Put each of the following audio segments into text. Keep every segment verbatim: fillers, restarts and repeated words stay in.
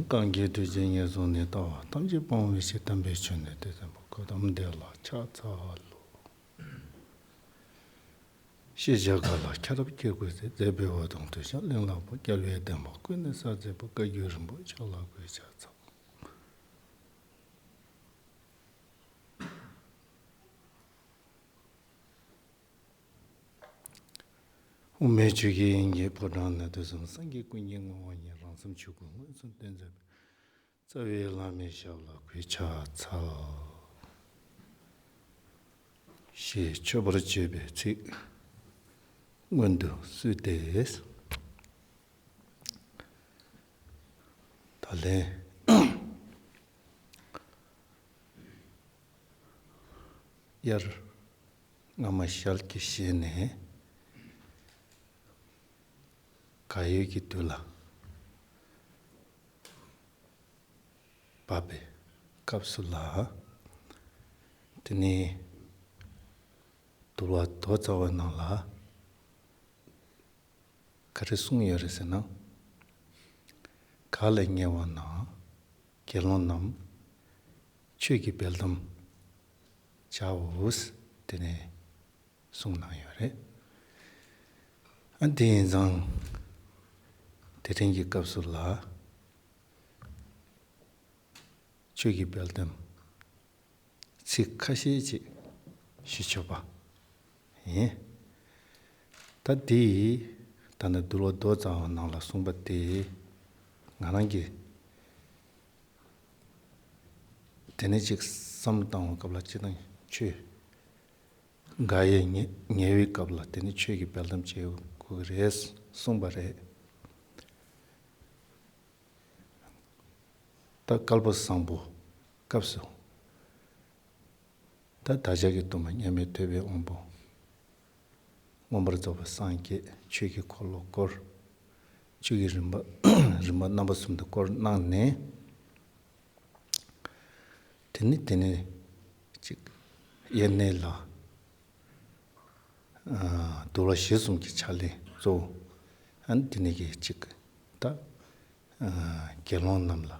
གང་གིས་དུས་རྒྱུན་ངན་སོང་ནས། ལྟ་བ་ཐམས་ཅད་སྤོང་བའི་ཕྱིར། དམ་པའི་ཆོས་ནི་དེ་བསྟན་པ། གོ་ཏམ་དེ་ལ་ཕྱག་འཚལ་ལོ། ཤེས་བྱ་ག་ལ་ཁྱབ་པར་སྐྱེ་དགོས་ཟེར། མཛད་པའི་འོད་དང་དུ་ཞགས་གླིང་ལ་བབས། རྒྱལ་བའི་བསྟན་པ་ཀུན་ནས་གསལ་མཛད་པ། བཀའ་བརྒྱུད་རིམ་པ་ཕྱོགས་ལ་བཀོད་ཕྱག་འཚལ། དབུ་མའི་ཆོས་ཀྱི་དབྱིངས་ཀྱི་ཕོ་བྲང་ན། དུས་གསུམ་སངས་རྒྱས་ཀུན་གྱི་ངོ་བོ་ཉིད། རང་སེམས་ཆོས་སྐུ་མངོན་སུམ་སྟོན་མཛད་པའི། རྩ་བའི་བླ་མའི་ཞབས་ལ་གུས་ཕྱག་འཚལ། ཞེས་མཆོད་པར་བརྗོད་པའི་ཚིག་སྔོན་དུ་བསུས་ཏེ། ད་ལན། དབྱར་སྔ་མ་ཤར་གྱི་ཞལ་ནས་གར་ཡོད་ཀྱི་དུས་ལ་བབས་པའི་སྐབས་སུ་ལ། དེ་ནས་འདུལ་བ་མདོ་རྩ་བ་ནང་ལ་ག་རེ་གསུངས་ཡོད་རེད་ཟེར་ན། ག་ལ་ཉེ་བ་ན་དགེ་སློང་རྣམས། ཆོས་ཀྱི་འབེལ་གཏམ་བྱའོ། དེ་ནས་གསུངས་གནང་ཡོད་རེད། ཨ་དེ་ཡིན་ཙང་དེ་རིང་གི་སྐབས་སུ་ལ་ཆོས་ཀྱི་འབེལ་གཏམ་ཚིག་ཁ་ཤས་ཅིག་ཞུ་ཆོག་པ་ཡིན། ད་འདི་ད་ནི་འདུལ་བ་མདོ་རྩ་བ་ནང་ལ་གསུངས་པ་དེ་ང་རང་གིས་དེ་ནས་ཅིག་བསམ་བློ་བཏང་བའི་སྐབས་ལ། སྤྱིར་བཏང་ཆོས་འགའ་ཡི་ཉེ་ཉེ་བའི་སྐབས་ལ་དེ་ནས་ཆོས་ཀྱི་འབེལ་གཏམ་བྱེད་དགོས་ཀྱི་རེད་གསུངས་པ་རེད། ད་བསྐལ་པ་བཟང་པོ་སྐབས་སུ། ད་བདག་ཅག་གི་སྟོན་པ་མཉམ་མེད་ཐོད་པའི་དབང་པོ། མངོན་པར་རྫོགས་པའི་སངས་རྒྱས། ཆོས་ཀྱི་འཁོར་ལོ་བསྐོར། ཆོས་ཀྱི་རིམ་པ་རིམ་པ་རྣམ་པ་གསུམ་དུ་བསྐོར་གནང་ནས། དེ་ནས་དེ་ནས་ཅིག་དབྱར་གནས་ལ་ཨ་འདུལ་བ་གཞིར་བཟུང་གི་ཕྱག་ལེན་གཙོ་བོ། ཨ་ནི་དེ་ནས་ཀྱི་ཅིག་ད་ཨ་དགེ་སློང་རྣམས་ལ་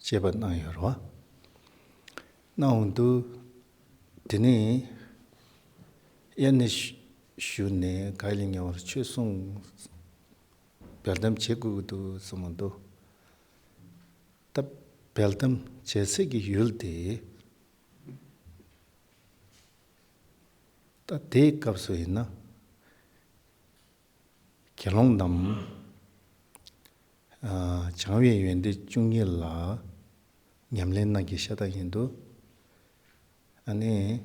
བཅས་པ་གནང་ཡོད་རེད་བ། གནང་འོང་དུས་དེ་ནས་དབྱར་གནས་ཞུ་ནས་ག་ལ་ཉེ་བར་ཆོས་གསུངས། འབེལ་གཏམ་བྱེད་དགོས་ཀྱི་འདུག་བསམ་མི་འདུག་ད་འབེལ་གཏམ་བྱེད་སའི་གི་ཡུལ་དེ། ད་དེའི་སྐབས་སུ་ཡིན་ན། དགེ་སློང་རྣམས་ཨ་བྱང་བའི་ཡོན་ཏན་བཅུ་གཉིས་ལ་ཉམས་ལེན་གནང་གི་ཤ་སྟག་ཡིན་འདུག་ཨ་ནི་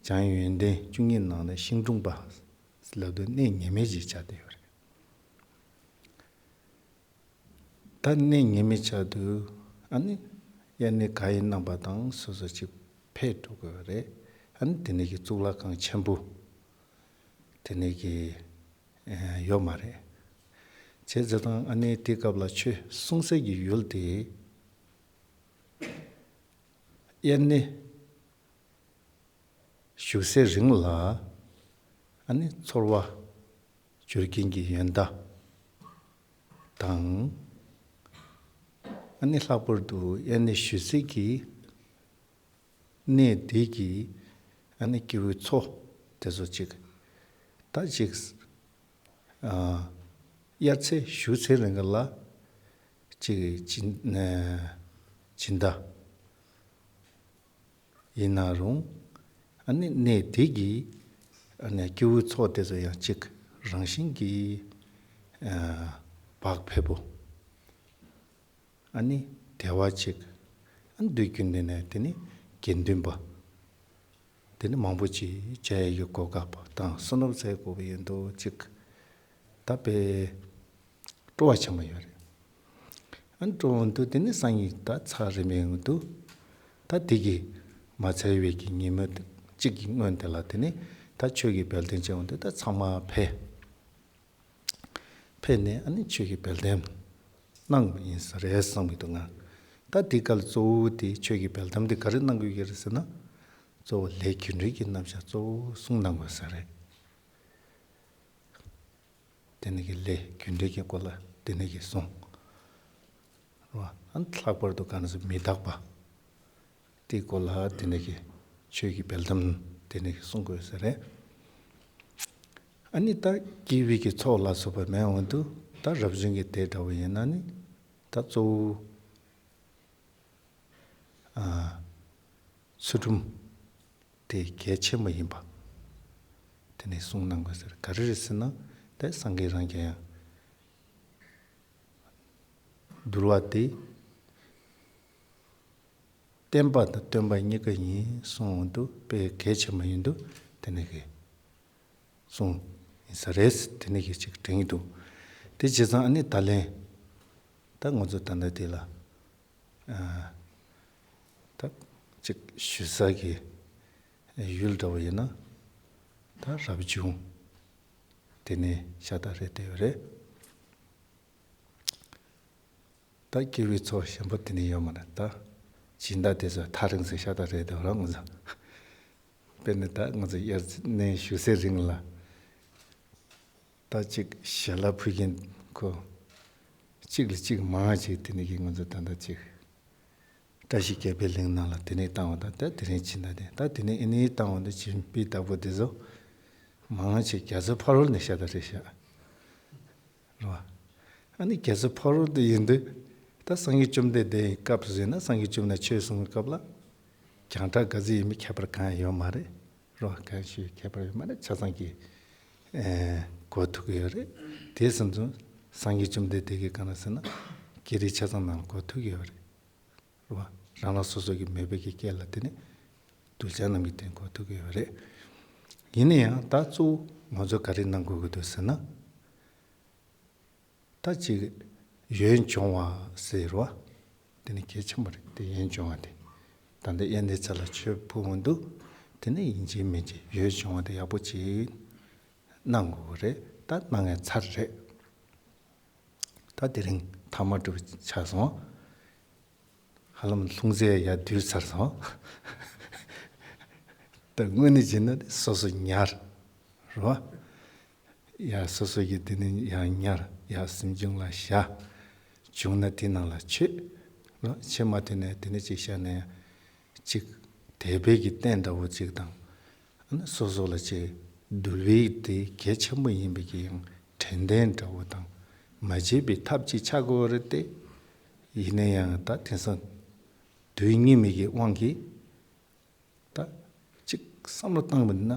བྱང་བའི་ཡོན་ཏན་བཅུ་གཉིས་ནང་ནས་ཤིང་དྲུང་པ་ལབ་དུས་གནས་ངེས་མེད་ཅིག་ཆགས་བསྡད་ཡོད་རེད། ད་གནས་ངེས་མེད་ཆགས་དུས་ཨ་ནི་དབྱར་གནས་ག་ཡི་གནང་པ་དང་སོ་སོ་ཅིག་ཕེབས་འགྲོ་དགོས་པ་རེད། ཨ་ནི་དེ་ནས་ཀྱི་གཙུག་ལག་ཁང་ཆེན་པོ་དེ་ནས་ཀྱི་ཡོད་མ་རེད། བྱས་ཙང་ཨ་ནི་དེ་སྐབས་ལ་ཆོས་གསུང་སའི་གི་ཡུལ་དེ་དབྱར་གནས་བཞུགས་སའི་རིང་ལ་ཨ་ནི་ཚོར་བ་བསྒྱུར་མཁན་གྱི་ཡོན་བདག་དང་། ཨ་ནི་ལྷག་པར་དུ་དབྱར་གནས་བཞུགས་སའི་གི་གནས་དེ་གི་ཨ་ནི་སྐྱེ་བོའི་ཚོགས་དེ་ཚོ་ཅིག་ད་ཅིག་ཨ་དབྱར་ཚེས་བཞུགས་ཚེ་རིང་ལ་ཅིག་སྦྱིན་ཨ་སྦྱིན་བདག་ཡིན་ན་རུང་། ཨ་ནི་གནས་དེ་གི་ཨ་ནི་སྐྱེ་བོའི་ཚོགས་དེ་ཚོ་ཡང་ཅིག་རང་བཞིན་གྱིས་ཨ་བག་ཕེབས་པོ། ཨ་ནི་བདེ་བ་ཅིག་ཨ་ནི་དུས་རྒྱུན་དུ་ནས་དེ་ནི་དགེ་འདུན་པ་དེ་ནི་མང་པོ་ཅིག་བྱ་ཡི་གི་གོ་སྐབས་དང་བསོད་ནམས་བསགས་དགོས་པ་ཡིན་འདུག་ཅིག་ད་དཔེ་སྤྲོ་བ་ཆེན་པོ་ཡོད་རེད། ཨ་ནི་སྤྲོ་བ་འདུག་དེ་ནི་སང་ཉིན་ད་ཚར་རིམ་པས་འདུག་ད་དེ་གི་མ་ཚར་བའི་གི་ཉིན་མོ་གཅིག་གི་སྔོན་དེ་ལ་དེ་ནི་ད་ཆོས་ཀྱི་འབེལ་གཏམ་བྱས་འོང་དུས་ད་ཚང་མ་ཕེབས། ཕེབས་ནས་ཨ་ནི་ཆོས་ཀྱི་འབེལ་གཏམ་གནང་བ་ཡིན་ས་རེད་བསམ་གྱི་འདུག་ང་། ད་འདི་ག་ལ་གཙོ་བོ་དེ་ཆོས་ཀྱི་འབེལ་གཏམ་དེ་ག་རེ་གནང་དགོས་ཀྱི་རེད་ཟེར་ན། གཙོ་བོ་ལས་རྒྱུ་འབྲས་ཀྱི་རྣམ་གཞག་གཙོ་བོ་གསུངས་གནང་དགོས་ས་རེད། དེ་ནས་ཀྱི་ལས་རྒྱུ་འབྲས་ཀྱི་སྐོར་ལ་དེ་ནས་ཀྱི་གསུངས། རེད་བ། ཨ་ནི་ལྷག་པར་དུ་གང་ཟེར་མི་རྟག་པ་དེའི་སྐོར་ལ་དེ་ནས་ཀྱི་ཆོས་ཀྱི་འབེལ་གཏམ་དེ་ནས་ཀྱི་གསུང་དགོས་ས་རེད། ཨ་ནི་ད་སྐྱེས་བུའི་གི་ཚོགས་ལ་སོགས་པ་མེད་འོང་དུས་ད་རབ་བྱུང་གི་དེ་འདྲ་བོ་ཡིན་ན་ནི་ད་གཙོ་བོ་ཨ་ཚུལ་ཁྲིམས་དེ་གལ་ཆེན་པོ་ཡིན་པ་དེ་ནས་གསུངས་གནང་དགོས་ཟེར། ག་རེ་རེད་ཟེར་ན་ད་སངས་རྒྱས་རང་གིས་ཡང་འདུལ་བ་དེ་བསྟན་པ་དང་སྟོན་པ་གཉིས་ཀ་ཡིན་གསུངས་འོང་དུས་དཔེ་གལ་ཆེན་པོ་ཡིན་དུས་དེ་ནས་གི་གསུངས་ཡིན་ས་རེད། དེ་ནས་གི་ཅིག་དྲན་གྱི་འདུག་དེ་བྱས་ཙང་ཨ་ནི་ད་ལན་ད་ང་ཚོ་ད་ལྟ་དེ་ལ་ཨ་ད་ཅིག་ཞུ་ས་གི་ཡུལ་འདྲ་བོ་ཡིན་ན་ད་རབ་བྱུང་དེ་ནས་ཤ་སྟག་རེད་བསྡད་ཡོད་རེད། ད་སྐྱེ་བོའི་ཚོགས་གཞན་པ་དེ་ནས་ཡོད་མ་རེད། ད་སྦྱིན་བདག་དེ་ཚོ་ཐག་རིང་ས་ཤ་སྟག་རེད་བསྡད་ཡོད་རེད། ང་ཚོ་དཔེར་ན་ད་ང་ཚོ་དབྱར་གནས་བཞུགས་སའི་རིང་ལ་ད་ཅིག་ཞལ་ལག་ཕུལ་མཁན་ཁོ་གཅིག་ལ་གཅིག་མང་ཅིག་དེ་ནས་ཀྱི་ང་ཚོ་ད་ལྟ་ཅིག་བཀྲ་ཤིས་བརྒྱད་པའི་གླིང་ནང་ལ་དེ་ནས་བཏང་བ་དང་ད་དེ་རིང་ཕྱིན་ད་དེ་ད་དེ་ནས་ཨེ་ནས་བཏང་བ་འདི་བྱིན་པའི་བདག་པོ་དེ་ཚོ་མང་ཆེ་རྒྱ་མཚོ་ཕ་རོལ་ནས་ཤ་སྟག་རེད་ཤག་རེད་བ། ཨ་ནི་རྒྱ་མཚོ་ཕ་རོལ་དུ་ཡིན་དུས་ད་སངས་རྒྱས་བཅོམ་ལྡན་འདས་ཡི་སྐབས་སུ་ཡིན་ན་སངས་རྒྱས་བཅོམ་ལྡན་ཆོས་གསུང་གི་སྐབས་ལ་རྒྱང་གྲགས་ག་ཚོད་ཡིན་མིན་ཁྱད་པར་གང་ཡང་ཡོད་མ་རེད། རེད་བ། གང་ཞིག་ཁྱད་པར་ཡོད་མ་རེད། ཆ་ཚང་གི་ཨེ་གོ་ཐུབ་ཀྱི་ཡོད་རེད། དེ་བཟུང་ཙང་སངས་རྒྱས་བཅོམ་ལྡན་འདས་ཀྱིས་གང་ལ་ཟེར་ན་བགེགས་རིགས་ཆ་ཚང་ནང་ལ་གོ་ཐུབ་ཀྱི་ཡོད་རེད། རེད་བ། རང་རང་སོ་སོ་གི་མོས་པའི་གི་སྐད་ལ་དེ་ནི་གདུལ་བྱ་རྣམས་ཀྱི་དོན་གོ་ཐུབ་ཀྱི་ཡོད་རེད། ཡིན་ན་ཡང་ད་གཙོ་བོ་ང་ཚོ་ག་རེ་གནང་དགོས་ཀྱི་འདུག་ཟེར་ན། ད་ཅིག་ཡོན་སྦྱོང་བ་ཟེར་བ། དེ་ནི་གལ་ཆེན་པོ་རེད། དེ་ཡོན་སྦྱོང་བ་དེ། ད་ལྟ་དབྱར་གནས་ཚེ་ལ་མཆོད་ཕུལ་འོང་དུས་དེ་ནི་ཡིན་གཅིག་མིན་གཅིག་ཡོན་སྦྱོང་བ་དེ་ཡག་པོ་ཅིག་གནང་དགོས་ཀྱི་རེད། ད་གནང་ཡ་ཚར་རེད། ད་དེ་རིང་ཐ་མ་གྲུབ་ཆགས་སོང་། ཧ་ལམ་ལྷུང་བཟེད་ཡར་བསྡུས་ཚར་སོང་། ད་དངོས་གནས་བྱས་ན་སོ་སོ་ཉར། རེད་བ། ཡ་སོ་སོ་གི་དེ་ནས་ཡར་ཉར། ཡ་གཟིམ་ཆུང་ལ་བཞག་བྱུང་ན་དེ་ནང་ལ་མཆོད། རེད་བ། མཆོད་མ་ཐུབ་ན་དེ་ནས་ཅིག་བཞག་ནས་ཅིག་དད་པའི་གི་རྟེན་འདྲ་བོ་ཅིག་དང་། ཨ་ནི་སོ་སོ་ལ་ཅིག་འདུལ་བའི་དེ་གལ་ཆེན་པོ་ཡིན་པའི་གི་ཡང་དྲན་རྟེན་འདྲ་བོ་དང་མ་བརྗེད་པའི་ཐབས་ཅིག་ཆགས་དགོས་རེད་དེ། ཡིན་ན་ཡང་ད་དེང་སང་དུས་སྙིགས་མའི་གི་དབང་གིས་ད་ཅིག་བསམ་བློ་བཏང་བ་ཡིན་ན་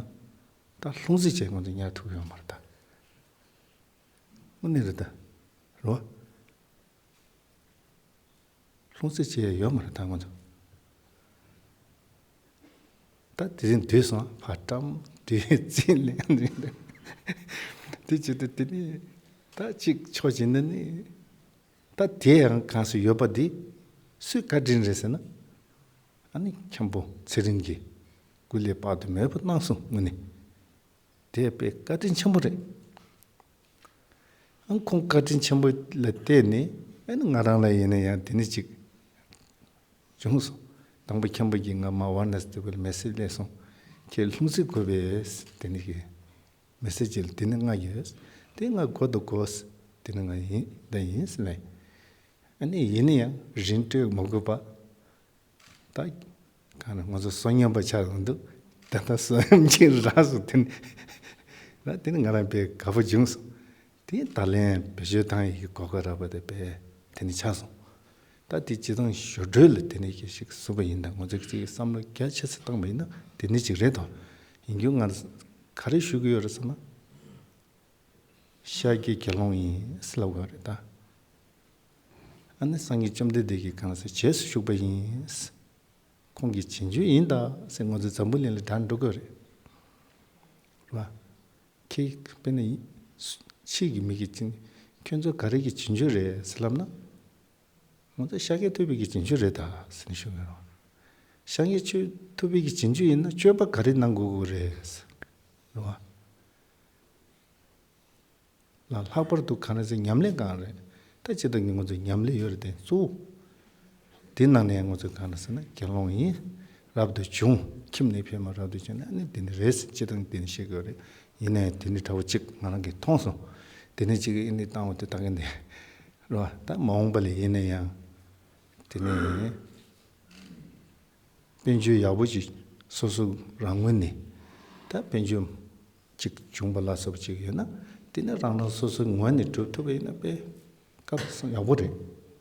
ད་ལྷུང་བཟེད་བྱས་ང་ཚོ་ཉར་ཐུབ་ཡོད་མ་རེད་ད། དངོས་གནས་རེད་ད། རེད་བ། ལྷུང་བཟེད་བྱེད་ཡ་ཡོད་མ་རེད་ད་ང་ཚོ། ད་དེ་རིང་བསྡུས་སོང་། ཕར་བཀྲམ་བསྡུས་རྩིས་ལེན་དེ་བྱེད་དུས་དེ་ནི་ད་ཅིག་ཕྱོགས་གཅིག་ནས་ནི་ད་དེ་ཡང་གང་སུ་ཡོད་པ་འདི་སུའི་བཀའ་དྲིན་རེད་ཟེར་ན། ཨ་ནི་མཁན་པོ་ཚེ་རིང་གིས་སྐུ་ལས་དཔག་ཏུ་མེད་པ་གནང་སོང་དངོས་གནས། དེ་དཔེ་བཀའ་དྲིན་ཆེན་པོ་རེད། ཨང་ཁོང་བཀའ་དྲིན་ཆེན་པོ་ལ་བརྟེན་ནས་ཨ་ནི་ང་རང་ལ་ཡིན་ན་ཡང་དེ་ནི་ཅིག་བྱུང་སོང་། དང་པོ་མཁན་པོ་གིས་ང་མ་ཝར་ནས་དེ་བོད་ལ་མེ་སེ་ཇི་སླེབས་སོང་། ཁྱེད་ལྷུང་བཟེད་དགོས་པས་དེ་ནི་གི་མེ་སེ་ཇི་ལ་དེ་ནི་ང་ཡོད། དེ་ང་དགོས་དང་དགོས། དེ་ནི་ང་ཡིན་ད་ཡིན་ཟེར་ལེ། ཨ་ནི་ཡིན་ན་ཡང་རིན་སྤྲོད་མ་དགོས་པ། ད་གང་ན་ང་ཚོ་བསོད་སྙོམས་པ་ཆགས་ཡོང་དུས་ད་ལྟ་བསོད་སྙོམས་ཅིག་རག་སོང་། དེ་ནི་ད་དེ་ནི་ང་རང་དཔེ་དགའ་པོ་བྱུང་སོང་། དེ་ད་ལན་བེད་སྤྱོད་བཏང་ཡི་གི་གོ་སྐབས་རག་པ་དེ་དཔེ་དེ་ནི་ཆགས་སོང་། ད་དེ་སྤྱི་བཏང་ཞོར་འཕྲོས་ལ་དེ་ནི་ཞིག་ཞིག་བཟོས་པ་ཡིན་ད་ང་ཚོ་གཅིག་བསམ་བློ་རྒྱ་ཆེ་ས་བཏང་པ་ཡིན་ན་དེ་ནི་ཅིག་རེད་དོ། ཡིན་རྒྱུ་ང་ག་རེ་ཞུ་གི་ཡོད་རེད་ཟེར་ན། ཤཱཀྱའི་དགེ་སློང་ཡིན་ཟེར་ལབ་དགོས་རེད་ད། ཨ་ནི་སངས་རྒྱས་བཅོམ་ལྡན་འདས་ཀྱིས་གང་ཟེར་རྗེས་སུ་ཞུགས་པ་ཡིན། ཁོང་གི་རྗེས་འཇུག་ཡིན་ད་ཟེར་ང་ཚོ་འཛམ་བུ་གླིང་ལ་གྲགས་འགྲོ་དགོས་རེད། རེད་བ། ཁྱེད་དཔེར་ན་ཕྱིས་ཀྱི་མི་གིས་ཅིག་ཁྱོད་ཚོ་ག་རེ་གི་རྗེས་འཇུག་རེད་ཟེར་ལབ་ན། ང་ཚོ་ཤཱཀྱ་ཐུབ་པའི་གི་རྗེས་འཇུག་རེད་ད་ཟེར་ནས་ཞུ་གི་རེད་བ། ཤཱཀྱ་ཆོས་ཐུབ་པའི་གི་རྗེས་འཇུག་ཡིན་ན་སྤྱོད་པ་ག་རེ་གནང་དགོས་ཀྱི་རེད་ཟེར། རེད་བ། ལ་ལྷག་པར་དུ་གང་རེད་ཟེར་ཉམས་ལེན་གང་རེད། ད་ཅི་ལྟར་ངས་ང་ཚོ་ཉམས་ལེན་ཡོད་རེད་དེ་གཙོ་བོ། དེ་ནང་ནས་ང་ཚོ་གང་རེད་ཟེར་ན་དགེ་སློང་ཡིན། རབ་ཏུ་བྱུང་། ཁྱིམ་ནས་ཕེབས་མ་རབ་ཏུ་བྱུང་ན་ཨ་ནི་དེ་ནི་རེད་ཟེར་ཅི་ལྟར་དེ་ནི་བཤད་དགོས་རེད། ཡིན་ནའི་དེ་ནི་དྲ་བ་གཅིག་ང་རང་གིས་མཐོང་སོང་། དེ་ནས་ཅིག་ཨེ་ནི་བཏང་བ་དེ་ད་གིན་དེ་རེད་བ། ད་མ་འོངས་པ་ལ་ཡིན་ན་ཡང་དེ་ནས་དཔལ་འབྱོར་ཡག་པོ་ཅིག་སོ་སོ་རང་ངོས་ནས་ད་དཔལ་འབྱོར་ཅིག་བྱུང་བ་ལ་སོགས་པ་ཅིག་ཡོད་ན། དེ་ནས་རང་རང་སོ་སོའི་ངོས་ནས་སྒྲུབ་ཐུབ་པ་ཡིན་ན་དཔེ་སྐབས་སུ་ཡག་པོ་རེད་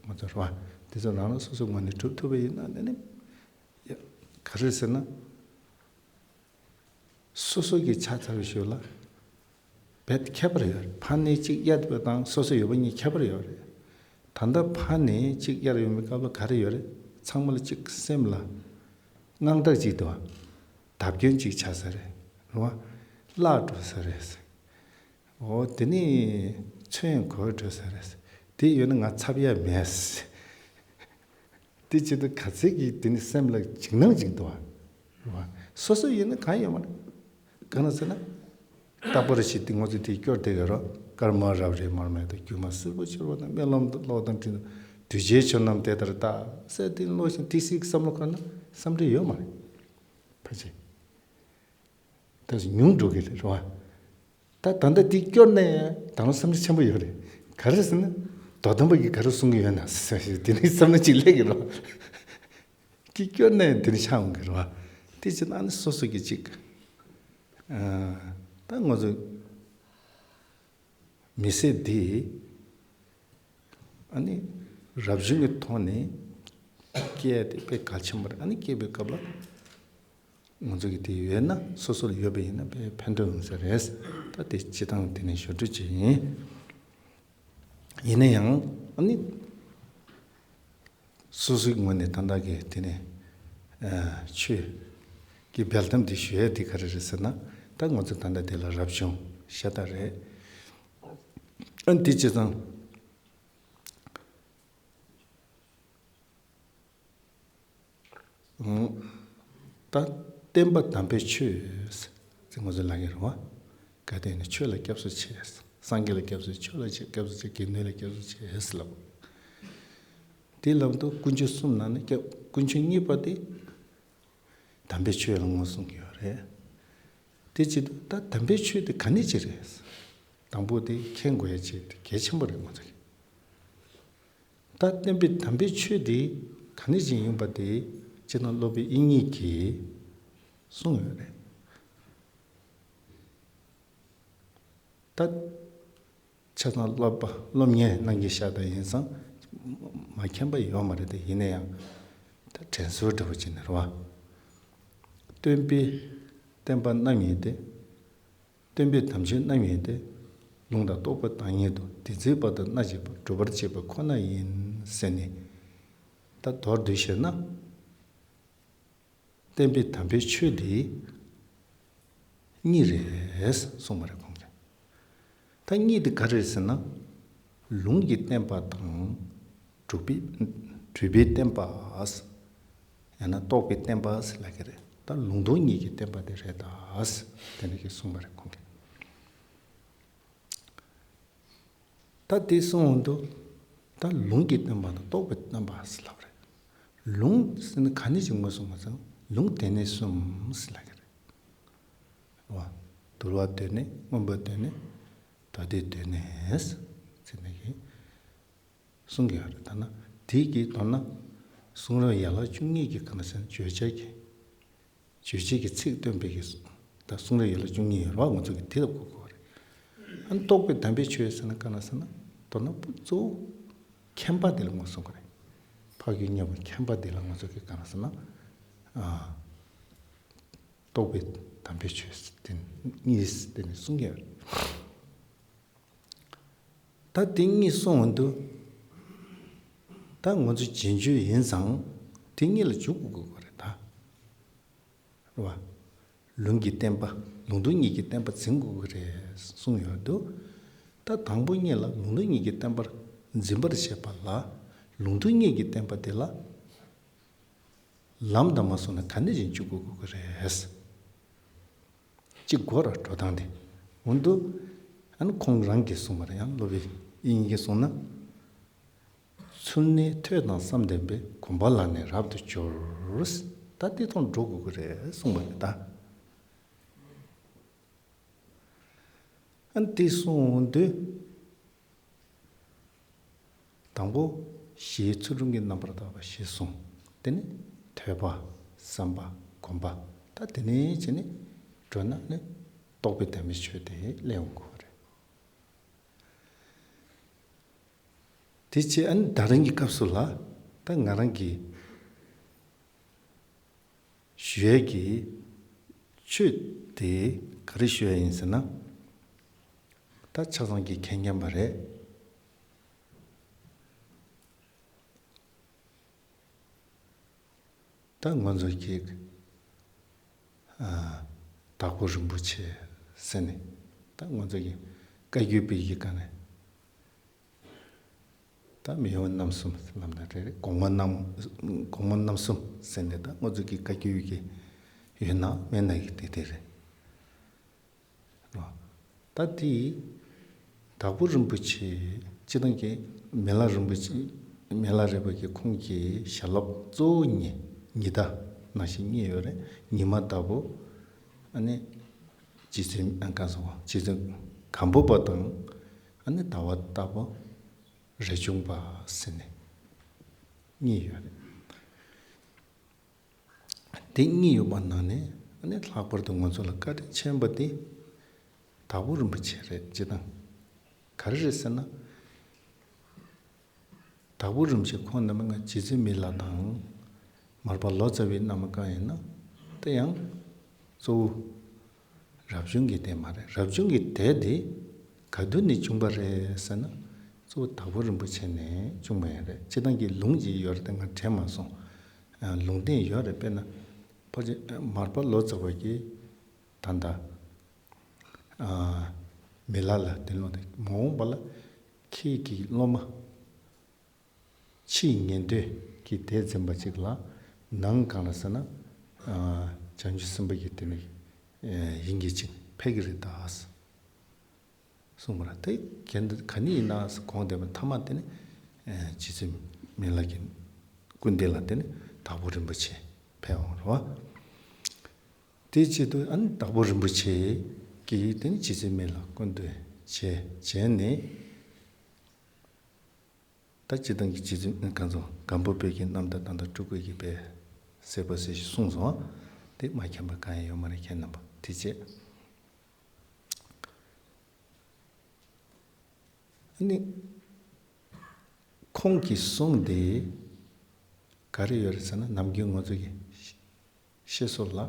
མ་གཏོགས་རེད་བ། དེ་ཚོ་རང་རང་སོ་སོའི་ངོས་ནས་སྒྲུབ་ཐུབ་པ་ཡིན་ན་དེ་ནི་ཡ་ག་རེ་ཟེར་ན། སོ་སོ་གི་ཆ་ཚང་བའི་ཞོར་ལ་རྦད་ཁྱད་པར་ཡོད་རེད། ཕར་ནས་གཅིག་གཡར་བ་དང་སོ་སོ་ཡོད་པ་གཉིས་ཁྱད་པར་ཡོད་རེད། ད་ལྟ་ཕར་ནས་གཅིག་གཡར་ཡོང་བའི་སྐབས་ལ་ག་རེ་ཡོད་རེད། ཚང་མ་ལ་གཅིག་སེམས་ལ་དངངས་སྐྲག་ཅིག་འདུག་བ། བརྡབ་སྐྱོན་ཅིག་ཆགས་ས་རེད། རེད་བ། བརླག་འགྲོ་ས་རེད། འོ་དེ་ནི་ཚོན་གོས་འགྲོ་ས་རེད། དེ་ཡོད་ན་ང་འཚབ་ཡ་མེད། དེ་བྱེད་དུས་ག་ཚད་ཀྱིས་དེ་ནི་སེམས་ལ་འཇིགས་སྣང་ཅིག་འདུག་བ། སོ་སོ་ཡིན་ན་གང་ཡོད་མ་རེད། གང་ན་ཟེར་ན། རྟག་པར་ཞིག་དེ་ང་ཚོ་དེ་སྐྱོར་བསྡད་ཡོད་རོགས། སྐར་མ་རབ་རིབ་མར་མེ་དང་། སྒྱུ་མ་སེར་པོ་འཆར་བ་དང་། རྨི་ལམ་གློག་དང་འདྲེས་ན། གདུལ་བྱའི་ཆོས་རྣམས་དེ་ལྟར་རྟག་ཟེར་དེ་ཀློག་བཞིན་དེ་སྲིད་བསམ་བློ་འཁོར་ན་བསམ་འགྲིག་ཡོད་མ་རེད། ཕལ་ཆེར། ད་ཉུང་འགྲོ་གི་རེད་རོ། ད་ད་ལྟ་འདི་སྐྱོར་ནས་ད་རུང་བསམ་འཆར་ཆེན་པོ་ཡོད་རེད། ག་རེ་ཟེར་ན། དོ་དམ་པ་གིས་ག་རེ་གསུང་གི་ཡོད་ན་ཟེར་ཞིག་དེ་ནས་བསམ་བློ་ཅིག་སླེབས་ཀྱི་རེད། འདི་སྐྱོར་ནས་འདི་ནས་ཆགས་འོང་གི་རེད་བ། དེ་བྱས་ན་ཨ་ནི་སོ་སོ་གི་ཅིག་ཨ། ད་ང་ཚོ་མི་ཚེ་འདི་ཨ་ནི་རབ་བྱུང་གི་ཐོག་ནས་སྐྱེས་ཏེ་དཔེ་གལ་ཆེན་པོ་རེད། ཨ་ནི་སྐྱེས་པའི་སྐབས་ལ། ང་ཚོ་གི་དེ་ཡོད་ན་སོ་སོ་ལ་ཡོད་པ་ཡིན་ན་དཔེ་ཕན་ཐོགས་ཡོང་ས་རེད། ད་དེ་སྤྱི་བཏང་དེ་ནས་ཞུ་རྒྱུ་ཅིག་ཡིན། ཡིན་ན་ཡང་ཨ་ནི་སོ་སོའི་ངོས་ནས་ད་ལྟ་གི་དེ་ནས་ཆོས་ཀྱི་འབེལ་གཏམ་དེ་ཞུ་ཡ་དེ་ག་རེ་རེད་ཟེར་ན། ད་ང་ཚོ་ད་ལྟ་དེ་ལ་རབ་བྱུང་ཤ་སྟག་རེད། ཨ་ནི་དེ་སྤྱི་བཏང་། ད་བསྟན་པ་དམ་པའི་ཆོས་ཟེར་ང་ཚོ་ལབ་ཀྱི་རེད་བ། ག་དེ་ནི་ཆོས་ལ་སྐྱབས་སུ་མཆི། སངས་རྒྱས་ལ་སྐྱབས་སུ། ཆོས་ལ་སྐྱབས་སུ་མཆི། དགེ་འདུན་ལ་སྐྱབས་སུ་མཆི་ཟེར་ལབ། དེ་ལམ་དུ་དཀོན་མཆོག་གསུམ་ནང་ནས་སྐྱབས། དཀོན་མཆོག་གཉིས་པ་དེ་དམ་པའི་ཆོས་ལ་ངོས་བཟུང་གི་ཡོད་རེད། དེ་བྱེད་དུས་ད་དམ་པའི་ཆོས་དེ་ག་ནས་ཅི་རེད། དང་པོ་དེ་མཁྱེན་དགོས་ཡ་ཅིག་དེ་གལ་ཆེན་པོ་རེད་ང་ཚོ་གི། ད་བསྟན་པའི་དམ་པའི་ཆོས་འདི་ག་ནས་ཅིག་ཡིན་པ་དེ་སྤྱིར་ན་སློབ་དཔོན་དབྱིག་གཉེན་གྱིས་གསུངས་ཡོད་རེད། ད་ཆ་ཚང་སློབ་པ་སློབ་གཉེར་གནང་མཁན་ཤ་སྟག་ཡིན་ཙང་མ་མཁྱེན་པ་ཡོད་མ་རེད་དེ། ཡིན་ན་ཡང་ད་དྲན་གསོ་འདྲ་བོ་བྱས་ནས་རེད་བ། སྟོན་པའི་བསྟན་པ་རྣམ་གཉིས་ཏེ། སྟོན་པའི་དམ་ཆོས་རྣམ་གཉིས་ཏེ། ལུང་དང་རྟོགས་པ་དང་ཉིད་དོ། དེ་འཛིན་པ་དང་མནར་བྱེད་པ། སྒྲུབ་པར་བྱེད་པ་ཁོ་ན་ཡིན་ཟེར་ནས། ད་མདོར་བསྡུས་བཤད་ན། བསྟན་པའི་དམ་པའི་ཆོས་འདི་གཉིས་རེད་གསུངས་པ་རེད་ཁོང་གིས། ད་གཉིས་དེ་ག་རེ་རེད་ཟེར་ན། ལུང་གི་བསྟན་པ་དང་། སྒྲུབ་པའི་སྒྲུབ་པའི་བསྟན་པ། ཡང་ན་རྟོགས་པའི་བསྟན་པ་ཟེར་ལབ་ཀྱི་རེད། ད་ལུང་དོན་གཉིས་ཀྱི་བསྟན་པ་དེ་རེད་ད། དེ་འདྲ་ཞིག་གསུངས་པ་རེད་ཁོང་གིས། ད་དེ་གསུངས་འོང་དུས། ད་ལུང་གི་བསྟན་པ་དང་རྟོགས་པའི་བསྟན་པ་ཟེར་ལབ་རེད། ལུང་ཟེར་ན་ག་ནས་ཅིག་ངོས་བཟུང་བ་ཙང་། ལུང་སྡེ་སྣོད་གསུམ་ཟེར་ལབ་ཀྱི་རེད། འོ། དུལ་བ་སྡེ་སྣོད། མངོན་པ་སྡེ་སྣོད། ད་ལྟའི་སྡེ་སྣོད་ཟེར་ནས་ཀྱི་གསུང་གི་ཡོད་རེད། ད་ན་དེ་གི་མདོར་ན་གསུང་རབ་ཡན་ལག་བཅུ་གཉིས་ཀྱི་ག་ན་ཟེར་ན་བརྗོད་བྱ་གི། རྗོད་བྱེད་ཀྱི་ཚིག་སྟོན་པའི་གི་ད་གསུང་རབ་ཡན་ལག་བཅུ་གཉིས་ཡོད་རེད་བ། ང་ཚོ་གི་དེ་ལ་གོ་དགོས་རེད། ཨ་ནི་རྟོགས་པའི་དམ་པའི་ཆོས་ཟེར་ན་ག་ན་ཟེར་ན། མདོར་ན་གཙོ་བོ་མཁྱེན་པ་དེ་ལ་ངོས་བཟུང་གི་རེད། འཕགས་ཡུལ་མཉམ་པ་མཁྱེན་པ་དེ་ལ་ང་ཚོ་གི་ག་ན་ཟེར་ན། ཨ། རྟོགས་པའི་དམ་པའི་ཆོས་དེ་གཉིས་དེ་ནས་གསུང་གི་ཡོད་རེད། ད་དེ་གཉིས་གསུངས་འོང་དུས། ད་ང་ཚོ་རྗེས་འཇུག་ཡིན་ཙང་དེ་གཉིས་ལ་འཇུག་དགོས་ཀྱི་རེད་ད། རེད་བ། ལུང་གི་བསྟན་པ། ལུང་དོན་གཉིས་ཀྱི་བསྟན་པ་འཛིན་དགོས་ཀྱི་རེད་གསུངས་ཡོད་དུས། ད་དང་པོ་ཉིད་ལ་ལུང་དོན་གཉིས་ཀྱི་བསྟན་པར་འཛིན་པར་བྱེད་པ་ལ། ལུང་དོན་གཉིས་ཀྱི་བསྟན་པ་དེ་ལ་ལམ་དང་མ་སོང་ན་ག་ནས་ཀྱང་འཇུག་དགོས་ཀྱི་རེད། གཅིག་གོ་ར་འགྲོ་སྟངས་དེ། འོན་ཏེ། ཨ་ནི་ཁོང་རང་གིས་གསུངས་པ་རེད། ཡང་སློབ་དཔོན་དབྱིག་གཉེན་གྱིས་གསུངས་ན། ཚུལ་གནས་ཐོས་དང་བསམ་ལྡན་པས། གོམས་པ་ལ་ནི་རབ་ཏུ་སྦྱོར། ད་དེ་ཐོག་འགྲོ་དགོས་ཀྱི་རེད་གསུངས་པ་རེད་ད། ཨ་ནི་དེ་གསུངས་འོང་དུས། དང་པོ་གཞིའི་ཚུལ་ཁྲིམས་ཀྱི་རྣམ་པར་དག་པ་ཞེས་གསུངས། དེ་ནི་ཐོས་པ། བསམ་པ། སྒོམ་པ། ད་དེ་ནས་བྱས་ནས་འགྲོ་ན་ནི་རྟོགས་པའི་དམ་པའི་ཆོས་དེ་སླེབས་ཡོང་གི་རེད། དེ་བྱས་ཨ་ནི་ད་རིང་གི་སྐབས་སུ་ལ་ད་ང་རང་གི་ཞུ་ཡས་ཀྱི་ཆོས་དེ་ག་རེ་ཞུ་ཡས་ཡིན་ཟེར་ན། ད་ཆ་ཚང་གི་མཁྱེན་མཁྱེན་པ་རེད། ད་ང་ཚོ་གི་ཨ་དྭགས་པོ་རིན་པོ་ཆེ་ཟེར་ནས། ད་ང་ཚོ་གི་བཀའ་བརྒྱུད་པའི་གི་སྒང་ནས། ད་མི་ཡོང་རྣམ་གསུམ་ལབ་ན་རེད། དགོངས་པ་རྣམ་དགོངས་པ་རྣམ་གསུམ་ཟེར་ནས། ད་ང་ཚོ་གི་བཀའ་བརྒྱུད་ཀྱི་ཡོད་ན་མེད་ན་གི་དེ་དེ་རེད། ད་དེ་དྭགས་པོ་རིན་པོ་ཆེ་སྤྱིར་བཏང་གི་མི་ལ་རིན་པོ་ཆེ་མི་ལ་རས་པ་གི་ཁོང་གི་ཞལ་སློབ་གཙོ་བོ་གཉིས། ཉི་ཟླ་ནང་བཞིན་གཉིས་ཡོད་རེད། ཉི་མ་ལྟ་བུ། ཨ་ནི་རྗེ་བཙུན་ཨ་ག་ཟེར་བ། རྗེ་བཙུན་སྒམ་པོ་པ་དང་། ཨ་ནི་ཟླ་བ་ལྟ་བུ་རས་ཆུང་པ་ཟེར་ནས་གཉིས་ཡོད་རེད། དེ་གཉིས་ཡོད་པ་ནང་ནས་ཨ་ནི་ལྷག་པར་དུ་ང་ཚོ་ལ་བཀའ་དྲིན་ཆེན་པོ་དེ་དྭགས་པོ་རིན་པོ་ཆེ་རེད། སྤྱིར་བཏང་ག་རེ་རེད་ཟེར་ན། དྭགས་པོ་རིན་པོ་ཆེ་ཁོང་རྣམ་པ་ང་རྗེ་བཙུན་མི་ལ་དང་མར་པ་ལོ་ཙཱ་བའི་རྣམ་པ་གང་ཡིན་ན། དེ་ཡང་གཙོ་བོ་རབ་བྱུང་གི་དེ་མ་རེད། རབ་བྱུང་གི་དེ་དེ་ག་དུས་ནས་བྱུང་པ་རེད་ཟེར་ན། གཙོ་བོ་དྭགས་པོ་རིན་པོ་ཆེ་ནས་བྱུང་བ་ཡང་རེད། སྤྱིར་བཏང་གི་ལུང་ཅིག་ཡོད་རེད། དེ་ང་དྲན་མ་སོང་། ཨ་ལུང་བསྟན་ཡོད་རེད། དཔེར་ན་ཕལ་ཆེར་མར་པ་ལོ་ཙཱ་བ་གིས་ད་ལྟ་ཨ་མི་ལ་ལ་དེ་ལུང་དེ་མ་འོངས་པ་ལ་ཁྱེད་ཀྱི་སློབ་མ་ཕྱིའི་ཉན་ཐོས་ཀྱི་སྡེ་འཛིན་པ་ཅིག་ལ་ནང་གང་ལ་ཟེར་ན། ཨ་བྱང་ཆུབ་སེམས་དཔའ་གི་དེ་ནི་ཡིན་གྱི་ཅིག་ཕེབས་ཀྱི་རེད་ད་གསུངས་པ་རེད། དེ་གན་ག་ནས་ཡིན་ན་དགོངས་བསྡད་པ། མཐའ་མ་དེ་ནི་རྗེ་བཙུན་མི་ལ་གི་སྐུ་མདུན་ལ་དེ་ནི་དྭགས་པོ་རིན་པོ་ཆེ་ཕེབས་འོང་རེད་བ། དེའི་ཆེད་དུ་ཨ་ནི་དྭགས་པོ་རིན་པོ་ཆེ་གིས་དེ་ནི་རྗེ་བཙུན་མི་ལ་སྐུ་མདུན་བྱས་བྱས་ནས། ད་སྤྱིར་བཏང་གི་རྗེ་བཙུན་གང་ཚོ་སྒམ་པོ་པའི་གི་རྣམ་ཐར་ད་ལྟ་སྤྲུལ་སྐུ་གི་པའི་གསལ་པོ་གསལ་ཞིང་གསུངས་སོང་། དེ་མ་མཁྱེན་པ་གང་ཡང་ཡོད་མ་རེད། མཁྱེན་རྣམ་པ་དེ་བྱས། ཨ་ནི་ཁོང་གི་གསུང་དེ་ག་རེ་ཡོད་རེད་ཟེར་ན། ནམ་རྒྱུན་ང་ཚོ་གི་བཤད་སྲོལ་ལ་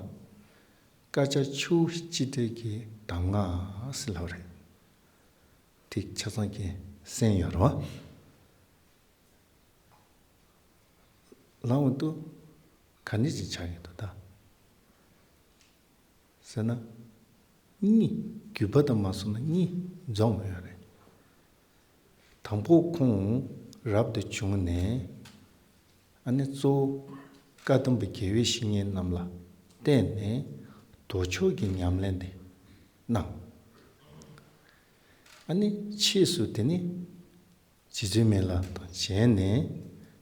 དཀར་ཆག་ཆུ་བོ་སྤྱི་དྲིལ་གྱི་གདམས་ངག་ཟེར་ལབ་རེད། དེ་ཆ་ཚང་གི་གསན་ཡོད་རེད་བ། ལའང་དུ་ག་ནས་ཅིག་ཆགས་ཡོད་དོ་ད་ཟེར་ན། གཉིས། བརྒྱུད་པ་དང་མ་སོང་ན་གཉིས་འཛོམས་ཡོད་རེད། དང་པོ་ཁོང་རབ་ཏུ་བྱུང་ནས། ཨ་ནི་གཙོ་བོ་བཀའ་གདམས་པའི་དགེ་བའི་བཤེས་གཉེན་རྣམས་ལ་བསྟེན་ནས་མདོ་ཕྱོགས་ཀྱི་ཉམས་ལེན་དེ་གནང་། ཨ་ནི་ཕྱིས་སུ་དེ་ནི་རྗེ་བཙུན་མི་ལ་དང་མཇལ་ནས།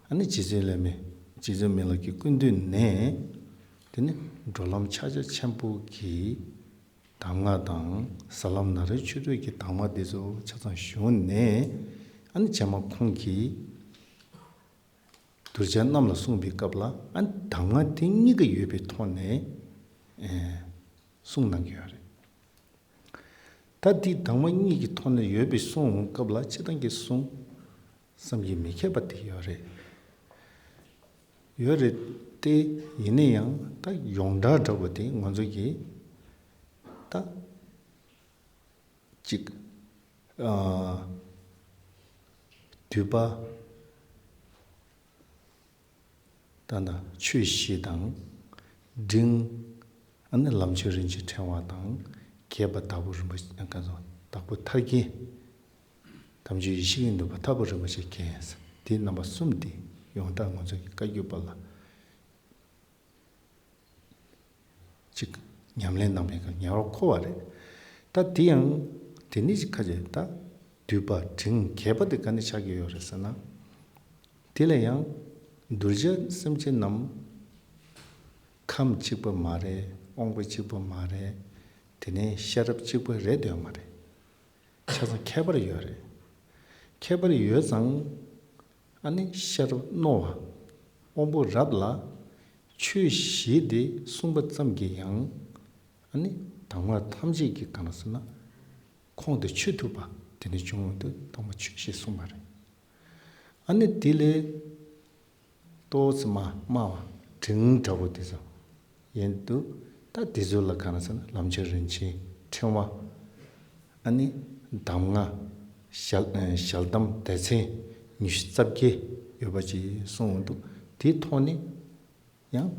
ཨ་ནི་རྗེ་བཙུན་མི་ལ་མི་རྗེ་བཙུན་མི་ལ་གི་སྐུ་མདུན་ནས་དེ་ནི་འགྲོ་ལམ་ཕྱག་རྒྱ་ཆེན་པོ་གི་གདམས་ངག་དང་ཟབ་ལམ་ནཱ་རོའི་ཆོས་དྲུག་གི་གདམས་ངག་འདི་ཚོ་ཆ་ཚང་ཞུས་ནས། ཨ་ནི་རྗེས་མ་ཁོང་གིས་གདུལ་བྱ་རྣམས་ལ་གསུངས་པའི་སྐབས་ལ། ཨ་ནི་གདམས་ངག་དེ་གཉིས་ཀ་ཡོད་པའི་ཐོག་ནས་ཨེ་གསུང་གནང་གི་ཡོད་རེད། ད་འདི་གདམས་ངག་གཉིས་ཀྱི་ཐོག་ནས་ཡོད་པའི་གསུང་སྐབས་ལ་སྤྱིར་བཏང་གི་གསུང་བསམ་གྱིས་མི་ཁྱབ་པ་དེ་ཡོད་རེད། ཡོད་རེད་དེ། ཡིན་ན་ཡང་ད་ཡོངས་གྲགས་འདྲ་པོ་དེ་ང་ཚོ་གིས་ད་ཅིག་ཨ་འདུས་པ། ད་ལྟ་ཆོས་བཞི་དང་། འབྲིང་། ཨ་ནི་ལམ་ཆེན་རིན་ཆེན་ཕྲེང་བ་དང་། རྒྱས་པ་དྭགས་པོ་རིན་པོ་ཆེ། ཨ་ག་ཚོ་དྭགས་པོ་ཐར་རྒྱན། དམ་ཆོས་ཡེ་ཤེས་ཀྱི་འདུས་པ་དྭགས་པོ་རིན་པོ་ཆེ་མཁྱེན། དེ་རྣམ་པ་གསུམ་དེ་ཡོངས་གྲགས་ང་ཚོ་གི་བཀའ་བརྒྱུད་པ་ལ་ཅིག་ཉམས་ལེན་གནང་བའི་སྐབས་ཉེ་བར་མཁོ་བ་རེད། ད་དེ་ཡང་དེ་ནི་ཅིག་ཁ་ཅིག་ད་འདུས་པ་འབྲིང་རྒྱས་པ་དེ་ག་ནས་ཆགས་ཀྱི་ཡོད་རེད་ཟེར་ན། དེ་ལ་ཡང་གདུལ་བྱ་སེམས་ཅན་རྣམས་ཁམས་གཅིག་པ་མ་རེད། དབང་པོ་གཅིག་པ་མ་རེད། དེ་ནས་ཤེས་རབ་གཅིག་པ་རེད་འདོད་མ་རེད། ཆ་ཚང་ཁྱད་པར་ཡོད་རེད། ཁྱད་པར་ཡོད་ཙང་། ཨ་ནི་ཤེས་རབ་རྣོ་བ་དབང་པོ་རབ་ལ་ཆོས་བཞི་དེ་གསུངས་པ་ཙམ་གྱིས་ཡང་ཨ་ནི་གདམས་ངག་ཐམས་ཅད་ཀྱི་ག་རེ་ཟེར་ན་ཁོང་དུ་ཆུད་ཐུབ་པ་དེ་ནི་བྱུང་ཡོང་དུས་དང་པོ་ཆོས་བཞི་གསུངས་པ་རེད། ཨ་ནི་དེ་ལས་ཏོག་ཙམ་མ་དམའ་བ་འབྲིང་འདྲ་བོ་དེ་ཚོ་ཡིན་འདུག་ད་དེ་ཚོ་ལ་ག་རེ་ཟེར་ན་ལམ་གྱི་རིན་ཆེན་ཕྲེང་བ། ཨ་ནི་གདམས་ངག་ཞལ་ཞལ་གདམས་སྡེ་ཚན་ཉི་ཤུ་རྩ་བརྒྱད་ཡོད་པ་ཅིག་གསུངས་འདུག་དེའི་ཐོག་ནས་ཡང་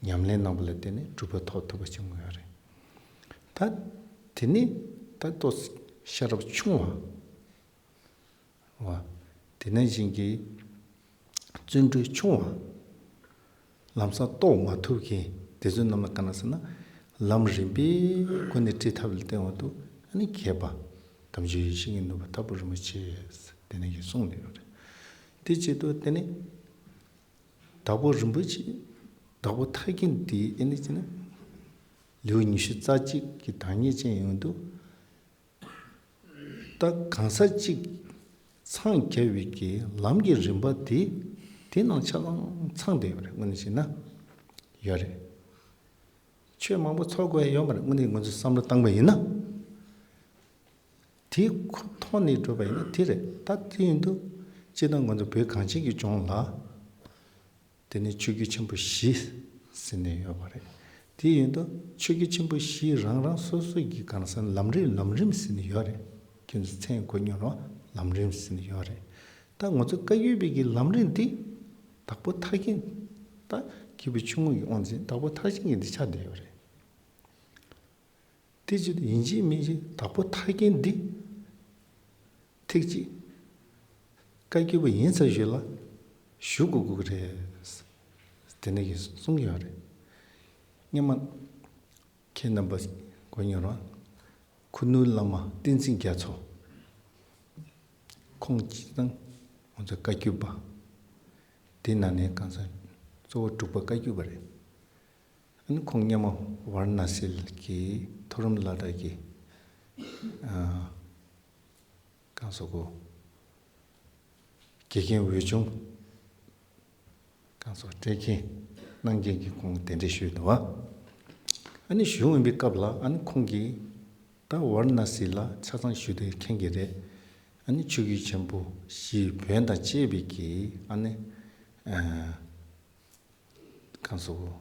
ཉམས་ལེན་གནང་བ་ལ་བརྟེན་ནས་གྲུབ་པ་ཐོབ་ཐུབ་པ་བྱུང་ཡོད་རེད། ད་དེ་ནི་ད་ཏོག་ཤེས་རབ་ཆུང་བ། བ། དེ་ནང་བཞིན་གྱི་བརྩོན་འགྲུས་ཆུང་བ། ལམ་སང་རྟོགས་མ་ཐུབ་མཁན་དེ་ཚོ་རྣམས་ལ་ག་རེ་ཟེར་ན། ལམ་རིམ་པའི་སྒོ་ནས་ཁྲིད་ཐབས་ལ་བརྟེན་པ་དུ་ཨ་ནི་མཁས་པ། དམ་ཆོས་ཡེ་ཤེས་ཀྱི་ནུས་པ་དྭགས་པོ་རིན་པོ་ཆེ། དེ་ནས་ཀྱི་གསུངས་ནས་ཡོད་རེད། དེ་བྱེད་དུ་དེ་ནི། དྭགས་པོ་རིན་པོ་ཆེ། དྭགས་པོ་ཐར་རྒྱན་འདི་ཨེ་ནི་ཅི་ན། ལེའུ་ཉི་ཤུ་རྩ་གཅིག་གི་བདག་ཉིད་ཅན་ཡོང་དུ། ད་གང་ཟག་གཅིག་འཚང་རྒྱ་བའི་གི་ལམ་གྱི་རིམ་པ་དེ་དེ་ནང་ཆ་ཚང་ཚང་བསྡད་ཡོད་རེད། དངོས་གནས་བྱས་ན་ཡོད་རེད། ཆོས་མང་པོ་ཚོགས་དགོས་ཡ་ཡོད་མ་རེད། དངོས་གནས་ང་ཚོས་བསམ་བློ་བཏང་པ་ཡིན་ན། དེའི་ཁོ་ཐོག་ནས་འགྲོ་བ་ཡིན་ན་དེ་རེད། ད་དེ་ཡིན་དུས་སྤྱིར་བཏང་ང་ཚོ་བོད་གངས་ཅན་གྱི་ལྗོངས་ལ། དེ་ནས་ཆོས་བརྒྱུད་ཆེན་པོ་བཞི་ཟེར་ནས་ཡོད་པ་རེད། དེ་ཡིན་དུས་ཆོས་བརྒྱུད་ཆེན་པོ་བཞི་རང་རང་སོ་སོ་གི་གང་ཟག་ལམ་རིམ་ལམ་རིམ་ཟེར་ནས་ཡོད་རེད། ཁྱོད་ཚོ་མཚན་གོ་མྱོང་རོགས། ལམ་རིམ་ཟེར་ནས་ཡོད་རེད། ད་ང་ཚོ་བཀའ་བརྒྱུད་པའི་གི་ལམ་རིམ་འདི་དྭགས་པོ་ཐར་རྒྱན། ད་མཁས་པའི་ཆུང་ངུ་ཡི་དབང་འཛིན་དྭགས་པོ་ཐར་རྒྱན་གྱི་འདི་ཆགས་བསྡད་ཡོད་རེད། དེ་ཅི་ཡིན་གཅིག་མིན་གཅིག་དྭགས་པོ་ཐར་རྒྱན་འདི་ཐེག་གཅིག་བཀའ་བརྒྱུད་པ་ཡིན་ཚར་ཞོར་ལ་ཞུ་དགོས་དགོས་ཀྱི་རེད། དེ་འདྲ་གི་གསུང་གི་ཡོད་རེད། སྔོན་མ་ཁྱེད་རྣམ་པ་གོ་མྱོང་རོགས། ཁུ་ནུ་བླ་མ་བསྟན་འཛིན་རྒྱ་མཚོ། ཁོང་སྤྱིར་བཏང་ང་ཚོ་བཀའ་བརྒྱུད་པ། དེ་ནང་ནས་གང་ཟག་གཙོ་བོ་དྲུག་པ་བཀའ་བརྒྱུད་པ་རེད། ཨ་ནི་ཁོང་སྔོན་མ་ཝཱ་ར་ཎ་སི་གི་མཐོ་རིམ་སློབ་གྲྭ་གི་ཨ་གང་ཟག་གོ། དགེ་རྒན་འོས་སྦྱོང་གང་ཟག་སྤྲད་མཁན་གནང་མཁན་གྱི་ཁོང་གདན་འདྲེན་ཞུས་འདུག་བ། ཨ་ནི་ཞུ་འོས་པའི་སྐབས་ལ་ཨ་ནི་ཁོང་གིས་ད་ཝཱ་ར་ཎ་སི་ལ་ཆ་ཚང་ཞུ་དེ་མཁྱེན་གྱི་རེད། ཨ་ནི་ཆོས་བརྒྱུད་ཆེན་པོ་བཞི་བོན་དང་བཅས་པའི་གི་ཨ་ནི་ཨ། གང་ཟག་གོ།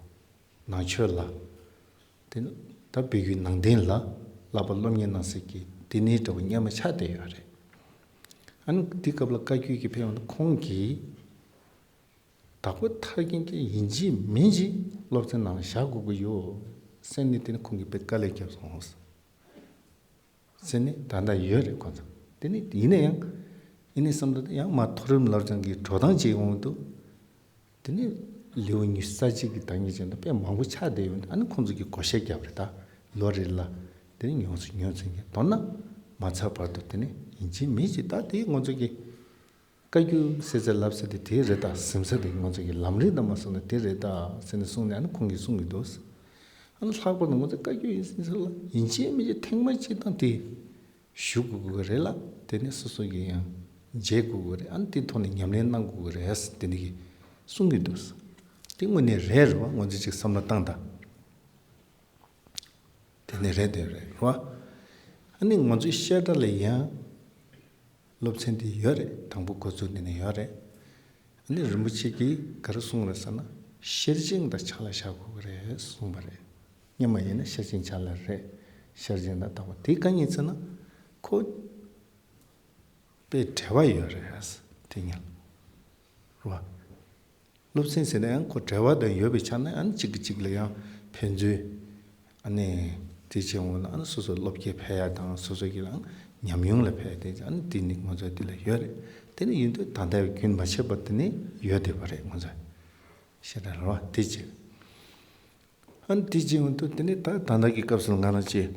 ནང་ཆོས་ལ། དེ་ནི་ད་བོད་བརྒྱུད་ནང་བསྟན་ལ་བསླབ་པ་སློབ་གཉེར་གནང་སའི་གི་དེ་ནས་འདྲ་བོ་སྔོན་མ་ཆགས་བསྡད་ཡོད་རེད། ཨ་ནི་དེ་སྐབས་ལ་བཀའ་བརྒྱུད་ཀྱི་ཕན་ཡོན་ཁོང་གིས་དྭགས་པོ་ཐར་རྒྱན་གྱི་ཡིན་གཅིག་མིན་གཅིག་སློབ་ཚན་ནང་ལ་བཞག་དགོས་ཀྱི་ཡོད་ཟེར་ནས་དེ་ནི་ཁོང་གིས་དཔེ་དཀའ་ལས་བརྒྱབ་སོང་། ཟེར་ནས་ད་ལྟ་ཡོད་རེད་ཁོང་ཚོ། དེ་ནི་ཡིན་ན་ཡང་། ཡིན་ནའི་བསམ་བློ་ཡང་མ་མཐོ་རིམ་སློབ་སྦྱོང་གི་འགྲོ་སྟངས་བྱེད་འོང་དུས། དེ་ནི་ལེའུ་ཉི་ཤུ་རྩ་གཅིག་གི་བདག་ཉིད་ཅན་དུ་དཔེ་མང་པོ་ཆགས་བསྡད་ཡོད། ཨ་ནི་ཁོང་ཚོ་གིས་བགོ་བཤའ་བརྒྱབ་རེད་ད། ལོ་རེ་ལ་དེ་ནི་ཉུང་སུ་ཉུང་སུ་ཉེ་མདོར་ན་མ་ཚར་བར་དུ་དེ་ནི་ཡིན་གཅིག་མིན་གཅིག་ད་དེ་ང་ཚོ་གི་བཀའ་བརྒྱུད་ཟེར་ཚེ་ལབ་ཚེ་དེ་དེ་རེད་ད། ཟིན་ཚེ་དེ་ང་ཚོ་གི་ལམ་རིམ་དང་མ་སོང་ན་དེ་རེད་ད་ཟེར་ནས་གསུངས་ནས་ཨ་ནི་ཁོང་གིས་གསུང་གི་འདུག་ཨ་ནི་ལྷག་པར་དུ་ང་ཚོ་བཀའ་བརྒྱུད་ཡིན་ཟེར་ཚེ་ལ་ཡིན་གཅིག་མིན་གཅིག་ཐེངས་མ་གཅིག་དང་དེ་ཞུ་དགོས་དགོས་རེད་ལ། དེ་ནས་སོ་སོ་གི་ཡང་བརྗེད་དགོས་དགོས་རེད། ཨ་ནི་དེ་ཐོག་ནས་ཉམས་ལེན་གནང་དགོས་དགོས་རེད་དེ་འདྲ་གི་གསུང་གི་འདུག་དེ་དངོས་གནས་རེད་རེད་བ། ང་ཚོ་ཅིག་བསམ་བློ་བཏང་དང་། དེ་ནས་རེད་དེ་རེད་རོ། ཨ་ནི་ང་ཚོའི་བཤད་གྲྭ་ལ་ཡང་སློབ་ཚན་དེ་ཡོད་རེད། དང་པོ་འགོ་འཛུགས་ནས་ནས་ཡོད་རེད། ཨ་ནི་རིན་པོ་ཆེ་གིས་ག་རེ་གསུངས་རེད་ཟེར་ན། ཤེར་ཕྱིན་དང་ཆ་ལ་བཞག་དགོས་ཀྱི་རེད་གསུངས་པ་རེད། སྔོན་མ་ཡིན་ན་ཤེར་ཕྱིན་ཆ་ལ་རེད། ཤེར་ཕྱིན་དང་དག་པ་དེ་གང་ཡིན་ཟེར་ན། ཁོ་དཔེ་འབྲེལ་བ་ཡོད་རེད་དེ་ཉིད་རོ། སློབ་ཚན་ཟེར་ན་ཡང་ཁོ་འབྲེལ་བ་དང་ཡོད་པའི་ཆ་ནས་ཨ་ནི་གཅིག་གིས་གཅིག་ལ་ཡང་ཕན་ཚུན། ཨ་ནི་དེ་བྱེད་འོང་ན་ཨ་ནི་སོ་སོ་སློབ་སྐྱེ་ཕལ་ཡ་དང་སོ་སོ་གི་ལའང་ཉམས་མྱོང་ལ་ཕལ་ཡ་དེ་ཨ་ནི་དེ་ནི་ང་ཚོ་དེ་ལ་ཡོད་རེད། དེ་ནི་ཡིན་དུས་ད་ལྟ་རྒྱུན་མ་ཆད་པར་དེ་ནི་ཡོད་བསྡད་པ་རེད་ང་ཚོ། ཤེས་ར་ར་བ་དེ་བྱེད། ཨ་ནི་དེ་བྱེད་འོང་དུས་དེ་ནི་ད་ད་ལྟ་གི་སྐབས་སུ་ང་རང་ཅིག་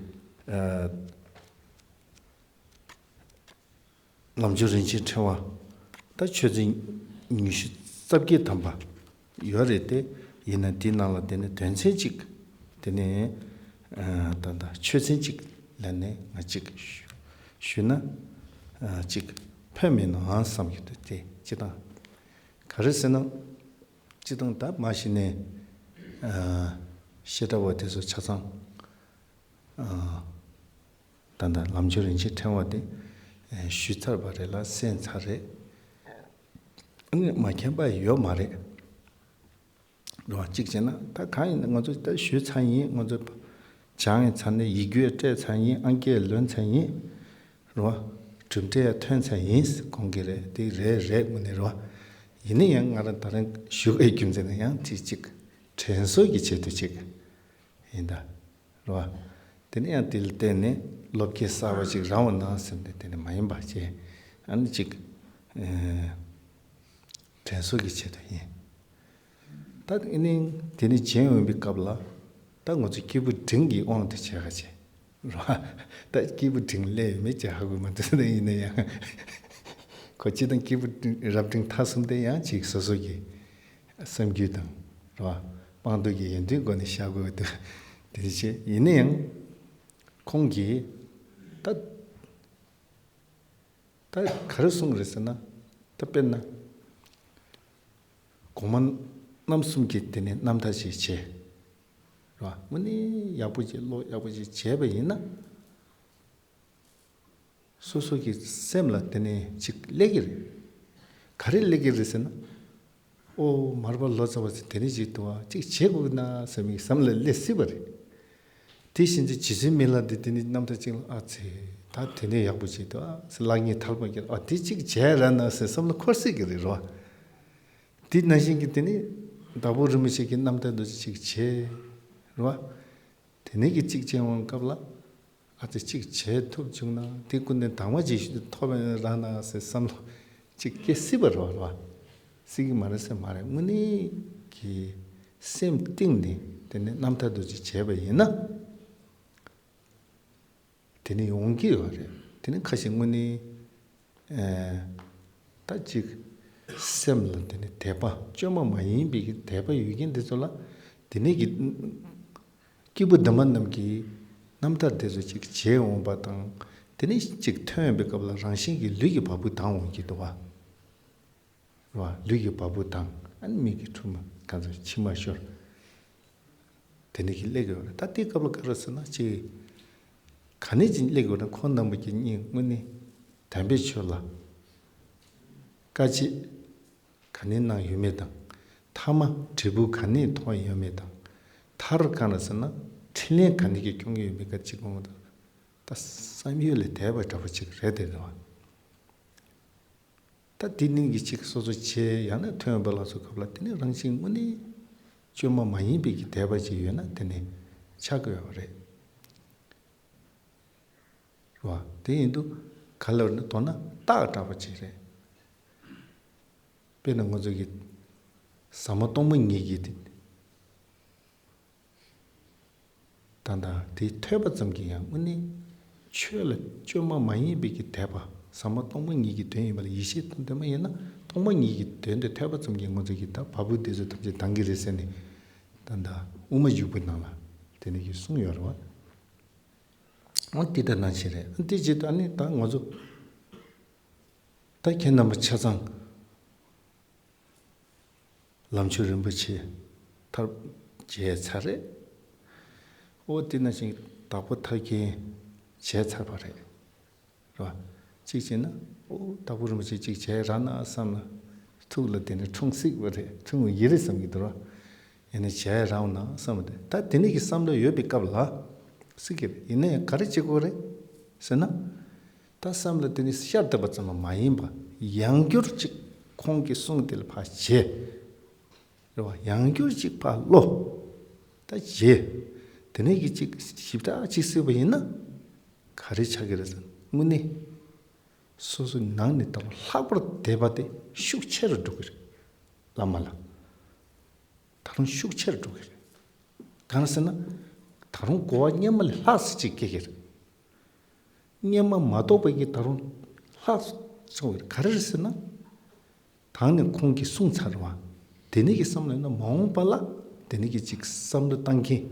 ལམ་གྱི་རིན་ཆེན་ཕྲེང་བ། ད་ཆོས་ཚན་ཉི་ཤུ་རྩ་བརྒྱད་ཐམ་པ་ཡོད་རེད་དེ། ཡིན་ན་དེའི་ནང་ལ་དེ་ནི་དོན་ཚན་གཅིག་དེ་ནི་ད་ལྟ་ཆོས་ཚན་གཅིག་ལ་ནི་ང་གཅིག་ཞུ་ན་གཅིག་ཕན་མེད་ནའང་བསམ་གྱི་འདུག་དེ་སྤྱིར་བཏང་ ག་རེ་ཟེར་ན། སྤྱིར་བཏང་ད་མ་གཞི་ནས་ཨ་བཤད་གྲྭ་བ་དེ་ཚོ་ཆ་ཚང་ཨ་ད་ལྟ་ལམ་ཆོས་རིན་ཆེན་ཕྲེང་བ་དེ་ཨ་ཞུས་ཚར་བ་རེད་ལ། གསན་ཚར་རེད། ཨ་ནི་མ་མཁྱེན་པ་ཡོད་མ་རེད། རེད་བ། གཅིག་བྱས་ན་ད་གང་ཡིན་ན་ང་ཚོ་ད་ཞུས་ཚར་ཡིན། ང་ཚོ་སྦྱངས་ཡིན་ཚར་ནས་ཡི་གེ་སྤྲད་ཚར་ཡིན། ཨང་ཀི་ལོན་ཚར་ཡིན། རེད་བ། གྲུབ་འབྲས་ཡང་ཐོན་ཚར་ཡིན་དགོངས་ཀྱི་རེད། དེ་རེད་རེད་དངོས་གནས་རེད་བ། ཡིན་ན་ཡང་ང་རང་ད་རིང་ཞུ་བའི་རྒྱུ་མཚན་ནི་ཡང་དེ་གཅིག་དྲན་གསོ་གི་ཆེད་དུ་གཅིག་ཡིན་ད། རེད་བ། དེ་ནས་ཡང་དེ་ལ་བརྟེན་ནས་བློ་སྐྱེད་གསར་པ་ཅིག་རག་འོང་ན་བསམ་སྟེ། དེ་ནས་མ་ཡིན་པ་བྱས། ཨ་ནི་ཅིག་ཨེ་དྲན་གསོ་གི་ཆེད་དུ་ཡིན། ད་ཨ་ནི་དེ་ནས་མཇལ་ཡོང་བའི་སྐབས་ལ། ད་ང་ཚོ་སྐྱེས་བུ་འབྲིང་གི་དབང་དུ་བྱས་པ་བྱས། རེད་བ། ད་སྐྱེས་བུ་འབྲིང་སླེབས་ཡོད་མེད་ཅིག་ཧ་གོ་མ་ཐུབ་ན། ཡིན་ན་ཡང་ཁོ་སྤྱིར་བཏང་སྐྱེས་བུ་འབྲིང་རབ་འབྲིང་ཐ་གསུམ་དེ་ཡང་ཅིག་སོ་སོ་གི་བསམ་རྒྱུ་དང་། རེད་བ། དཔང་རྟགས་ཀྱི་ཡོན་ཏན་སྒོ་ནས་བཞག་དགོས་འདུག་དེ་འདྲ་བྱས། ཡིན་ན་ཡང་ཁོང་གིས་ད་ད་ག་རེ་གསུངས་རེད་ཟེར་ན། ད་དཔེར་ན་གོང་མ་རྣམ་གསུམ་གྱིས་དེ་ནས་རྣམ་ཐར་ཅིག་བྱས། རེད་བ། དངོས་གནས་ཡག་པོ་ཅིག་ཀློག་ཡག་པོ་ཅིག་བྱས་པ་ཡིན་ན། སོ་སོ་གི་སེམས་ལ་དེ་ནས་ཅིག་སླེབས་ཀྱི་རེད། ག་རེ་སླེབས་ཀྱི་རེད་ཟེར་ན། ཨོ་མར་པ་ལོ་ཙཱ་བ་ཚོས་དེ་ནས་ཅིག་འདུག་བ། ཅིག་བྱེད་དགོས་ན་བསམ་པའི་བསམ་བློ་སླེབས་སྲིད་པ་རེད། དེ་བཞིན་དུ་རྗེ་བཙུན་མི་ལ་འདི་དེ་ནས་རྣམ་ཐར་ཅིག་ལ། ཨ་ཙི། ད་དེ་ནས་ཡག་པོ་ཅིག་འདུག་ཨ་ཟེར། ལག་གཉིས་ཐལ་མོ་སྦྱར། ཨ་དེ་ཅིག་བྱས་ར་ན་ཟེར་བསམ་བློ་འཁོར་སྲིད་ཀྱི་རེད། རེད་བ། དེ་ནང་བཞིན་གྱི་དེ་ནས་དྭགས་པོ་རིན་པོ་ཆེ་གི་རྣམ་ཐར་འདི་ཅིག་བྱས། རེད་བ། དེ་ནས་ཀྱི་གཅིག་བྱས་འོང་སྐབས་ལ། ཨ་ཙི། གཅིག་བྱེད་ཐུབ་བྱུང་ན། དེ་ཀུན་ནས་དྭངས་མ་ཅིག་ཐོབ་ར་ན་ཟེར་བསམ་བློ་ཅིག་སྐྱེ་སྲིད་པ་རེད་བ། རེད་བ། སྲིད་ཀྱི་མ་རེད་ཟེར་མ་རེད། དངོས་གནས་ཀྱི་སེམས་གཏིང་ནས་དེ་ནས་རྣམ་ཐར་འདི་ཅིག་བྱས་པ་ཡིན་ན། དེ་ནས་ཡོང་གི་ཡོད་རེད། དེ་ནས་ཁ་ཤས་དངོས་གནས་ཨེ་ད་ཅིག་སེམས་ལ་དེ་ནས་དད་པ། བཅོས་མ་མ་ཡིན་པའི་གི་དད་པ་ཡོད་མཁན་དེ་ཚོ་ལ། དེ་ནས་ཀྱི་སྐྱེས་བུ་འདི་མ་རྣམས་ཀྱིས་རྣམ་ཐར་དེ་ཚོ་ཅིག་བྱས་འོང་པ་དང་། དེ་ནས་ཅིག་ཐོན་པའི་སྐབས་ལ་རང་བཞིན་གྱིས་ལུས་ཀྱི་བ་སྤུ་ལྡང་འོང་གི་འདུག་བ། རེད་བ། ལུས་ཀྱི་བ་སྤུ་ལྡང་། ཨ་ནི་མིག་གི་འཕྲུལ་མ་གང་ཚོ་མཆི་མ་ཤོར། དེ་འདྲ་གི་སླེབས་ཡོད་རེད། ད་དེའི་སྐབས་ལ་ག་རེ་ཟེར་ན། ཅིག་ག་ནས་ཅིག་སླེབས་ཡོད་རེད། ཁོང་རྣམ་པ་གི་སྙིང་དངོས་གནས་དམ་པའི་ཆོས་ལ་དཀའ་སྤྱད་ག་ནས་གནང་ཡོད་མེད་དང་། ཐ་མ་འབྲས་བུ་ག་ནས་ཐོབ་ཡོད་མེད་དང་། མཐར་གང་ལ་ཟེར་ན། འཕྲིན་ལས་ག་ནས་ཀྱི་སྐྱོང་གི་ཡོད་མེད་ག་ཅིག་དགོངས་དང་། ད་བསམ་ཡུལ་ལས་འདས་པ་འདྲ་པོ་ཅིག་རེད་དེ་རེད་བ། ད་དེ་ནས་ཀྱི་ཅིག་སོ་སོ་བྱས། ཡང་ན་ཐོན་པ་ལ་སོགས་སྐབས་ལ། དེ་ནས་རང་བཞིན་དངོས་གནས་བཅོས་མ་མ་ཡིན་པའི་གི་དད་པ་ཅིག་ཡོད་ན་དེ་ནས་ཆགས་ཀྱི་ཡོད་པ་རེད། རེད་བ། དེ་ཡིན་དུས་ག་ལ་རེད་ན། མདོར་ན་རྟགས་འདྲ་པོ་ཅིག་རེད། དཔེར་ན་ང་ཚོ་གི་ཟ་མ་ཏོག་མ་ཉིད་ཀྱི་དེ། ད་ལྟ་དེ་ཐོས་པ་ཙམ་གྱིས་ཡང་དངོས་གནས་ཆོས་ལ་བཅོས་མ་མ་ཡིན་པའི་གི་དད་པ། ཟ་མ་ཏོག་མ་ཉིད་ཀྱི་དོན་ཡིན་པ་ལ་ཡིད་ཆེས་བཏང་། དེ་མ་ཡིན་ན་ཏོག་མ་ཉིད་ཀྱི་དོན་དེ་ཐོས་པ་ཙམ་གྱིས་ང་ཚོ་གི་ད་བ་སྤུ་དེ་ཚོ་ཐམས་ཅད་ལྡང་གི་རེད་ཟེར་ནས། ད་ལྟ་དབུ་མ་འཇུག་པའི་ནང་ལ་དེ་ནས་ཀྱི་གསུངས་ཡོད་རེད་བ། འོ་དེ་ལྟར་ནང་བཞིན་རེད། དེ་བྱེད་དུས་ཨ་ནི་ད་ང་ཚོ་ད་ཁྱེད་རྣམ་པ་ཆ་ཚང་ལམ་ཆོས་རིན་པོ་ཆེ་ཐར་བྱས་ཚར་རེད། ཨོ་དེ་ནང་བཞིན་དྭགས་པོ་ཐར་མཁན་བྱས་ཚར་བ་རེད། རེད་བ། གཅིག་བྱས་ན་ཨོ་དྭགས་པོ་རིན་པོ་ཆེ་གཅིག་བྱས་རག་ན་བསམ་ལ། ཐུགས་ལ་དེ་ནས་འཁྲུངས་སྲིད་པ་རེད། འཁྲུངས་པ་ཡིན་རེད་བསམ་གྱི་འདུག་ར། ཡིན་ན་བྱས་རག་ན་བསམ་པ་དེ། ད་དེ་ནས་ཀྱི་བསམ་བློ་ཡོད་པའི་སྐབས་ལ་སྲིད་ཀྱི་རེད། ཡིན་ན་ཡང་ག་རེ་བྱེད་དགོས་རེད་ཟེར་ན། ད་བསམ་བློ་དེ་ནི་ཤར་བསྡད་པ་ཙམ་མ་ཡིན་པ། ཡང་བསྐྱར་ཅིག་ཁོང་གིས་གསུངས་དེ་ལ་ཕར་བྱས། རེད་བ། ཡང་བསྐྱར་ཅིག་ཕར་ཀློག་ད་བྱས། དེ་ནས་ཀྱི་ཅིག་ཞིབ་ཕྲ་ཅིག་གཟིགས་པ་ཡིན་ན། ག་རེ་ཆགས་ཀྱི་རེད་ཟེར་ན། དངོས་གནས་སོ་སོའི་ནང་ནས་ད་རུང་ལྷག་པར་དད་པ་དེ་ཤུགས་ཆེ་རུ་འགྲོ་གི་རེད། བླ་མ་ལ་ད་རུང་ཤུགས་ཆེ་རུ་འགྲོ་གི་རེད། གང་ཟེར་ན། ད་རུང་གོ་བ་སྔོན་མ་ལས་ལྷག་ཙམ་ཅིག་སྐྱེ་གི་རེད། སྔོན་མ་མ་རྟོགས་པའི་གི་ད་རུང་ལྷག་ཙམ་ཡོང་གི་རེད། ག་རེ་རེད་ཟེར་ན། ད་ནི་ཁོང་གིས་གསུངས་ཚར་བ། དེ་ནས་ཀྱི་བསམ་བློ་ཡིན་ན་མ་འོངས་པ་ལ་དེ་ནས་ཀྱི་ཅིག་བསམ་བློ་བཏང་མཁན།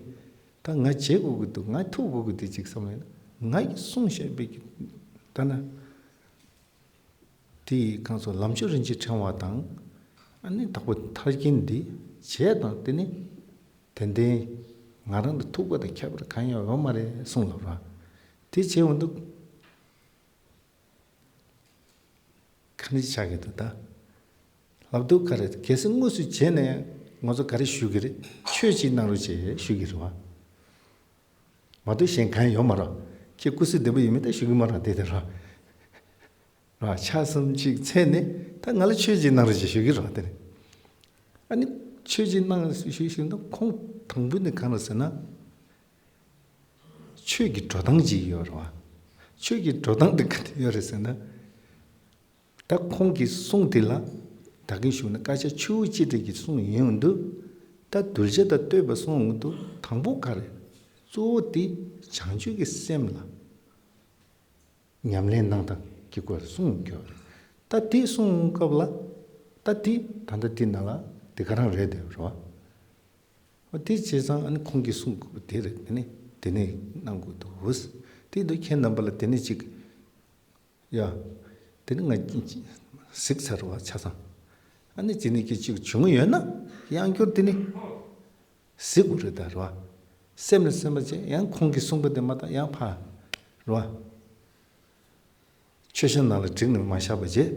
ད་ང་བྱེད་དགོས་ཀྱི་འདུག་ང་ཐུབ་དགོས་ཀྱི་འདུག་ཅིག་བསམ་བློ་ཡིན་ན། ང་གིས་གསུངས་བཞག་པའི་གི་ད་ན། དེ་ཡི་གང་ཚོ་ལམ་ཆོས་རིན་ཆེན་ཕྲེང་བ་དང་། ཨ་ནི་དྭགས་པོ་ཐར་གྱིན་འདི་བྱས་དང་། དེ་ནི་དེ་འདྲའི་ང་རང་ལ་ཐུག་པ་དང་ཁྱད་པར་གང་ཡང་ཡོད་མ་རེད་གསུངས་ལབ་ར། དེ་བྱས་འོང་དུས་ག་འདྲ་ཆགས་ཀྱི་འདུག་ད། ལབ་དུས་ག་རེ། གལ་སྲིད་དངོས་སུ་བྱས་ན་ཡང་ང་ཚོ་ག་རེ་ཞུ་གི་རེད། ཆོས་ཅིག་གནང་རོགས་བྱེད་ཞུ་གི་རེད་བ། མ་གཏོགས་གཞན་གང་ཡང་ཡོད་མ་རེད། ཁྱེད་སྐུ་གཟུགས་བདེ་པོ་ཡོད་མེད་ད་ཞུ་གི་མ་རེད། དེ་དེ་ར། ར་ཆ་གསུམ་ཅིག་འཚལ་ནས་ད་ང་ལ་ཆོས་ཅིག་གནང་རོགས་བྱེད་ཞུ་གི་རེད་བ། དེ་ནས་ཨ་ནི་ཆོས་ཅིག་གནང་ཞུ་ཞུ་ན་ཁོང་དང་པོ་ནས་གང་རེད་ཟེར་ན། ཆོས་ཀྱི་འགྲོ་སྟངས་ཅིག་ཡོད་རེད་བ། ཆོས་ཀྱི་འགྲོ་སྟངས་དེ་ག་འདྲ་ཡོད་རེད་ཟེར་ན། ད་ཁོང་གི་གསུང་དེ་ལ་ད་གིན་ཞུས་ན་བཀའ་ཆ་ཆུ་བོ་གཅིག་སྒྲིལ་གྱི་གསུང་ཡིན་འདུག་ད་གདུལ་བྱ་དང་བསྟོད་པའི་གསུང་འདུག་དང་པོ་ག་རེ། གཙོ་བོ་དེ་བྱང་ཆུབ་ཀྱི་སེམས་ལ་ཉམས་ལེན་གནང་སྟངས་ཀྱི་སྐོར་གསུང་གི་ཡོད་རེད། ད་དེ་གསུང་སྐབས་ལ་ད་དེ་ད་ལྟ་དེ་ནང་ལ་དེ་ག་རང་རེད་དེ་རེད་བ། འོ་དེ་བྱས་ཙང་ཨ་ནི་ཁོང་གིས་གསུང་དགོས་པ་དེ་རེད། དེ་ནི་དེ་ནས་གནང་དགོས་འདུག་དེ་འདུག་ཁྱེད་རྣམ་པ་ལ་དེ་ནས་ཅིག་ཡ། དེ་ནི་ང་གཟིགས་ཚར་བ་ཆ་ཚང་། ཨ་ནི་དེ་ནས་ཀྱི་ཅིག་བྱུང་ཡོད་ན་ཡང་བསྐྱར་དེ་ནི་གཟིགས་དགོས་རེད་ད་རེད་བ། སེམས་ལ་སེམས་པ་བྱས་ཡང་ཁོང་གིས་གསུང་པ་དེ་མ་གཏོགས་ཡང་ཕར་རེད་བ། མཆོད་བཤམས་ནང་ལ་བསྒྲིགས་ནས་མ་བཞག་པ་བྱས།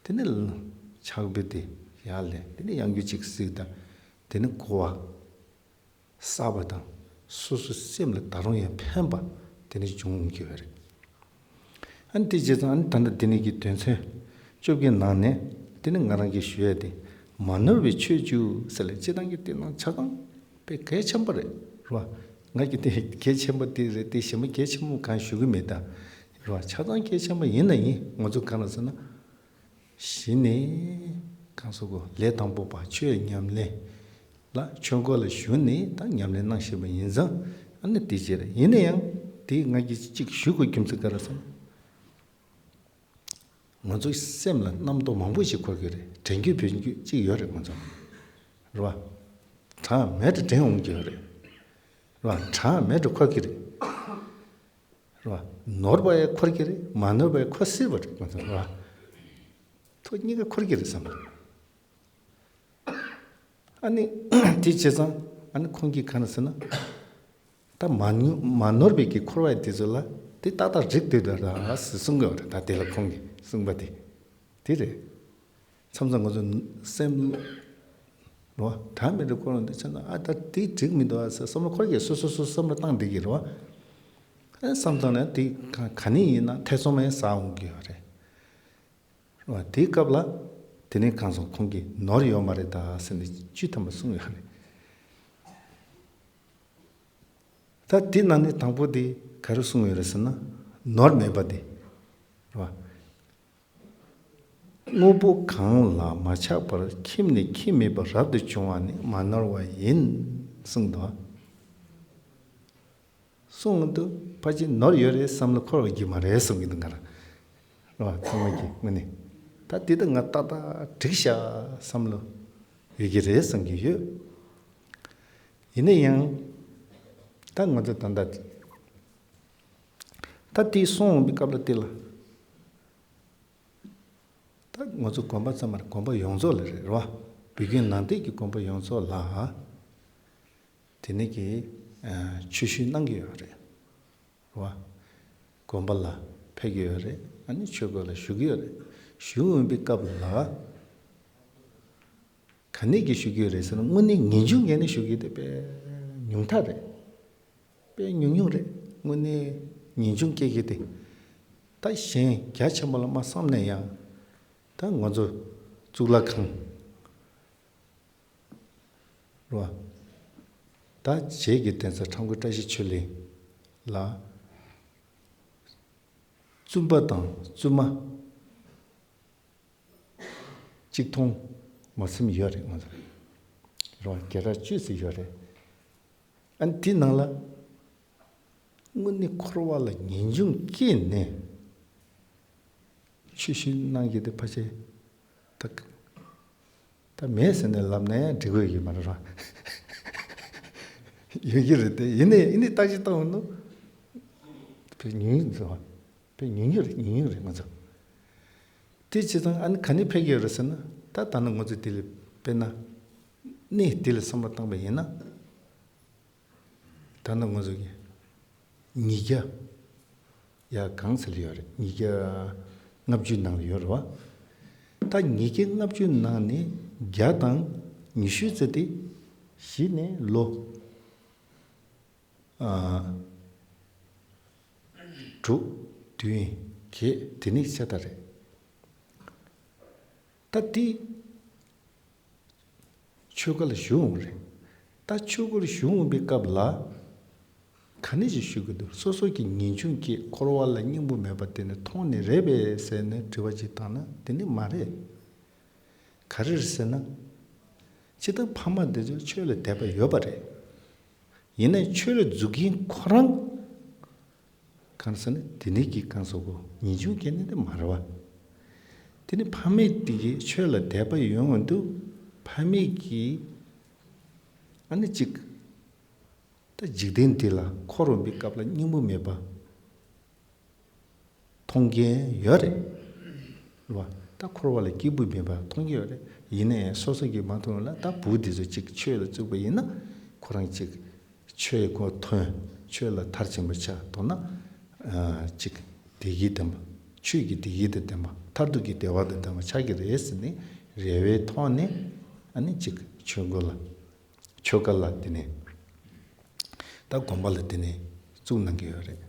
དེ་ནས་ཕྱག་དཔེ་དེ་ཡར་ལེན། དེ་ནས་ཡང་བསྐྱར་ཅིག་གཟིགས་དང་། དེ་ནས་གོ་བ་གསར་པ་དང་སོ་སོའི་སེམས་ལ་ད་རུང་ཡང་ཕན་པ་དེ་ནས་འབྱུང་གི་ཡོད་རེད། ཨ་ནི་དེ་བྱས་ཙང་ཨ་ནི་ད་ལྟ་དེ་ནས་ཀྱི་དོན་ཚན་བཅོ་བརྒྱད་ནང་ནས་དེ་ནས་ང་རང་གིས་ཞུ་ཡ་དེ། མ་ནོར་བའི་ཆོས་བཅུ་ཟེར་ལ་སྤྱིར་བཏང་གི་དེ་ནང་ཆ་ཚང་དཔེ་གལ་ཆེན་པོ་རེད་རེད་བ། ང་གི་དེ་གལ་ཆེན་པོ་དེ་རེད་དེ་གཞན་པ་གལ་ཆེན་པོ་གང་ཞུ་གི་མེད་ད་རེད་བ། ཆ་ཚང་གལ་ཆེན་པོ་ཡིན་ན་ཡིན། ང་ཚོ་གང་ལ་ཟེར་ན། གཞི་ནས་གང་ཟེར་དགོས། ལས་དང་པོ་པ་ཆོས་ཉམས་ལེན་ལ་ཆོས་སྒོ་ལ་ཞུགས་ནས་ད་ཉམས་ལེན་གནང་བཞིན་པ་ཡིན་ཙང་། ཨ་ནི་དེ་བྱས་རེད། ཡིན་ན་ཡང་དེ་ང་གིས་གཅིག་ཞུ་དགོས་རྒྱུ་མཚན་ག་རེ་ཟེར་ན། ང་ཚོའི་སེམས་ལ་རྣམ་རྟོག་མང་པོ་ཞིག་འཁོར་གྱི་རེད། དྲན་རྒྱུ་བརྗེད་རྒྱུ་གཅིག་ཡོད་རེད་ང་ཚོ། རེད་བ། གྲངས་མེད་དུ་དྲན་འོང་གི་ཡོད་རེད། རེད་བ། གྲངས་མེད་དུ་འཁོར་གྱི་རེད། རེད་བ། ནོར་བ་ཡང་འཁོར་གྱི་རེད། མ་ནོར་བ་ཡང་འཁོར་སྲིད་པ་རེད་ང་ཚོ། རེད་བ། ཐོ་གཉིས་ཀ་འཁོར་གྱི་རེད་བསམ། ཨ་ནི་དེ་བྱས་ཙང་ཨ་ནི་ཁོང་གིས་ག་རེ་ཟེར་ན། ད་མ་ནོར་མ་ནོར་བའི་གི་འཁོར་བ་དེ་ཚོ་ལ་དེ་ཏག་ཏག་རིག་སྡོད་དུ་ར་ཟེར་གསུང་གི་ཡོད་རེད། ད་དེ་ལ་ཁོང་གིས་གསུངས་པ་དེ་དེ་རེད། མཚམས་མཚམས་ང་ཚོ་སེམས་ལ་གྲངས་མེད་དུ་འཁོར་འོང་དུས་ཙམ་ན། ཨ་ད་དེ་འགྲིག་མི་འདུག་ཨ་ཟེར་བསམ་བློ་འཁོར་གྱི། སོ་སོ་སོ་བསམ་བློ་བཏང་བསྡད་ཀྱི་རེད་བ། ཨ་བསམ་བཏང་ན་དེ་ག་ག་ནས་ཡིན་ན་ཐེ་ཚོམ་ཡང་ཟ་འོང་གི་ཡོད་རེད། རེད་བ། དེའི་སྐབས་ལ་དེ་ནས་གང་སོང་ཁོང་གིས་ནོར་ཡོད་མ་རེད་ད་ཟེར་ནས་བཅུ་ཐམ་པ་གསུངས་ཡོད་རེད། ད་དེ་ནང་ནས་དང་པོ་དེ་ག་རེ་གསུངས་ཡོད་རེད་ཟེར་ན། ནོར་མེད་པ་དེ་རེད་བ། དངོས་པོ་གང་ལ་མ་ཆགས་པར་ཁྱིམ་ནས་ཁྱིམ་མེད་པར་རབ་ཏུ་བྱུང་བ་ནི་མ་ནོར་བ་ཡིན་གསུངས་འདུག་གསུངས་འདུག་ཕལ་ཆེར་ནོར་ཡོད་རེད་བསམ་བློ་འཁོར་བ་རྒྱུ་མ་རེད་གསུང་གི་འདུག་ང་རང་། རེད་བ། ཚང་མ་གི་ངོས་ནས་ད་དེ་ད་ང་ཏག་ཏག་འགྲིག་ཤག་བསམ་བློ་ཡོད་ཀྱི་རེད་བསམ་གྱི་ཡོད། ཡིན་ན་ཡང་ད་ང་ཚོ་ད་ལྟ་ད་དེ་སོང་བའི་སྐབས་ལ་དེ་ལ། ད་ང་ཚོ་དགོན་པ་ཙམ་མ་རེད། དགོན་པ་ཡོངས་རྫོགས་ལ་རེད་རོ། བོད་བརྒྱུད་ནང་བསྟན་གྱི་དགོན་པ་ཡོངས་རྫོགས་ལ། དེ་ནས་ཀྱི་ཆོས་ཞུ་གནང་གི་ཡོད་རེད་རོ། དགོན་པ་ལ་ཕེབས་ཀྱི་ཡོད་རེད། ཨ་ནི་ཆོས་སྒོ་ལ་ཞུགས་ཀྱི་ཡོད་རེད། ཞུགས་འོང་བའི་སྐབས་ལ་ག་ནས་ཀྱི་ཞུགས་ཀྱི་ཡོད་རེད་ཟེར་ན། དངོས་གནས་ངེས་འབྱུང་གི་ནས་ཞུགས་ཀྱི་དེ་དཔེ་ཉུང་མཐའ་རེད། དཔེ་ཉུང་ཉུང་རེད། དངོས་གནས་ངེས་འབྱུང་སྐྱེ་གི་དེ། ད་གཞན་རྒྱ་ཆེན་པོ་ལ་མ་བསམ་ན་ཡང་། ད་ང་ཚོ་གཙུག་ལག་ཁང་རེད་བ། ད་རྗེ་གི་གདན་ས་ཁྲ་འགུ་བཀྲ་ཤིས་ཆོས་གླིང་ལ་བཙུན་པ་དང་བཙུན་མ་གཅིག་མཐོང་མ་ཟིན་ཡོད་རེད། ང་ཚོ་རེད་བ། བརྒྱ་ཕྲག་བཅུ་ཙམ་ཡོད་རེད། ཨ་ནི་དེ་ནང་ལ་དངོས་གནས་འཁོར་བ་ལ་ངེས་འབྱུང་སྐྱེས་ནས་ཆོས་ཞུ་གནང་གི་དེ་ཕལ་ཆེར་ད་ད་མེད་ཟེར་ནས་ལབ་ན་ཡང་འགྲིག་གི་ཡོད་མ་རེད་ར། ཡོད་ཀྱི་རེད་དེ། ཡིན་ནའི་ཡིན་ནའི་བརྟག་དཔྱད་བཏང་འོང་དུས་དཔེ་ཉུང་ཉུང་ཟེར་བ། དཔེ་ཉུང་ཉུང་རེད། ཉུང་ཉུང་རེད་ང་ཚོ། དེ་བྱས་ཙང་ཨ་ནི་ག་ནས་ཕེབས་ཀྱི་ཡོད་རེད་ཟེར་ན། ད་ད་ནི་ང་ཚོ་དེ་ལ་དཔེར་ན་གནས་དེ་ལ་བསམ་བློ་བཏང་པ་ཡིན་ན། ད་ནི་ང་ཚོ་གི་ཉིས་བརྒྱ་ཡ་གང་ཚེ་ལ་ཡོད་རེད། ཉིས་བརྒྱ་ལྔ་བཅུའི་ནང་ལ་ཡོད་རེད་བ། ད་ཉིས་བརྒྱ་ལྔ་བཅུའི་ནང་ནས་བརྒྱ་དང་ཉི་ཤུ་ཙམ་དེ་གཞི་ནས་ལོ་ཨ་དྲུག་བདུན་བརྒྱད་དེ་ནས་ཆ་ད་རེད། ད་དེ་ཆོས་སྒོ་ལ་ཞུགས་འོང་རེད། ད་ཆོས་སྒོ་ལ་ཞུགས་འོང་པའི་སྐབས་ལ་ག་ནས་ཅིག་ཞུ་གི་འདུག་སོ་སོ་གི་ངེས་འབྱུང་སྐྱེས། འཁོར་བ་ལ་སྙིང་པོ་མེད་པ་དེ་ནི་མཐོང་ནས་རེད་པས་ཟེར་ནས་དྲི་བ་ཅིག་བཏང་ན་དེ་ནི་མ་རེད། ག་རེ་རེད་ཟེར་ན། སྤྱིར་བཏང་ཕ་མ་འདི་ཚོ་ཆོས་ལ་དད་པ་ཡོད་པ་རེད། ཡིན་ནའི་ཆོས་ལ་འཛུགས་མཁན་ཁོ་རང་གང་ཟེར་ན་དེ་ནས་ཀྱི་གང་ཟེར་གོ་ངེས་འབྱུང་སྐྱེས་ནས་དེ་མ་རེད་བ། དེ་ནི་ཕ་མས་དེ་གི་ཆོས་ལ་དད་པ་ཡོང་བ་འདུག་ཕ་མས་ཀྱི་ཨ་ནི་གཅིག་ད་འཇིག་རྟེན་འདི་ལ་འཁོར་འོང་པའི་སྐབས་ལ་སྙིང་པོ་མེད་པ། མཐོང་མཁན་ཡོད་རེད། རེད་བ། ད་འཁོར་བ་ལ་སྐྱིད་པོ་མེད་པ་མཐོང་གི་ཡོད་རེད། ཡིན་ནའི་སོ་སོ་གིས་མ་མཐོང་ལ་ད་བུ་འདི་ཚོ་གཅིག་ཆོས་ལ་བཙུགས་པ་ཡིན་ན་ཁོ་རང་གཅིག་ཆོས་སྒོ་ཐོན། ཆོས་ལ་མཐར་ཕྱིན་པ་ཆགས་མདོར་ན་གཅིག་བདེ་སྐྱིད་ལྡན་པ། ཆོས་ཀྱི་བདེ་སྐྱིད་དང་ལྡན་པ། མཐར་ཐུག་གི་བདེ་བ་དང་ལྡན་པ་ཆགས་ཀྱི་རེད་ཟེར་ནས་རེ་བའི་ཐོག་ནས་ཨ་ནི་གཅིག་ཆོས་སྒོ་ལ། ཆོས་སྒོ་ལ་དེ་ནས་ད་དགོན་པ་ལ་དེ་ནས་བཙུགས་གནང་གི་ཡོད་རེད།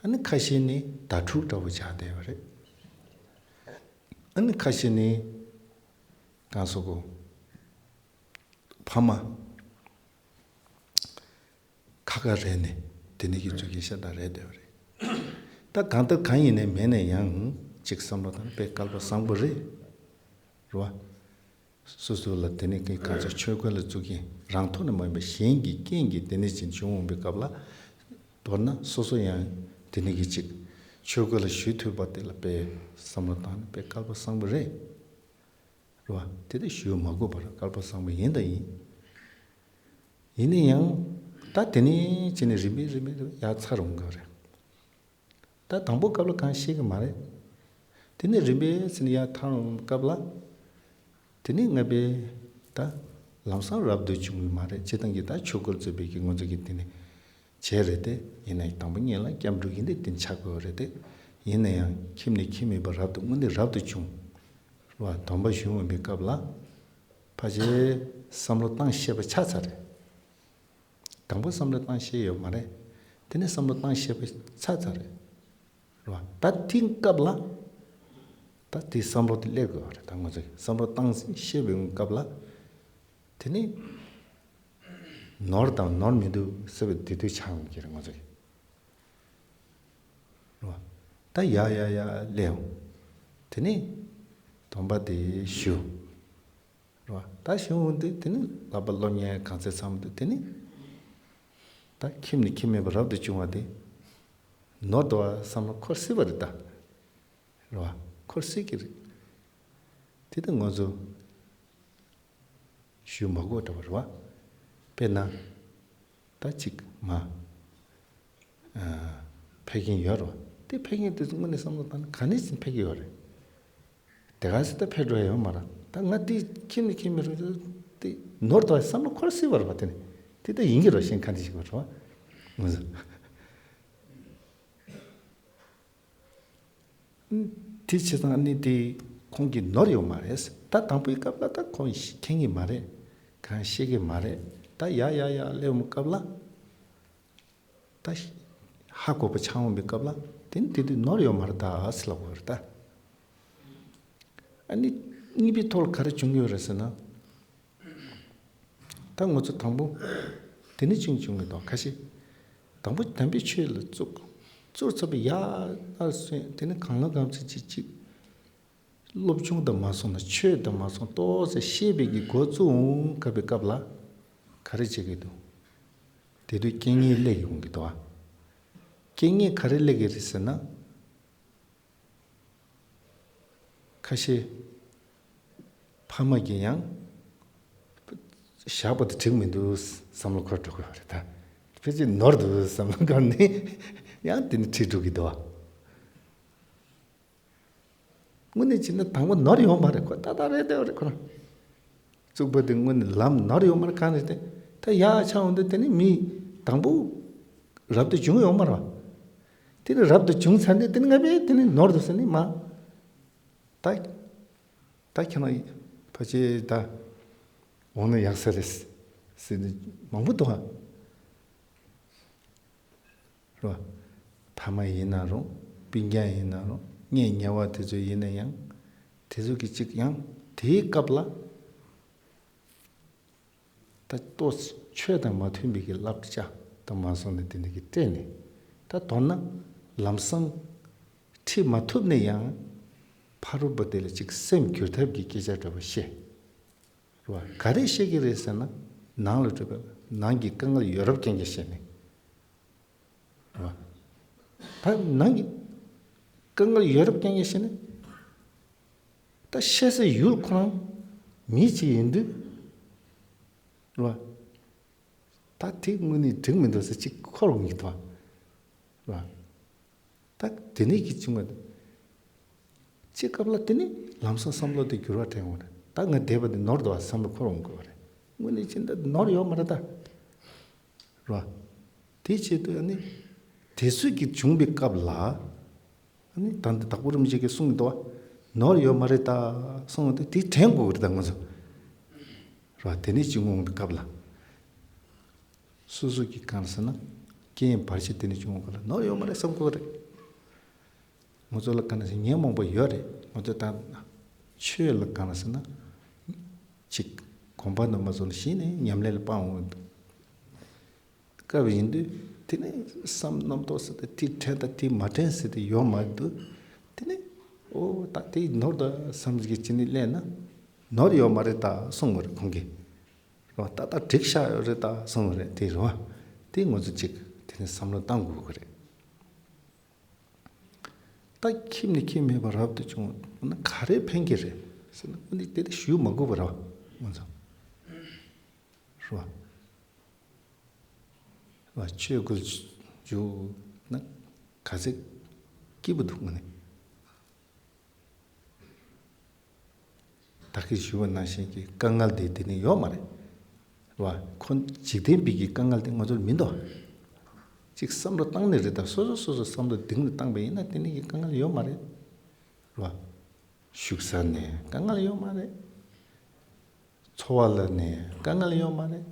ཨ་ནི་ཁ་ཤས་ནི་དྭ་ཕྲུག་འདྲ་བོ་བྱས་བསྡད་ཡོད་རེད། ཨ་ནི་ཁ་ཤས་ནི་གང་ཟེར་གོ་ཕ་མ་ཁ་ཁ་རེད་ནས་དེ་ནས་ཀྱི་བཙུགས་མཁན་ཤ་སྟག་རེད་བསྡད་ཡོད་རེད། ད་གང་ལྟར་གང་ཡིན་ནའི་མེད་ནའི་ཡང་གཅིག་བསམ་བློ་བཏང་ན་དཔེ་སྐལ་པ་བཟང་པོ་རེད། རེད་བ། སོ་སོ་ལ་དེ་ནས་ཀྱི་གང་ཟག་ཆོས་སྒོ་ལ་བཙུགས་མཁན་རང་ཐོག་ནས་མ་ཡིན་པ་གཞན་གྱི་རྐྱེན་གྱིས་དེ་ནས་ཅིག་བྱུང་འོང་པའི་སྐབས་ལ། མདོར་ན་སོ་སོ་ཡང་དེ་ནས་ཀྱི་ཅིག་ཆོས་སྒོ་ལ་ཞུགས་ཐུབ་པ་དེ་ལ་དཔེ་བསམ་བློ་བཏང་ན་དཔེ་སྐལ་པ་བཟང་པོ་རེད། རེད་བ། དེ་ལྟར་ཞུགས་མ་དགོས་པར་སྐལ་པ་བཟང་པོ་ཡིན་དང་ཡིན། ཡིན་ན་ཡང་ད་དེ་ནས་ཅི་ནས་རིམ་པས་རིམ་པས་ཡར་ཚར་འོང་གི་རེད། ད་དང་པོ་སྐབས་ལ་གང་ཤེས་ཀྱི་མ་རེད། དེ་ནས་རིམ་པས་ཟིན་ཡར་ཐར་འོང་སྐབས་ལ། དེ་ནས་ང་པའི་ད་ལམ་སང་རབ་ཏུ་བྱུང་བའི་མ་རེད། སྤྱིར་བཏང་གི་ད་ཆོས་སྒོར་བཙུགས་པའི་གི་ང་ཚོ་གི་དེ་ནས་བྱས་རེད་དེ། ཡིན་ན་དང་པོ་ཉིད་ལ་སྐྱབས་འགྲོ་གི་འདི་དེ་ཆགས་དགོས་རེད་དེ། ཡིན་ན་ཡང་ཁྱིམ་ནས་ཁྱིམ་མེད་པར་རབ་ཏུ་དངོས་གནས་རབ་ཏུ་བྱུང་བ་སྡོམ་པ་ཞུ་འོང་པའི་སྐབས་ལ། ཕལ་ཆེར་བསམ་བློ་བཏང་ཤེས་པ་ཆགས་ཚར་རེད། དང་པོ་བསམ་བློ་བཏང་ཤེས་ཡོད་མ་རེད། དེ་ནས་བསམ་བློ་བཏང་ཤེས་པ་ཆགས་ཚར་རེད། རེད་བ། ད་དེའི་སྐབས་ལ། ད་དེའི་བསམ་བློ་དེ་སླེབས་དགོས་པ་རེད། ད་ང་ཚོས་བསམ་བློ་བཏང་ཤེས་པའི་སྐབས་ལ། དེ་ནས་ནོར་དང་ནོར་མི་འདུག་ཟེར་བའི་དེ་དུས་ཆགས་ཡོང་གི་རེད་ང་ཚོས། རེད་བ། ད་ཡ་ཡ་ཡ་སླེབས་ཡོང་། དེ་ནས་སྡོམ་པ་དེ་ཞུ། རེད་བ། ད་གཞུང་འོང་དུས་དེ་ནི་བསླབ་པ་སློབ་གཉེར་གང་ཚེ་ཚང་དུ་དེ་ནི། ད་ཁྱིམ་ནས་ཁྱིམ་མེད་པར་རབ་ཏུ་བྱུང་བ་དེ། ནོར་འདུག་བ་བསམ་བློ་འཁོར་སྲིད་པ་རེད་ད། རེད་བ། འཁོར་སྲིད་ཀྱི་རེད། དེ་ལྟར་ང་ཚོ་ཞུ་མ་དགོས་འདྲ་བ་རེད་བ། དཔེར་ན། ད་ཅིག་མ། ཕེབས་མཁན་ཡོད་རེད་བ། དེ་ཕེབས་མཁན་དེ་ཚོ་དངོས་གནས་བསམ་བློ་བཏང་ན་ག་ནས་ཕེབས་ཀྱི་ཡོད་རེད། དེ་ག་ཚོད་ད་ཕེབས་འགྲོ་ཡ་ཡོད་མ་རེད། ད་ང་དེ་ཁྱིམ་ནས་ཁྱིམ་མི་རུ་དེ་ནོར་དོ་བསམ་བློ་འཁོར་སྲིད་པ་རེད་བ། དེ་ནི་དེ་ད་ཡིན་གྱི་རེད། གཞན་ག་འདྲ་ཞིག་པ་རེད་བ། ང་ཚོ། དེ་བྱས་ཙང་ནི་དེ་ཁོང་གིས་ནོར་ཡོད་མ་རེད། ད་དང་པོའི་སྐབས་ལ་ད་ཁོང་མཁྱེན་གྱི་མ་རེད། གང་ཤེས་ཀྱི་མ་རེད། ད་ཡ་ཡ་ཡ་སླེབས་སྐབས་ལ། ད་ཧ་གོ་བ་ཆགས་འོང་པའི་སྐབས་ལ་དེ་ནི་དེ་དུས་ནོར་ཡོད་མ་རེད་ད་ཟེར་ལབ་དགོས་རེད་ད། ཨ་ནི་གཉིས་པའི་ཐོག་ལ་ག་རེ་བྱུང་ཡོད་རེད་ཟེར་ན། ད་ང་ཚོ་དང་པོ་དེ་ནི་ཅིག་བྱུང་གི་འདུག་ཁ་ཤས་དང་པོ་དམ་པའི་ཆོས་ལ་བཙུགས། བཙུགས་ཚར་བའི་ཡར་སླར་གསོན། དེ་ནི་གང་ལ་གང་འཚམ་ཅིག་ཅིག་སློབ་སྦྱོང་དང་མ་སོང་ན་ཆོས་དང་མ་སོང་ཏོག་ཙམ་ཤེས་པའི་གི་འགོ་བཙུགས་འོང་སྐབས་པའི་སྐབས་ལ་ག་རེ་བྱེད་ཀྱི་འདུག་དེ་དུས་རྐྱེན་ངན་སླེབས་ཡོང་གི་འདུག་ཨ། རྐྱེན་ངན་ག་རེ་སླེབས་ཀྱི་རེད་ཟེར་ན། ཁ་ཤས་ཕ་མ་གིས་ཡང་བཞག་པ་དེ་འགྲིག་མི་འདུག་བསམ་བློ་འཁོར་འགྲོ་གི་ཡོད་རེད་ད། ཕལ་ཆེར་ནོར་འདུག་བསམ་བློ་འཁོར་ནས་ཡང་དེ་ནི་ཁྲིད་འགྲོ་གི་འདུག་ཨ། དངོས་གནས་བྱས་ན་དང་པོ་ནོར་ཡོད་མ་རེད། ཁོ་ཏག་ཏག་རེད་བསྡད་པ་རེད་ཁོ་རང་། བཙུགས་པ་དེ་དངོས་གནས་ལམ་ནོར་ཡོད་མ་རེད། གང་རེད་དེ། ད་ཡག་ཆགས་འོང་དུས་དེ་ནི་མི་དང་པོ་རབ་ཏུ་བྱུང་ཡོད་མ་རེད་བ། དེ་ནི་རབ་ཏུ་བྱུང་ཚར་ནས་དེ་ནི་ང་པས་དེ་ནི་ནོར་འདུག་ཟེར་ནི་མ། ད་ད་ཁྱེད་རང་ཕལ་ཆེར་ད་འོང་ན་ཡག་ས་རེད་ཟེར་ནི་མང་པོ་འདུག་ཨ། རོ། ཕ་མ་ཡིན་ན་རུང་། སྤུན་ཀྱག་ཡིན་ན་རུང་། ངའི་ཉེ་བ་དེ་ཚོ་ཡིན་ན་ཡང་། དེ་ཚོ་གི་གཅིག་ཡང་དེའི་སྐབས་ལ། ད་ལྟོ་ཆོས་དང་མ་མཐུན་པའི་གི་བསླབ་བྱ་དང་མ་སོང་ནས་དེ་འདྲ་གི་སྤྲད་ནས། ད་མདོར་ན་ལམ་སང་ཁྲིད་མ་ཐུབ་ནས་ཡང་ཕ་རོལ་པོ་དེ་ལ་གཅིག་སེམས་འགྱུར་ཐབས་ཀྱི་སྐད་ཆ་འདྲ་པོ་བཤད། རེད་བ། ག་རེ་བཤད་ཀྱི་རེད་ཟེར་ན། ནང་ལ་སྤྲོད་པ་ནང་གི་དཀའ་ངལ་ཡོད་རབས་རྐྱང་རྐྱང་བཤད་ནས། རེད་བ། ད་ནང་གི་དཀའ་ངལ་ཡོད་རབས་རྐྱང་རྐྱང་བཤད་ནས། ད་བཤད་སའི་ཡུལ་ཁོ་རང་མི་གཅིག་ཡིན་དུས། རེད་བ། ད་དེ་དངོས་གནས་འགྲིག་མི་འདུག་ཟེར་གཅིག་འཁོར་འོང་གི་འདུག་བ། རེད་བ། ད་དེ་ནས་ཀྱི་བྱུང་བ་དང་། སྤྱི་སྐབས་ལ་དེ་ནི་ལམ་སང་བསམ་བློ་དེ་འགྱུར་བ་དྲན་འོང་རེད། ད་ང་བསྡད་པ་དེ་ནོར་འདུག་བ་བསམ་བློ་འཁོར་འོང་དགོས་པ་རེད། དངོས་གནས་ཅི་འདྲ་ནོར་ཡོད་མ་རེད་ད། རེད་བ། དེ་བྱེད་དུས་ཨ་ནི། དེ་ཚོད་ཀྱི་བྱུང་བའི་སྐབས་ལ། ཨ་ནི་ད་འདི་དྭགས་པོ་རིན་པོ་ཆེ་གིས་གསུངས་འདུག་བ། ནོར་ཡོད་མ་རེད་ད་གསུངས་ཏེ་དེ་དྲན་དགོས་ཀྱི་རེད་ད་ང་ཚོ། རེད་བ། དེ་ནས་བྱུང་འོང་བའི་སྐབས་ལ། སོ་སོ་གི་གང་ཟེར་ན། རྐྱེན་བར་ཆད་དེ་ནས་བྱུང་བ་ལ་ནོར་ཡོད་མ་རེད་བསམ་དགོས་རེད། ང་ཚོ་ལ་གང་ཟེར་ཉེས་མང་པོ་ཡོད་རེད། ང་ཚོ་ད་ཆོས་ལ་གང་ཟེར་ན། གཅིག་གོམ་པ་ནང་མ་སོང་ན་གཞི་ནས་ཉམས་ལེན་ལ་སྤང་འོང་། སྐབས་ཡིན་དུས་དེ་ནས་བསམ་རྣམ་རྟོག་ཟེར་ཏེ་དེ་དྲན་དང་དེ་མ་དྲན་ཟེར་ཏེ་ཡོད་མ་འདུག་དེ་ནས་ཨོ་ད་དེ་ནོར་ད་བསམ་གྱི་ཅི་ནས་ལས་ན་ནོར་ཡོད་མ་རེད་ད་གསུང་བ་རེད་ཁོང་གིས། རོ། ཏག་ཏག་འགྲིག་ཤག་ཡོད་རེད་ད་གསུངས་རེད་དེ་རོ། དེ་ང་ཚོ་གཅིག་དེ་ནས་བསམ་བློ་བཏང་དགོས་ཀྱི་རེད། ད་ཁྱིམ་ནས་ཁྱིམ་མེད་པར་རབ་ཏུ་བྱུང་ན་ག་རེ་ཕན་གྱི་རེད་ཟེར་ན། འོ་ནི་དེ་དེ་ཞུ་མ་དགོས་པ་རེད་བ་ང་ཚོ། རོ། རོ། ཆོས་སྐུལ་བྱུང་ན་ག་ཚད་སྐྱིད་པོ་འདུག་ངོ་ནས། བདག་གིས་ཞུས་པ་ནང་བཞིན་གྱི་དཀའ་ངལ་དེ་དེ་ནི་ཡོད་མ་རེད། རེད་བ། ཁོ་འཇིག་རྟེན་པའི་གི་དཀའ་ངལ་དེ་ང་ཚོར་མི་འདུག་གཅིག་བསམ་བློ་བཏང་ནི་རེད་ད། སོ་སོ་སོ་སོ་བསམ་བློ་གཏིང་ནས་བཏང་པ་ཡིན་ན་དེ་ནི་གི་དཀའ་ངལ་ཡོད་མ་རེད། རེད་བ། བཞུགས་ས་ནས་དཀའ་ངལ་ཡོད་མ་རེད། འཚོ་བ་ལ་ནས་དཀའ་ངལ་ཡོད་མ་རེད།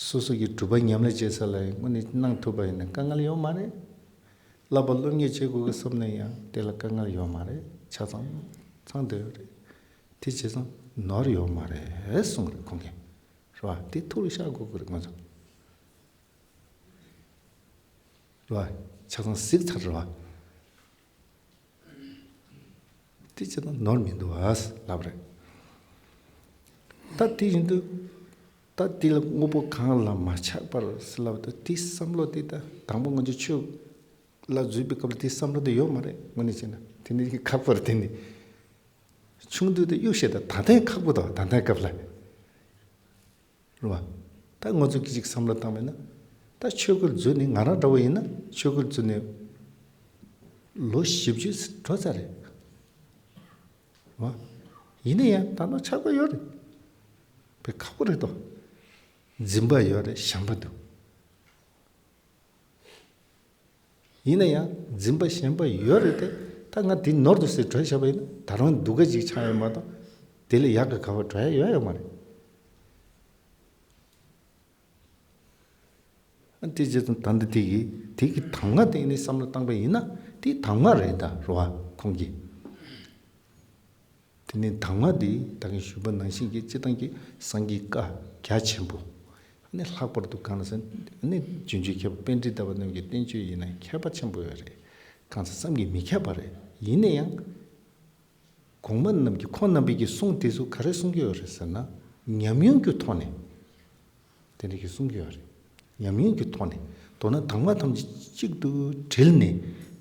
སོ་སོ་གི་སྒྲུབ་པ་ཉམས་ལེན་བྱེད་ས་ལ་ཡང་དངོས་གནས་གནང་ཐུབ་པ་ཡིན་ན་དཀའ་ངལ་ཡོད་མ་རེད། བསླབ་པ་སློབ་གཉེར་བྱེད་དགོས་ཀྱི་བསམ་ན་ཡང་དེ་ལ་དཀའ་ངལ་ཡོད་མ་རེད། ཆ་ཚང་ཚང་བསྡད་ཡོད་རེད། དེ་བྱས་ཙང་ནོར་ཡོད་མ་རེད་གསུངས་རེད་ཁོང་གིས། རེད་བ། དེ་ཐུགས་ལ་བཞག་དགོས་ཀྱི་རེད་ང་ཚོ། རེད་བ། ཆ་ཚང་གཟིགས་ཚར་རེད་བ། དེ་བྱས་ན་ནོར་མི་འདུག་ཨ་ལབ་རེད། ད་དེ་ཡིན་དུས། ད་དེ་ལ་དངོས་པོ་གང་ལ་མ་ཆགས་པར་ཟེར་ལབ་དུས་དེ་བསམ་བློ་དེ་ད་དང་པོ་ང་ཚོ་ཆོས་ལ་འཛུལ་བའི་སྐབས་ལ་དེ་བསམ་བློ་དེ་ཡོད་མ་རེད། དངོས་གནས་བྱས་ན་དེ་ནི་ཁག་པོ་རེད་དེ་ནི། ཆུང་དུས་དེ་གཡུག་བཤད་ད་ད་ལྟའི་ཁག་པོ་དང་ད་ལྟའི་སྐབས་ལ། རེད་བ། ད་ང་ཚོ་གི་ཅིག་བསམ་བློ་བཏང་བས་ན། ད་ཆོས་སྐུལ་འཛུལ་ནས་ང་རང་འདྲ་བོ་ཡིན་ན་ཆོས་སྐུལ་འཛུལ་ནས་ལོ་བཞི་བཅུ་འགྲོ་ཚར་རེད། རེད་བ། ཡིན་ན་ཡང་ད་ནོ་ཆགས་པ་ཡོད་རེད། བས་ཁག་པོ་རེད་དོ། འཛིན་པ་ཡོད་རེད་ཞེན་པ་འདུག་ཡིན་ན་ཡང་འཛིན་པ་ཞེན་པ་ཡོད་རེད་དེ། ད་ང་དེ་ནོར་འདུག་ཟེར་གྲོས་བྱས་པ་ཡིན་ན་ད་རུང་སྡུག་ག་ཅིག་ཆགས་ཡོད་མ་གཏོགས། དེ་ལས་ཡག་ག་ག་བ་འགྲོ་ཡ་ཡོད་ཡོད་མ་རེད། ཨ་དེ་རྗེས་སུ་ད་འདི་དེ་གི་དེ་གི་གདམས་ངག་དེ་ནི་བསམ་བློ་བཏང་པ་ཡིན་ན་དེ་གདམས་ངག་རེད་ད་རེད་བ་ཁོང་གིས། དེ་ནས་གདམས་ངག་འདི་ད་གིན་ཞུས་པ་ནང་བཞིན་གྱི་སྤྱིར་བཏང་གི་སངས་རྒྱས་བཀའ་རྒྱ་ཆེན་པོ། ཨ་ནི་ལྷག་པར་དུ་གང་ལ་ཟེར་ན་ཨ་ནི་རྗེས་འཇུག་མཁས་པ་པཎྜི་ཏ་བ་རྣམས་ཀྱི་བསྟན་བཅོས་ཡིན་ན་ཁྱད་པར་ཆེན་པོ་ཡོད་རེད། གང་ཟེར་བསམ་གྱིས་མི་ཁྱབ་པ་རེད། ཡིན་ན་ཡང་གོང་མ་རྣམས་ཀྱིས་ཁོང་རྣམ་པས་ཀྱི་གསུང་དེ་ཚོ་ག་རེ་གསུང་གི་ཡོད་རེད་ཟེར་ན་ཉམས་མྱོང་གི་ཐོག་ནས་དེ་འདྲ་གི་གསུང་གི་ཡོད་རེད། ཉམས་མྱོང་གི་ཐོག་ནས་མདོར་ན་གདམས་ངག་ཐམས་ཅད་གཅིག་ཏུ་དྲིལ་ནས་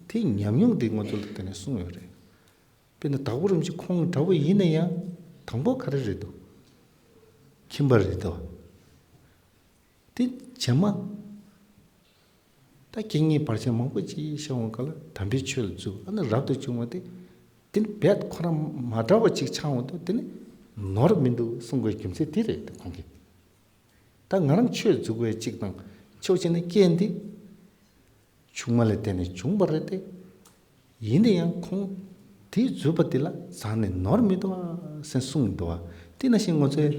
དེ་ཉམས་མྱོང་དེ་ང་ཚོ་ལ་དེ་ནས་གསུངས་ཡོད་རེད། དཔེར་ན་དྭགས་པོ་རིན་པོ་ཆེ་ཁོང་འདྲ་བོ་ཡིན་ན་ཡང་དང་པོ་ག་རེ་རེད་འདུག་ཁྱིམ་པ་རེད་འདུག་དེ་རྗེས་མ་ད་རྐྱེན་ངན་བར་ཆད་མང་པོ་ཅིག་བྱུང་བ་ག་ལ་དམ་པའི་ཆོས་ལ་འཛུལ། ཨ་ནི་རབ་ཏུ་བྱུང་བ་དེ་ དེ་ནི་རྦད་ཁོ་རང་མ་འདྲ་བ་ཅིག་ཆགས་འོང་དུས་དེ་ནི་ནོར་མི་འདུག་གསུང་དགོས་རྒྱུ་མཚན་དེ་རེད། དེ་ཁོང་གིས་ད་ང་རང་ཆོས་འཛུགས་པའི་ཅིག་དང་ཕྱོགས་གཅིག་ནས་སྐད་འདི་ཆུང་མ་ལས་བརྟེན་ནས་བྱུང་བ་རེད་དེ། ཡིན་ན་ཡང་ཁོང་དེ་འཛུགས་པ་དེ་ལ་རྩ་ནས་ནོར་མི་འདུག་བ་ཟེར་གསུངས་འདུག་བ། དེ་ནང་བཞིན་ང་ཚོས་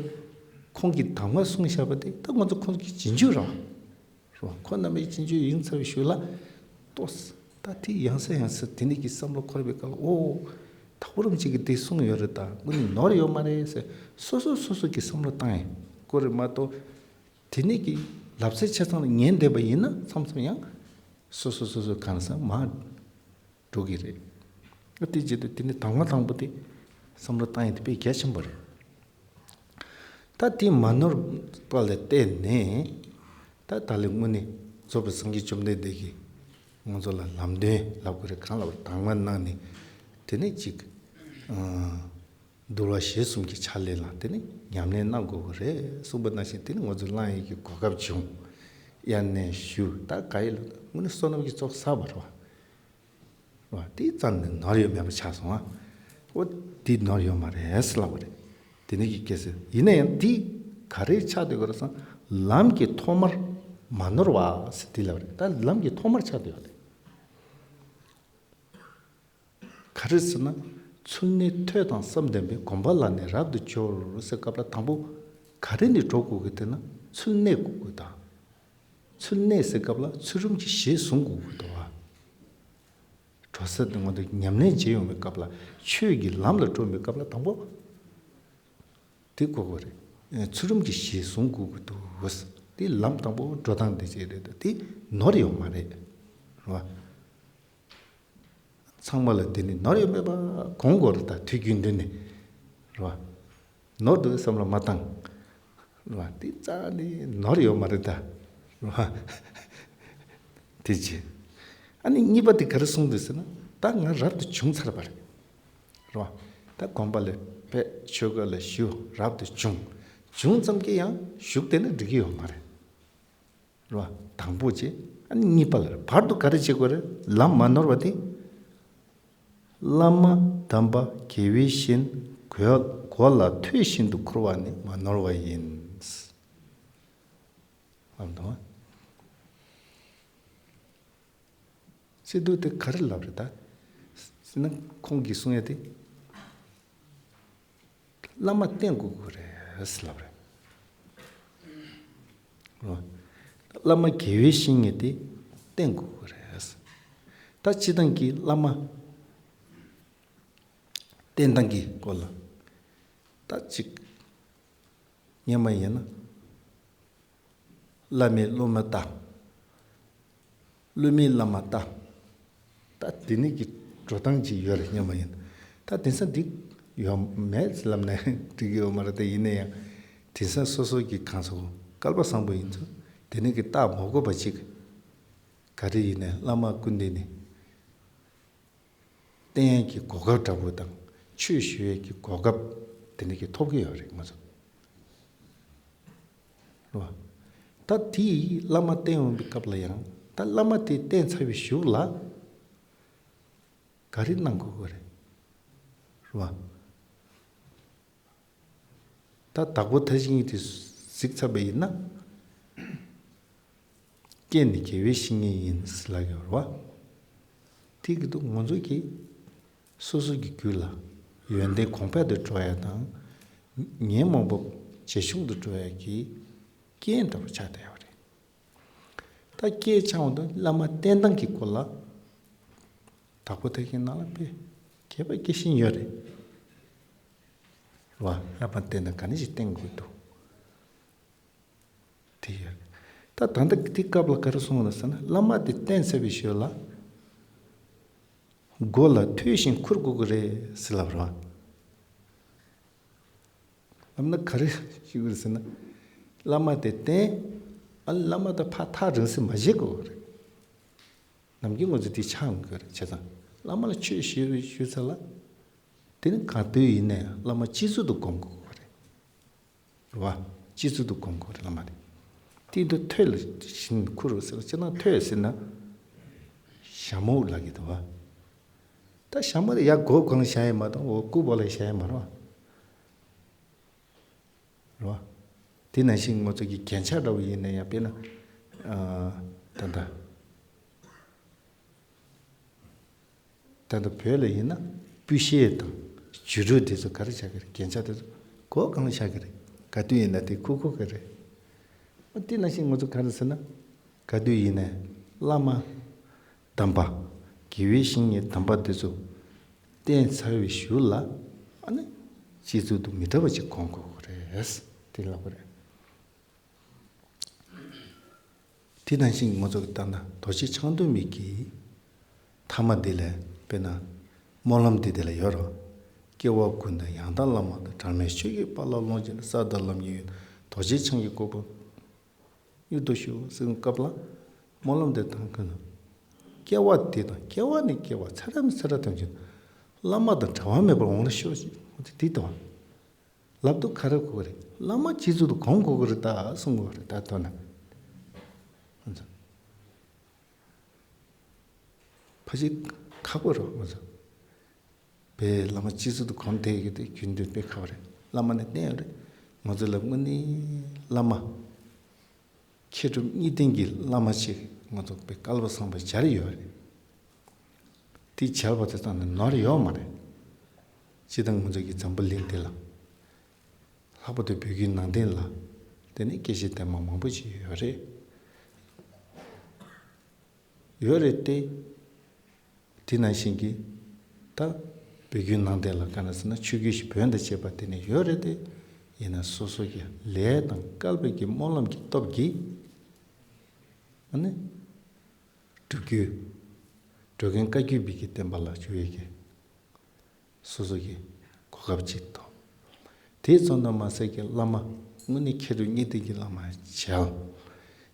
ཁོང་གིས་གདམས་ངག་གསུངས་བཞག་པ་དེ་ད་ང་ཚོ་ཁོང་གི་རྗེས་འཇུག་རང་རེད་བ། ཁོ་རྣམ་པའི་རྗེས་འཇུག་ཡིན་ཚར་བའི་ཤུལ་ལ་ཏོག་ཙམ་ད་དེ་ཡང་སེ་ཡང་སེ་དེ་ནས་ཀྱི་བསམ་བློ་འཁོར་བའི་སྐབས་ལ་ཨོ་དྭགས་པོ་རིན་པོ་ཆེ་གིས་དེ་གསུངས་ཡོད་རེད། ད་དངོས་གནས་ནོར་ཡོད་མ་རེད་ཟེར་སོ་སོ་སོ་སོ་གི་བསམ་བློ་བཏང་ཡིན་དགོས་རེད་མ་གཏོགས། དེ་ནས་ཀྱི་ལབ་ཚད་ཆ་ཚང་ལ་ཉན་བསྡད་པ་ཡིན་ན་མཚམས་མཚམས་ཡང་སོ་སོ་སོ་སོ་གང་ས་མ་འགྲོ་གི་རེད། ཨ་དེ་བྱེད་དུས་དེ་ནི་དང་པོ་དང་པོ་དེ་བསམ་བློ་བཏང་ཡས་དེ་དཔེ་གལ་ཆེན་པོ་རེད། ད་དེ་མ་ནོར་བ་ལ་བརྟེན་ནས་ད་ད་ལོ་དངོས་གནས་རྫོགས་པའི་སངས་རྒྱས་བཅོམ་ལྡན་འདས་ཀྱིས་ང་ཚོ་ལ་ལམ་སྟོན་ལབ་དགོས་རེད། གང་ལབ་དང་མ་གནང་ནས་དེ་ནས་ཅིག་འདུལ་བ་གཞི་གསུམ་གྱི་ཕྱག་ལེན་ལ་དེ་ནི་ཉམས་ལེན་གནང་དགོས་ཀྱི་རེད་གསུངས་པ་ནང་བཞིན་དེ་ནི་ང་ཚོ་བླང་ཡས་ཀྱི་གོ་སྐབས་བྱུང་། དབྱར་གནས་བཞུགས། ད་ག་ཡི་ལ་དངོས་གནས་བསོད་ནམས་ཀྱི་ཚོགས་བསགས་པ་རེད་བ། རེད་བ། དེ་ཙམ་ནས་ནོར་ཡོད་མེད་པ་ཆགས་སོང་ཨ། ཨོ་དེ་ནོར་ཡོད་མ་རེད་ཟེར་ལབ་པ་རེད། དེ་ནི་ཀྱི་སྐད་ཟེར་ཡིན་ན་ཡང་དེ་ག་རེ་ཆགས་བསྡད་ཡོད་རེད་ཟེར་ན་ལམ་གྱི་ཐོག་མར་མ་ནོར་བ་ཟེར་དེ་ལབ་པ་རེད། ད་ལམ་གྱི་ཐོག་མར་ཆགས་བསྡད་ཡོད་རེད། ག་རེ་ཟེར་ན། ཚུལ་གནས་ཐོས་དང་བསམ་ལྡན་པས། སྒོམ་པ་ལ་ནི་རབ་ཏུ་སྦྱོར་ཟེར་སྐབས་ལ་དང་པོ་ག་རེ་ནས་འགྲོ་དགོས་ཀྱི་དེ་ན་ཚུལ་གནས་དགོས་ཀྱི་དང་། ཚུལ་གནས་ཟེར་སྐབས་ལ་ཚུལ་ཁྲིམས་ཀྱི་གཞི་བཟུང་དགོས་ཀྱི་འདུག་བ། འགྲོ་ས་དེ་ངོ་དེ་ཉམས་ལེན་བྱེད་ཡོང་བའི་སྐབས་ལ་ཆོས་ཀྱི་ལམ་ལ་འགྲོ་བའི་སྐབས་ལ་དང་པོ་དེ་དགོས་ཀྱི་རེད། ཚུལ་ཁྲིམས་ཀྱི་གཞི་བཟུང་དགོས་ཀྱི་འདུག་བ། དེ་ལམ་དང་པོ་འགྲོ་སྟངས་དེ་བྱས་རེད། དེ་ནོར་ཡོད་མ་རེད། རེད་བ། ཚང་མ་ལ་དེ་ནི་ནོར་ཡོད་མེད་པ་དགོངས་དགོས་རེད། ད་དུས་རྒྱུན་དུ་ནི་རེད་བ། ནོར་འདུག་བསམ་བློ་མ་བཏང་རེད་བ། དེ་རྩ་ནི་ནོར་ཡོད་མ་རེད་ད་རེད་བ། དེ་རྗེས་ཨ་ནི་གཉིས་པ་དེ་ག་རེ་གསུངས་འདུག་ཟེར་ན། ད་ང་རབ་ཏུ་བྱུང་ཚར་བ་རེད་རེད་བ། ད་དགོན་པ་ལ་ཕེབས། ཆོས་སྒར་ལ་བཞུགས། རབ་ཏུ་བྱུང་། བྱུང་ཙམ་གྱིས་ཡང་བཞུགས་བསྡད་ན་འགྲིག་གི་ཡོད་མ་རེད། རེད་བ། དང་པོ་བྱས། ཨ་ནི་གཉིས་པ་ལ་བར་དུ་ག་རེ་བྱེད་དགོས་རེད། ལམ་མ་ནོར་བ་དེ། བླ་མ་དམ་པ་དགེ་བའི་བཤེས་གཉེན་གོ་ལ་ཐོས་བཞིན་དུ་འཁོར་བ་ནི་མ་ནོར་བ་ཡིན། ལམ་དང་། ཟེར་དུས་དེ་ག་རེ་ལབ་རེད་ད། ཟེར་ན་ཁོང་གིས་གསུང་ཡ་དེ། བླ་མ་བསྟེན་དགོས་ཀྱི་རེད་ཟེར་ལབ་རེད། བླ་མ་དགེ་བའི་བཤེས་གཉེན་དེ་བསྟེན་དགོས་ཀྱི་རེད་ཟེར། ད་སྤྱིར་བཏང་གི་བླ་མ་བསྟེན་སྟངས་ཀྱི་སྐོར་ལ་ད་ཅིག་སྔོན་མ་ཡིན་ན། བླ་མས་སློབ་མ་ལྟ། སློབ་མས་བླ་མ་ལྟ། ད་དེ་ནས་ཀྱི་འགྲོ་སྟངས་ཅིག་ཡོད་རེད་སྙམ་པ་ཡིན། ད་དེང་སང་འདི་ཡོད་མེད་ལབ་ན་འགྲིག་གི་ཡོད་མ་རེད། ད་ཡིན་ན་ཡང་དེང་སང་སོ་སོ་གི་གང་ཟེར་སྐལ་པ་བཟང་པོ་ཡིན་ཚུལ་དེ་ནས་ཀྱི་ལྟ་མ་དགོས་པ་ཅིག་ག་རེ་ཡིན་ནའི་བླ་མ་སྐུ་མདུན་ནས་བསྟེན་ཡས་ཀྱི་གོ་སྐབས་འདྲ་པོ་དང་ཆོས་ཞུ་ཡས་ཀྱི་གོ་སྐབས་དེ་འདྲ་གི་ཐོབ་ཀྱི་ཡོད་རེད་ང་ཚོ། རེད་བ། ད་དེ་བླ་མ་བསྟེན་འོང་པའི་སྐབས་ལ་ཡང་ད་བླ་མ་དེ་བསྟེན་ཚར་བའི་གཞུག་ལ་ག་རེ་གནང་དགོས་ཀྱི་རེད། རེད་བ། ད་དྭགས་པོ་ཐར་ཤིང་གཉིས་དེ་གཟིགས་ཚར་བ་ཡིན་ན། རྐྱེན་ནི་དགེ་བའི་བཤེས་གཉེན་ཡིན་ཟེར་ལབ་ཡོད་རེད་བ། དེ་གི་འདུག་ང་ཚོ་གིས་སོ་སོ་གི་རྒྱུད་ལ་ཡོན་ཏན་གོང་འཕེལ་དུ་འགྲོ་ཡ་དང་། ཉོན་མོངས་པ་ཇེ་ཆུང་དུ་འགྲོ་ཡ་གི་རྐྱེན་འདྲ་པོ་ཆགས་བསྡད་ཡོད་རེད། ད་རྐྱེན་ཆགས་འོང་དུས་བླ་མ་བསྟེན་སྟངས་ཀྱི་སྐོར་ལ་དྭགས་པོ་ཐར་ཤིང་ནང་ལ་དཔེ་མཁས་པ་སྐྱེ་བཞིན་ཡོད་རེད། རེད་བ། བླ་མ་བསྟེན་ན་ག་ནས་ཞིག་བསྟེན་དགོས་འདུག་དེ་ཡོད་རེད། ད་ད་ལྟ་དེ་སྐབས་ལ་ག་རེ་གསུངས་ལ་ཟེར་ན་བླ་མ་དེ་བསྟེན་ཚར་བའི་ཞོར་ལ་མགོ་ལ་ཐོས་ཤིང་འཁུར་དགོས་ཀྱི་རེད་ཟེར་ལབ་རེད་བ། ལབ་ན་ག་རེ་ཞུ་གི་རེད་ཟེར་ན། བླ་མ་དེ་བསྟེན། ཨ་ནི་བླ་མ་དང་ཕར་ཐག་རིང་སེ་མ་བྱེད་དགོས་ཀྱི་རེད། ནམ་རྒྱུན་ང་ཚོ་དེ་ཆགས་ཡོང་གི་རེད། བྱས་ཙང་བླ་མ་ལ་ཆོས་ཞུས་ཞུས་ཚར་ལ། དེ་ནི་གང་འདོད་ཡིན་ནའི་བླ་མ་སྤྱི་གཙུག་ཏུ་སྒོམ་དགོས་ཀྱི་རེད། རེད་བ། སྤྱི་གཙུག་ཏུ་སྒོམ་དགོས་རེད་བླ་མ་དེ། དེ་འདུག་ཐོས་ལ་བཞིན་འཁུར་རོ་ཟེར་ལ་སྤྱིར་ན་ཐོས་ཟེར་ན། ཞྭ་མོ་ལབ་ཀྱི་འདུག་བ། ད་ཞྭ་མོ་དེ་ཡར་སྒོ་སྒང་ལ་བཞག་ཡས་མ་གཏོགས་འོ་སྐུ་བོ་ལ་བཞག་ཡས་མ་རེད་བ། རེད་བ། དེ་ནང་བཞིན་ང་ཚོ་གི་རྒྱན་ཆ་འདྲ་བོ་ཡིན་ན་ཡང་དཔེར་ན། ཨ། ད་ལྟ། ད་ལྟ་བོད་ལ་ཡིན་ན་སྤུ་ཤད་དང་བྱུ་རུ་དེ་ཚོ་ག་རེ་བྱ་གི་རེད། རྒྱན་ཆ་དེ་ཚོ་སྒོ་སྒང་ལ་བཞག་གི་རེད། ག་དུས་ཡིན་ན་དེ་ཁུག་ཁུག་གི་རེད། ཨ། དེ་ནང་བཞིན་ང་ཚོ་ག་རེ་ཟེར་ན། ག་དུས་ཡིན་ནའི་བླ་མ་དམ་པ། དགེ་བའི་བཤེས་གཉེན་དམ་པ་དེ་ཚོ་བསྟེན་ཚར་བའི་གཞུག་ལ། ཨ་ནི་སྤྱི་གཙུག་ཏུ་མི་འདྲ་བ་ཅིག་སྒོམ་དགོས་ཀྱི་རེད། དེ་ལབ་པ་རེད། དེ་ནང་བཞིན་ང་ཚོ་གི་ལྟར་ན་རྡོ་རྗེ་འཆང་གདོང་མའི་གི་མཐའ་མ་འདི་ལ་དཔེར་ན་སྨོན་ལམ་འདི་དེ་ལ་ཡོད་རེད། སྐྱེ་བ་ཀུན་ཏུ་ཡང་དག་བླ་མ་དང་། གྲངས་མེད་ཆོས་ཀྱི་དཔལ་ལ་ལོངས་སྤྱོད་ནས། ས་དང་ལམ་གཉིས་ཡུལ། རྡོ་རྗེ་འཆང་གི་གོ་འཕང་མྱུར་དུ་ཞུ། ཟེར་སྐབས་ལ་སྨོན་ལམ་འདི་བཏང་གི་འདུག་སྐྱེ་བ་འདི་དང་སྐྱེ་བ་ནས་སྐྱེ་བ་ཚེ་རབས་ནས་ཚེ་རབས་ཐམས་ཅད་བླ་མ་དང་འབྲལ་བ་མེད་པར་འོང་ལ་ཤོག་ཅིག་འདི་ལྟ་བུ། ལབ་དུས་ག་རེ་དགོས་ཀྱི་རེད། བླ་མ་སྤྱི་གཙུག་ཏུ་སྒོམ་དགོས་ཀྱི་རེད་ད་གསུང་དགོས་ཀྱི་རེད་ད། མདོར་ན། ང་ཚོ་ཕལ་ཆེར་ཁག་པོ་རེད་ང་ཚོ། བའི་བླ་མ་སྤྱི་གཙུག་ཏུ་སྒོམ་བསྡད་ཡོད་ཀྱི་དེ་རྒྱུན་དུ་དཔེ་ཁག་པོ་རེད། བླ་མ་ནས་བསྟན་ཡོད་རེད། ང་ཚོ་ལ་དངོས་གནས་བླ་མ། མཁས་གྲུབ་གཉིས་ལྡན་གྱི་བླ་མ་ཅིག་ང་ཚོ་དཔེ་བསྐལ་པ་བཟང་པོ་མཇལ་ཡོད་རེད། དེ་མཇལ་བ་དེ་ཙམ་ནས་ནོར་ཡོད་མ་རེད། སྤྱིར་བཏང་ང་ཚོ་གི་འཛམ་བུ་གླིང་འདི་ལ། ལྷག་པར་དུ་བོད་བརྒྱུད་ནང་བསྟན་ལ། དེ་ནས་སྐད་ཆ་དེ་མ་མང་པོ་ཅིག་ཡོད་རེད། ཡོད་རེད་དེ། དེ་ནང་བཞིན་གྱི། ད་བོད་བརྒྱུད་ནང་བསྟན་ལ་ག་རེ་ཟེར་ན་ཆོས་བརྒྱུད་བཞི་བོན་དང་བཅས་པ་དེ་ནས་ཡོད་རེད་དེ། ཡིན་ན་སོ་སོ་གི་ལས་དང་བསྐལ་པའི་གི་སྨོན་ལམ་གྱི་སྟོབས་ཀྱིས། ཨ་ནི། སྒྲུབ་བརྒྱུད། འགྲོ་མགོན་བཀའ་བརྒྱུད་པའི་གི་བསྟན་པ་ལ་བྱུང་བའི་གི། སོ་སོ་གི་གོ་སྐབས་ཅིག་ཐོབ། དེ་ཙམ་དུ་མ་ཟད་ཀྱི་བླ་མ་དངོས་གནས་མཁས་གྲུབ་གཉིས་ལྡན་གྱི་བླ་མ་མཇལ།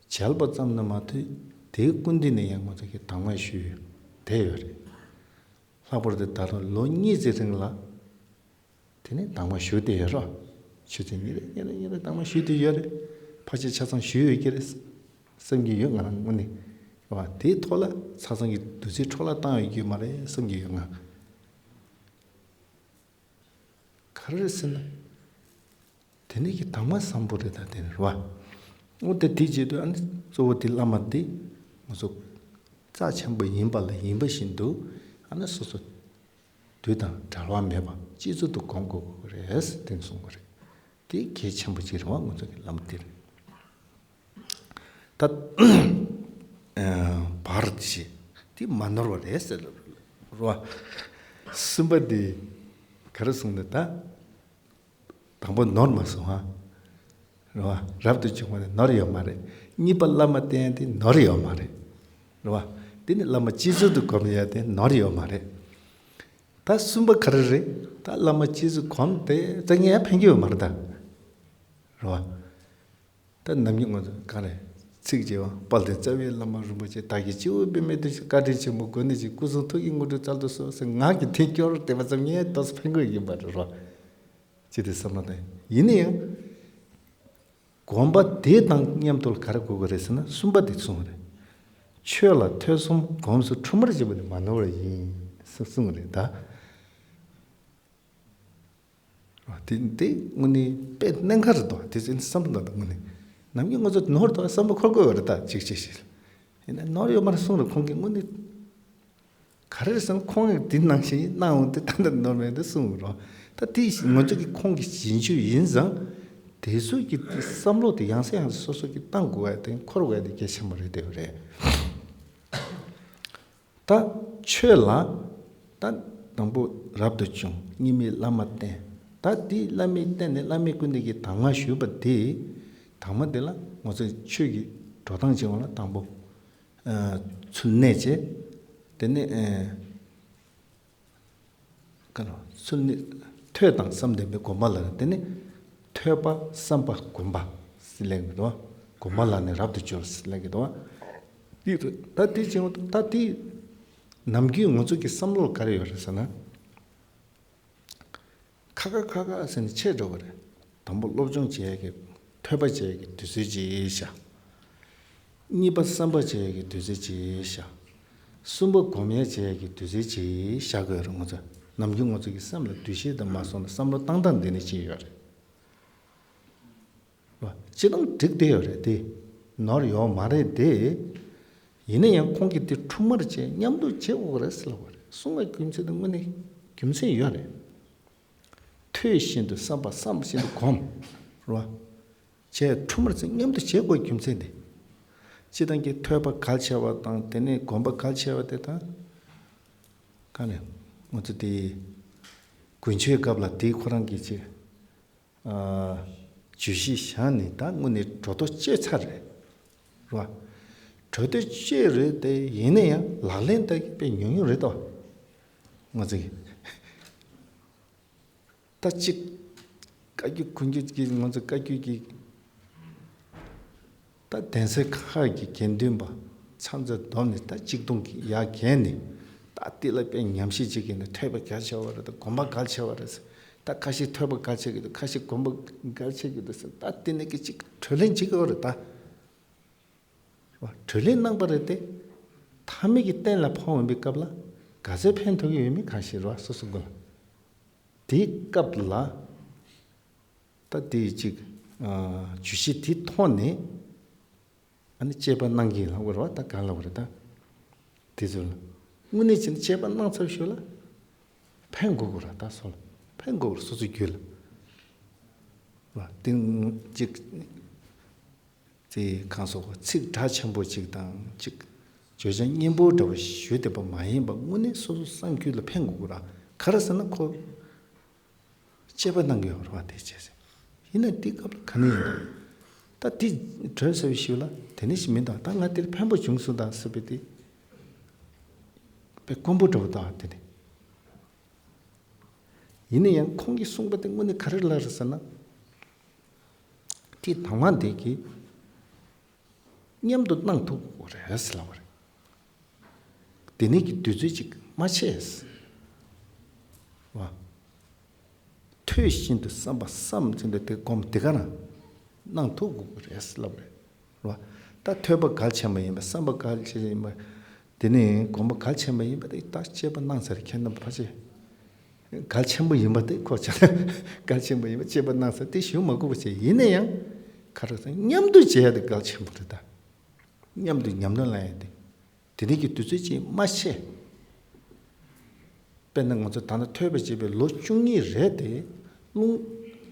མཇལ་བ་ཙམ་དུ་མ་ཟད་དེའི་སྐུ་མདུན་ནས་ཡང་ང་ཚོ་གི་གདམས་ངག་ཞུས་བསྡད་ཡོད་རེད། ལྷག་པར་དུ་ད་རུང་ལོ་གཉིས་ཙམ་རིང་ལ། དེ་ནས་གདམས་ངག་ཞུས་བསྡད་ཡོད་རེད། ཆུ་ཚོད་ཉིན་རེ་ཉིན་རེ་ཉིན་རེ་གདམས་ངག་ཞུས་བསྡད་ཡོད་རེད། ཕལ་ཆེར་ཆ་ཚང་ཞུས་ཡོད་ཀྱི་རེད། བསམ་གྱི་ཡོད་ང་རང་དངོས་གནས། རེད་བ། དེའི་ཐོག་ལ་ཆ་ཚང་གི་བདུད་རྩི་འཕྲོ་བརླག་བཏང་ཡོད་ཀྱི་མ་རེད་བསམ་གྱི་ཡོད་ང་། ག་རེ་རེད་ཟེར་ན། དེ་ནས་ཀྱི་གདམས་ངག་བཟང་པོ་རེད་ད་དེ་ནས་རེད་བ། འོ་དེ་དེ་བྱེད་དུས་ཨ་ནི་གཙོ་བོ་དེ་བླ་མ་དེ་ང་ཚོ་རྩ་ཆེན་པོ་ཡིན་པ་ལ་ཡིན་པ་བཞིན་དུ་ཨ་ནི་སོ་སོ་དུས་དང་བྲལ་བ་མེད་པ་སྤྱི་གཙུག་ཏུ་སྒོམ་དགོས་ཀྱི་རེད་དེ་གསུང་གི་རེད། དེ་གལ་ཆེན་པོ་ཅིག་རེད་བ་ང་ཚོ་གི་བླ་མ་དེ་རེད། ད་བར་ཞེས་དེ་མ་ནོར་བ་རེད་ཟེར་རོ། གསུམ་པ་དེ་ག་རེ་གསུངས་ནས་ད། དང་པོ་ནོར་མ་སོང་ཧ། རེད་བ། རབ་ཏུ་བྱུང་བ་ནི་ནོར་ཡོད་མ་རེད། གཉིས་པ་བླ་མ་བསྟེན་དེ་ནོར་ཡོད་མ་རེད། རེད་བ། དེ་ནི་བླ་མ་སྤྱི་གཙུག་ཏུ་སྒོམ་ཡ་དེ་ནོར་ཡོད་མ་རེད། ད་གསུམ་པ་ག་རེ་རེད། ད་བླ་མ་སྤྱི་གཙུག་སྒོམ་དེ་ད་ངས་ཡང་ཕན་གྱི་ཡོད་མ་རེད་ད། རེད་བ། ད་ནམ་རྒྱུན་ང་ཚོ་ག་རེ། ཚིག་བརྗེ་བ་དཔལ་ལྡན་རྩ་བའི་བླ་མ་རིན་པོ་ཆེ་བདག་གིས་སྤྱི་བོར་པདྨས་བཏེགས་ཤིང་། བཀའ་དྲིན་ཆེན་པོ་མགོན་ནས་བཞེངས། སྐུ་གསུང་ཐུགས་ཀྱི་དངོས་གྲུབ་སྩལ་དུ་གསོལ་ཟེར་ངག་གི་དོན་སྐྱོར་བསྡད་པ་ཙམ་ངས་ཏོག་ཙམ་ཕན་གྱི་ཡོད་ཀྱི་མ་རེད་རོ། ཅི་སྟེ་བསམ་བློ་བཏང་ཡིན་ན་ཡང་། སྒོམ་པ་དེ་དང་མཉམ་དུ་ག་རེ་དགོས་ཀྱི་རེད་ཟེར་ན་གསུམ་པ་དེ་གསུངས་རེད། ཆོས་ལ་ཐོས་བསམ་སྒོམ་གསུམ་འཁྲུལ་མར་བྱེད་པ་ནི་མ་ནོར་བ་ཡིན་གསུངས་རེད་ད། དེ་དེ་དངོས་གནས་དཔེ་གནད་འགག་རེད་དོ། དེ་ཚོ་བསམ་བློ་བཏང་དང་དངོས་གནས་ནམ་རྒྱུན་ང་ཚོ་ནོར་དོ་བསམ་བློ་འཁོར་དགོས་པ་རེད་ད་ཅིག་ཅིག་ཞིག་ཡིན་ན་ནོར་ཡོད་མ་རེད་གསུངས་རེད་ཁོང་གིས་དངོས་གནས། ག་རེ་རེད་ཟེར་ན་ཁོང་གིས་དེ་ནང་བཞིན་གནང་འོང་དེ་ད་ལྟ་ནོར་མེད་དེ་གསུངས་རོགས། ད་དེ་ང་ཚོ་གི་ཁོང་གི་རྗེས་འཇུག་ཡིན་ཙང་། དེ་ཚོ་གི་དེ་བསམ་བློ་དེ་ཡང་སེ་ཡང་སེ་སོ་སོ་གི་བཏང་དགོས་ཡ་དེ་འཁོར་དགོས་ཡ་དེ་གལ་ཆེན་པོ་རེད་དེ་རེད། ད་ཆོས་ལ་ད་དང་པོ་རབ་ཏུ་བྱུང་གཉིས་མེད་བླ་མ་བསྟེན། ད་དེ་བླ་མས་བསྟེན་ནས་བླ་མའི་སྐུ་མདུན་གྱི་གདམས་ངག་ཞུས་པ་དེ། དང་མ་དེ་ལ་ང་ཚོས་ཆོས་ཀྱི་འགྲོ་སྟངས་བྱེད་པ་ལ་དང་པོ། ཨ། ཚུལ་གནས་བྱས། དེ་ནས་ཨ། ག་རེ། ཚུལ་གནས། ཐོས་དང་བསམ་ལྡན་པས་སྒོམ་པ་ལ་ནི། དེ་ནས་ཐོས་པ་བསམ་པ་སྒོམ་པ་ཟེར་ལབ་ཀྱི་འདུག་སྒོམ་པ་ལ་ནི་རབ་ཏུ་སྦྱོར་ཟེར་ལབ་ཀྱི་འདུག་དེ་རེད། ད་དེ་བྱུང་ད་དེ་ནམ་རྒྱུན་ང་ཚོ་གི་བསམ་བློར་ག་རེ་ཡོད་རེད་ཟེར་ན། ཁ་ཁ་ཁ་ཁ་ཟེར་ནས་ཆད་འགྲོ་གི་རེད། དང་པོ་སློབ་སྦྱོང་བྱེད་ཡས་ཀྱི་ཐོས་པ་བྱེད་ཡས་ཀྱི་དུས་ཚོད་ཅིག་བཞག་གཉིས་པ་བསམ་པ་བྱེད་ཡས་ཀྱི་དུས་ཚོད་ཅིག་བཞག་གསུམ་པ་སྒོམ་ཡ་བྱེད་ཡ་གི་དུས་ཚོད་ཅིག་བཞག་དགོས་རེད། ང་ཚོ་ནམ་རྒྱུན་ང་ཚོ་གི་སེམས་ལ་འདུ་ཤེས་དང་མ་སོང་ན་བསམ་བློ་བཏང་སྟངས་འདི་ནས་ཅིག་ཡོད་རེད་བ། སྤྱིར་བཏང་འགྲིག་བསྡད་ཡོད་རེད་དེ། ནོར་ཡོད་མ་རེད་དེ། ཡིན་ན་ཡང་ཁོང་གིས་དེ་འཁྲུལ་མར་བྱས་མཉམ་དུ་བྱེད་དགོས་རེད་ཟེར་ལབ་པ་རེད། གསུང་བའི་རྒྱུ་མཚན་དེ་དངོས་གནས་རྒྱུ་མཚན་ཡོད་རེད། ཐོས་བཞིན་དུ་བསམ་པ་བསམ་བཞིན་དུ་སྒོམ། རེད་བ། བྱས་འཁྲུལ་མར་ཚེ་མཉམ་དུ་བྱེད་དགོས་རྒྱུ་མཚན་དེ། སྤྱིར་བཏང་གི་ཐོས་པ་གལ་ཆེ་བ་དང་དེ་ནས་སྒོམ་པ་གལ་ཆེ་བ་དེ་དང་། ག་ནས་ང་ཚོ་དེ་དགུན་ཆོས་སྐབས་ལ་དེ་ཁོ་རང་གི་ཆེ་བརྗོད་གཞི་བཞག་ནས་ད་དངོས་གནས་གྲོས་ཐོ་བཅད་ཚར་རེད། རེད་བ། གྲོས་ཐོ་བཅད་རེད་དེ་ཡིན་ན་ཡང་ལག་ལེན་ད་དཔེ་ཉུང་ཉུང་རེད་དོ། ང་ཚོ་གི་ད་གཅིག་བཀའ་བརྒྱུད་ཁུངས་བརྒྱུད་ཀྱི་ང་ཚོ་བཀའ་བརྒྱུད་ཀྱི་ད་གདན་སའི་ཁག་གི་དགེ་འདུན་པ་ཚང་ཚོ་བསྡོམས་ནས་ད་གཅིག་སྟོང་གི་ཡར་བརྒལ་ནས་ད་དེ་ལ་དཔེ་ཉམས་ཞིབ་བྱེད་ཀྱི་ནས་ཐོས་པ་གལ་ཆེ་བ་རེད་ད་སྒོམ་པ་གལ་ཆེ་བ་རེད་ཟེར། ད་ཁ་ཤས་ཐོས་པ་གལ་ཆེ་གི་འདུག་ཁ་ཤས་སྒོམ་པ་གལ་ཆེ་གི་འདུག་ཟེར། ད་དེ་ནས་ཀྱི་གཅིག་གྲོས་གླེང་བྱེད་དགོས་རེད་ད། རེད་བ། གྲོས་གླེང་གནང་པ་རེད་དེ། མཐའ་མའི་གི་གཏན་ལ་ཕབ་འོང་པའི་སྐབས་ལ་ག་ཚོད་ཕན་ཐོགས་ཀྱི་ཡོད་མེད་གང་ཤེས་རེད་བ། སོ་སོ་དགོས་ལ། དེའི་སྐབས་ལ་ད་དེའི་གཅིག་ཨ་བརྗོད་གཞི་དེའི་ཐོག་ནས་ཨ་ནི་དཔྱད་པ་གནང་གི་ལབ་དགོས་རེད་བ། ད་གང་ལབ་དགོས་རེད་ད། དེ་ཚོ་ལ་དངོས་གནས་བྱས་ན་དཔྱད་པ་གནང་ཚར་ཞོར་ལ་ཕན་དགོས་དགོས་རེད་ད། སོ་ལ་ཕན་དགོས་རེད། སོ་སོའི་རྒྱུད་ལ་བ། དེ་གཅིག་དེ་གང་སོགས་ཚིག་གྲགས་ཆེན་པོ་གཅིག་དང་གཅིག་བརྗོད་བྱ་སྙན་པོ་འདྲ་བོ་ཞུས་བསྡད་པ་མ་ཡིན་པ་དངོས་གནས་སོ་སོ་སེམས་རྒྱུད་ལ་ཕན་དགོས་ཀྱི་རེད། ག་རེ་ཟེར་ན་ཁོ་དཔྱད་པ་གནང་གི་ཡོད་རེད་བ། དེ་བྱས་ཟེར། ཡིན་ན་དེ་སྐབས་ལ་ག་ནས་ཡིན་ད། ད་དེ་གྲོས་ཟེར་བའི་ཞུ་ལ་དེ་ནས་ཞིག་མིན་ད། ད་ང་དེར་ཕན་པོ་བྱུང་སོང་ད་ཟེར་བའི་དེ་དཔེ་དཀོན་པོ་འདྲ་བོ་ད་དེ་ནས། ཡིན་ན་ཡང་ཁོང་གིས་གསུངས་པ་དེ་དངོས་གནས་ག་རེ་ལབ་རེད་ཟེར་ན། དེ་དང་མ་འདས་ཀྱི་མཉམ་དུ་གནང་ཐུབ་དགོས་རེད་ཟེར་ལབ་པ་རེད། དེ་ནས་ཀྱི་དུས་ཚོད་ཅིག་མ་ཆད་ཟེར་བ། ཐོས་བཞིན་དུ་བསམ་པ་བསམ་བཞིན་དུ་དེ་སྒོམ་དེ་ག་རང་གནང་ཐུབ་དགོས་རེད་ཟེར་ལབ་པ་རེད། རེད་བ། ད་ཐོས་པ་གལ་ཆེན་པོ་ཡིན་པ་བསམ་པ་གལ་ཆེ་ཡིན་པ། དེ་ནས་སྒོམ་པ་གལ་ཆེན་པོ་ཡིན་པ་དེ་ད་དཔྱད་པ་གནང་ཚར་ཁྱེད་རྣམ་པ་ཕལ་ཆེར། གལ་ཆེན་པོ་ཡིན་པ་དེ་ཁོ་ཆ་གལ་ཆེན་པོ་ཡིན་པ་དཔྱད་པ་གནང་ཚར་དེ་ཞུ་མ་དགོས་པ་བྱས། ཡིན་ན་ཡང་ག་རེ་ཟེར་མཉམ་དུ་བྱེད་ཡ་དེ་གལ་ཆེན་པོ་རེད་ད། མཉམ་དུ་ཉམས་ལེན་གནང་ཡ་དེ། དེ་རིང་གི་དུས་ཚོད་ཅིག་མ་ཆད། དཔེར་ན་ང་ཚོ་ད་ལྟ་ཐོས་པ་བྱས་པའི་ལོ་བཅུ་གཉིས་རེད་དེ། རླུང་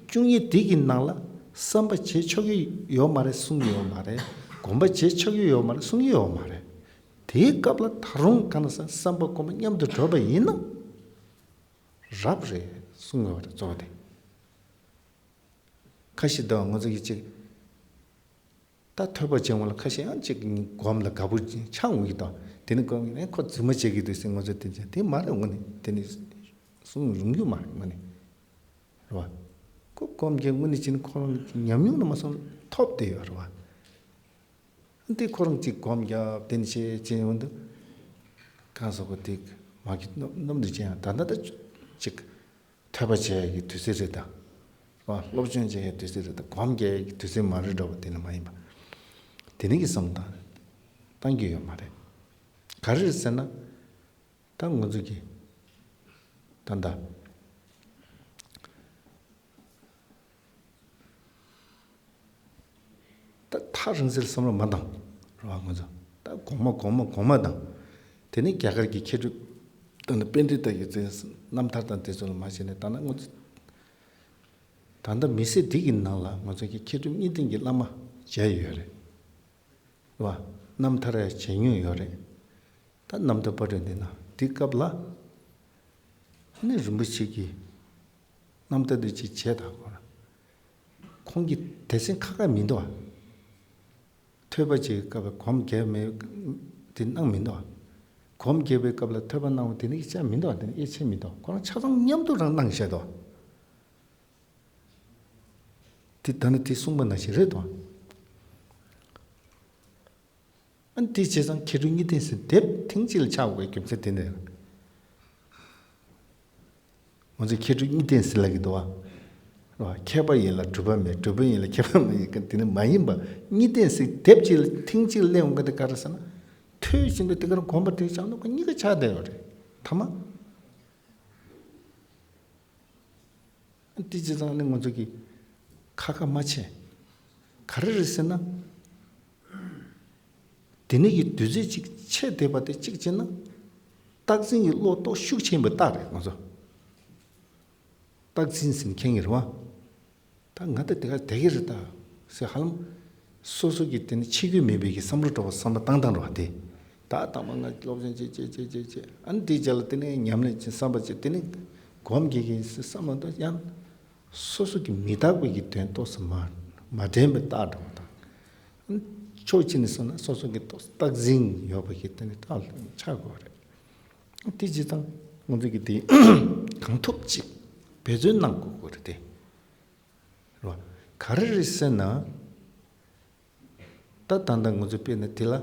བཅུ་གཉིས་དེ་གི་ནང་ལ་བསམ་པ་བྱེད་ཆོག་གི་ཡོད་མ་རེད་གསུང་གི་ཡོད་མ་རེད། སྒོམ་པ་བྱེད་ཆོག་གི་ཡོད་མ་རེད་གསུང་གི་ཡོད་མ་རེད། དེའི་སྐབས་ལ་ད་རུང་གང་ཟག་བསམ་པ་སྒོམ་པ་མཉམ་དུ་འགྲོ་བ་ཡིན་ན་རབ་རེད་གསུང་གི་ཡོད་རེད་གཙོ་བོ་དེ། ཁ་ཤས་དང་ང་ཚོ་གི་ཅིག་ད་ཐོས་པ་ཅན་བ་ལ་ཁ་ཤས་ཡང་ཅིག་སྒོམ་ལ་དགའ་པོ་ཆགས་འོང་གི་དང་དེ་ནི་སྒོམ་ནས་ཁོ་རྫུན་མ་བྱེད་ཀྱི་འདུག་ཟེར་ང་ཚོ་དེ་ཅན་དེ་མ་རེད་འོང་ནི་དེ་ནི་གསུང་རུང་རྒྱུ་མ་རེད་འོང་ནི་རེད་བ། ཁོ་སྒོམ་རྒྱག་དངོས་གནས་ཅི་ནི་ཁོ་རང་གི་ཉམས་མྱོང་ལ་མ་སོང་ཐོབ་བསྡད་ཡོད་རེད་བ། འདི་ཁོ་རང་ཅིག་སྒོམ་རྒྱག་དེ་ནི་བྱེད་ཅེས་འོང་དུ་གང་སོགས་པ་དེ་མ་གི་སྣོམ་དུ་ཅན་ཡང་ད་ལྟ་ད་ཅིག་ཐོས་པ་བྱེད་ཡག་གི་དུས་ཚོད་རེད་ད། ཨ། སློབ་སྦྱོང་བྱེད་ཡག་དུས་ཚོད་རེད་ད། སྒོམ་རྒྱག་ཡག་གི་དུས་ཚོད་མ་རེད་འགྲོ་བ་དེ་ནི་མ་ཡིན་པ། དེ་ནི་གི་བསམ་བཏང་བཏང་རྒྱུ་ཡོད་མ་རེད། ག་རེ་རེད་ཟེར་ན། ད་ང་ཚོ་གི་ད་ལྟ་ད་ཐག་རིང་ཚད་ལ་བསམ་བློ་མ་བཏང་རེད་བ། ང་ཚོ་ད་གོང་མ་གོང་མ་གོང་མ་དང་། དེ་ནི་རྒྱ་གར་གྱི་མཁས་གྲུབ་ད་ནི་པཎྜི་ཏ་གི་རྣམ་ཐར་དང་དེ་ཚོ་ལ་མ་བྱས་ནས་ད་ནི་ང་ཚོ་ད་ལྟ་མི་ཚེ་འདི་གི་ནང་ལ་ང་ཚོ་གི་མཁས་གྲུབ་གཉིས་ལྡན་གྱི་བླ་མ་མཇལ་ཡོད་རེད་བ། རྣམ་ཐར་ཡང་མཇལ་མྱོང་ཡོད་རེད། ད་རྣམ་ཐར་པར་སྐྲུན་འདི་ན་འདི་སྐབས་ལ་ནི་རིན་པོ་ཆེ་གི་རྣམ་ཐར་འདི་ཅིག་བྱས་དང་ཁོ་རང་ཁོང་གི་སྡེ་ཚན་ཁ་ཁ་མི་འདུག་བ། ཐོས་པ་ཅིག་སྐབས་སྒོམ་རྒྱག་མེད་དེ་གནང་མི་འདུག་བ། སྒོམ་རྒྱག་པའི་སྐབས་ལ་ཐོས་པ་གནང་བ་དེ་ནི་ཡིག་ཆ་མི་འདུག་བ། དེ་ནི་ཡིད་ཆེས་མི་འདུག་བ། ཁོ་རང་ཆ་ཚང་མཉམ་དུ་རང་གནང་བཞག་འདུག་བ། དེ་ད་ནི་དེ་གསུངས་པ་ནང་བཞིན་རེད་དོ། ཨ་ནི་དེ་བྱས་ཙང་མཁས་གྲུབ་གཉིས་ལྡན་ཟེར་དེབ་ཐེངས་གཅིག་ལ་ཆགས་དགོས་རྒྱུ་མཚན་དེ་འདྲ། ང་ཚོས་མཁས་གྲུབ་གཉིས་ལྡན་ཟེར་ལབ་ཀྱི་འདུག་བ། མཁས་པ་ཡིན་ལ་གྲུབ་པ་མེད། གྲུབ་པ་ཡིན་ལ་མཁས་པ་མེད། དེ་ནི་མ་ཡིན་པ་གཉིས་ལྡན་ཟེར་དེབ་གཅིག་ལ་ཐེངས་གཅིག་ལ་གླེང་འོང་ག་དེ་ག་རེ་ཟེར་ན། ལྷོད་བཞིན་དུ་དེ་གར་གོམས་པ་དེ་བྱང་ནུབ་ཀ་གཉིས་ཀ་ཆགས་བསྡད་ཡོད་རེད། ཐ་མ། དེ་བྱས་ཙང་ནི་ང་ཚོ་གི་ཁ་ཁ་མ་ཆེ། ག་རེ་རེད་ཟེར་ན། དེ་ནས་ཀྱི་དུས་ཚོད་ཅིག་ཆད་བསྡད་པ་དེ་གཅིག་བྱས་ན། རྟག་འཛིན་གྱི་བློ་ཏོག་ཤུགས་ཆེན་པོ་རྟགས་རེད་ང་ཚོ། རྟག་འཛིན་ཟེར་ནས་མཁྱེན་གྱི་རེད་བ། ད་ང་ད་དེ་ག་དེ་གི་རེད་ད་ཟེར་ཧ་ལམ། སོ་སོ་གི་དེ་ནི་ཆེ་རྒྱུ་མེད་པའི་གི་བསམ་བློ་འདྲ་བོ་བསམ་བློ་བཏང་བཏང་རེད་བ་དེ། ད་དང་པོ་ང་སློབ་སྦྱོང་བྱེད་བྱེད་བྱེད་བྱེད་བྱེད་ཨ་ནི་དེའི་རྗེས་ལ་དེ་ནས་ཉམས་ལེན་བྱེད་བསམ་པ་བྱེད་དེ་ནས་སྒོམ་གྱི་གི་བསམ་བློ་ད་ཡང་། སོ་སོ་གི་མི་རྟག་པའི་གི་དོན་ཏོག་ཙམ་མ་མ་དྲན་པའི་རྟགས་འདྲ་བོ་དང་། ཕྱོགས་གཅིག་ནས་སོང་ན་སོ་སོ་གི་ཏོག་རྟག་འཛིན་ཡོད་པ་གི་དེ་ནི་རྟགས་ཆགས་དགོས་རེད། དེ་བྱས་ཙང་ང་ཚོ་གི་དེ་གང་ཐུབ་ཅིག་འབད་བརྩོན་གནང་དགོས་དགོས་རེད་དེ། རེད་བ། ག་རེ་རེད་ཟེར་ན། ད་ད་ལྟ་ང་ཚོ་དཔེར་ན་དེ་ལ་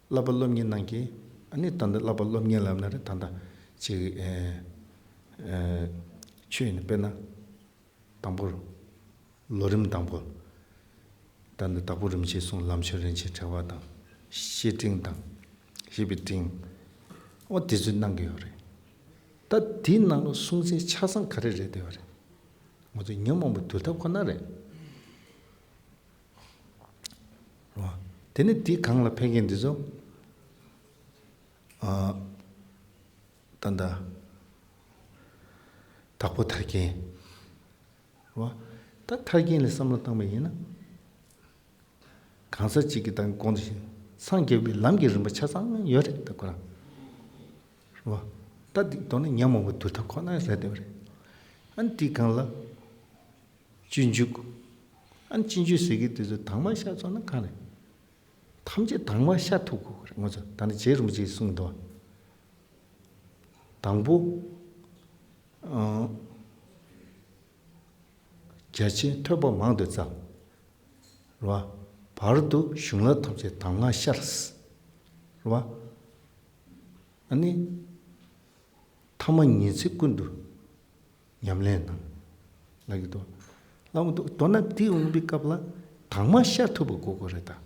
བསླབ་པ་སློབ་གཉེར་གནང་གི། ཨ་ནི་ད་ལྟ་བསླབ་པ་སློབ་གཉེར་ལབ་ན་རེད་ད་ལྟ་ཅིག་ཨེ་ཨེ་ཆོས་ཡིན་ན་དཔེར་ན། དང་པོར། ལོ་རིམ་དང་པོ། ད་ནི་དྭགས་པོ་རིན་ཆེན་གསུང་ལམ་ཆེན་རིན་ཆེན་ཕྲེང་བ་དང་། བཤེས་སྤྲིང་དང་། བཤེས་པའི་སྤྲིང་། འོ་དེ་ཚོའི་གནང་གི་ཡོད་རེད། ད་དེའི་ནང་ལ་སྲུང་བརྩི་ཆ་ཚང་ག་རེ་རེད་བསྡད་པ་རེད། ང་ཚོ་ཉོན་མོངས་པ་དུར་ཐབས་ཁོ་ན་རེད། རེད་བ། དེ་ནི་དེའི་སྒང་ལ་ཕེབས་མཁན་འདི་ཚོ། ཨ། ད་ལྟ། དྭགས་པོ་ཐར་རྒྱན། རེད་བ། ད་ཐར་རྒྱན་ལ་བསམ་བློ་བཏང་བ་ཡིན་ན། གང་ཟག་གཅིག་གི་དང་གོང་དུ་བཞིན་སངས་རྒྱས་པའི་ལམ་གྱི་རིམ་པ་ཆ་ཚང་ཡོད་རེད་ད་ཁོ་རང་། རེད་བ། ད་འདི་མདོར་ན་ཉོན་མོངས་པ་དུར་ཐབས་ཁོ་ན་རེད་དེ་བ་རེད། ཨ་ནི་དེའི་སྒང་ལ། སྤྱོད་འཇུག་ཨ་ནི་སྤྱོད་འཇུག་ཟེར་གྱི་དེ་ཚོ་དྭངས་མ་ཤར་ཚོགས་ན་གང་རེད། ཐམས་ཅད་དྭངས་མ་ཤར་ཐུབ་དགོས་རེད་ང་ཚོ་ད་ནི་རྗེ་རིན་པོ་ཆེས་གསུངས་འདུག་དང་པོ། ཨ། རྒྱ་ཆེན་ཐོས་པ་མང་དུ་བཙལ། རེད་བ། བར་དུ་གཞུང་ལ་ཐམས་ཅད་དྭངས་མ་ཤར། རེད་བ། ཨ་ནི། ཐ་མ་ཉིན་མཚན་ཀུན་ཏུ་ཉམས་ལེན་གནང་། ལབ་ཀྱི་འདུག་ལབ་མི་འདུག་མདོར་ན་འདི་འོང་པའི་སྐབས་ལ་དྭངས་མ་ཤར་ཐུབ་པ་དགོས་དགོས་རེད་ད། རེད་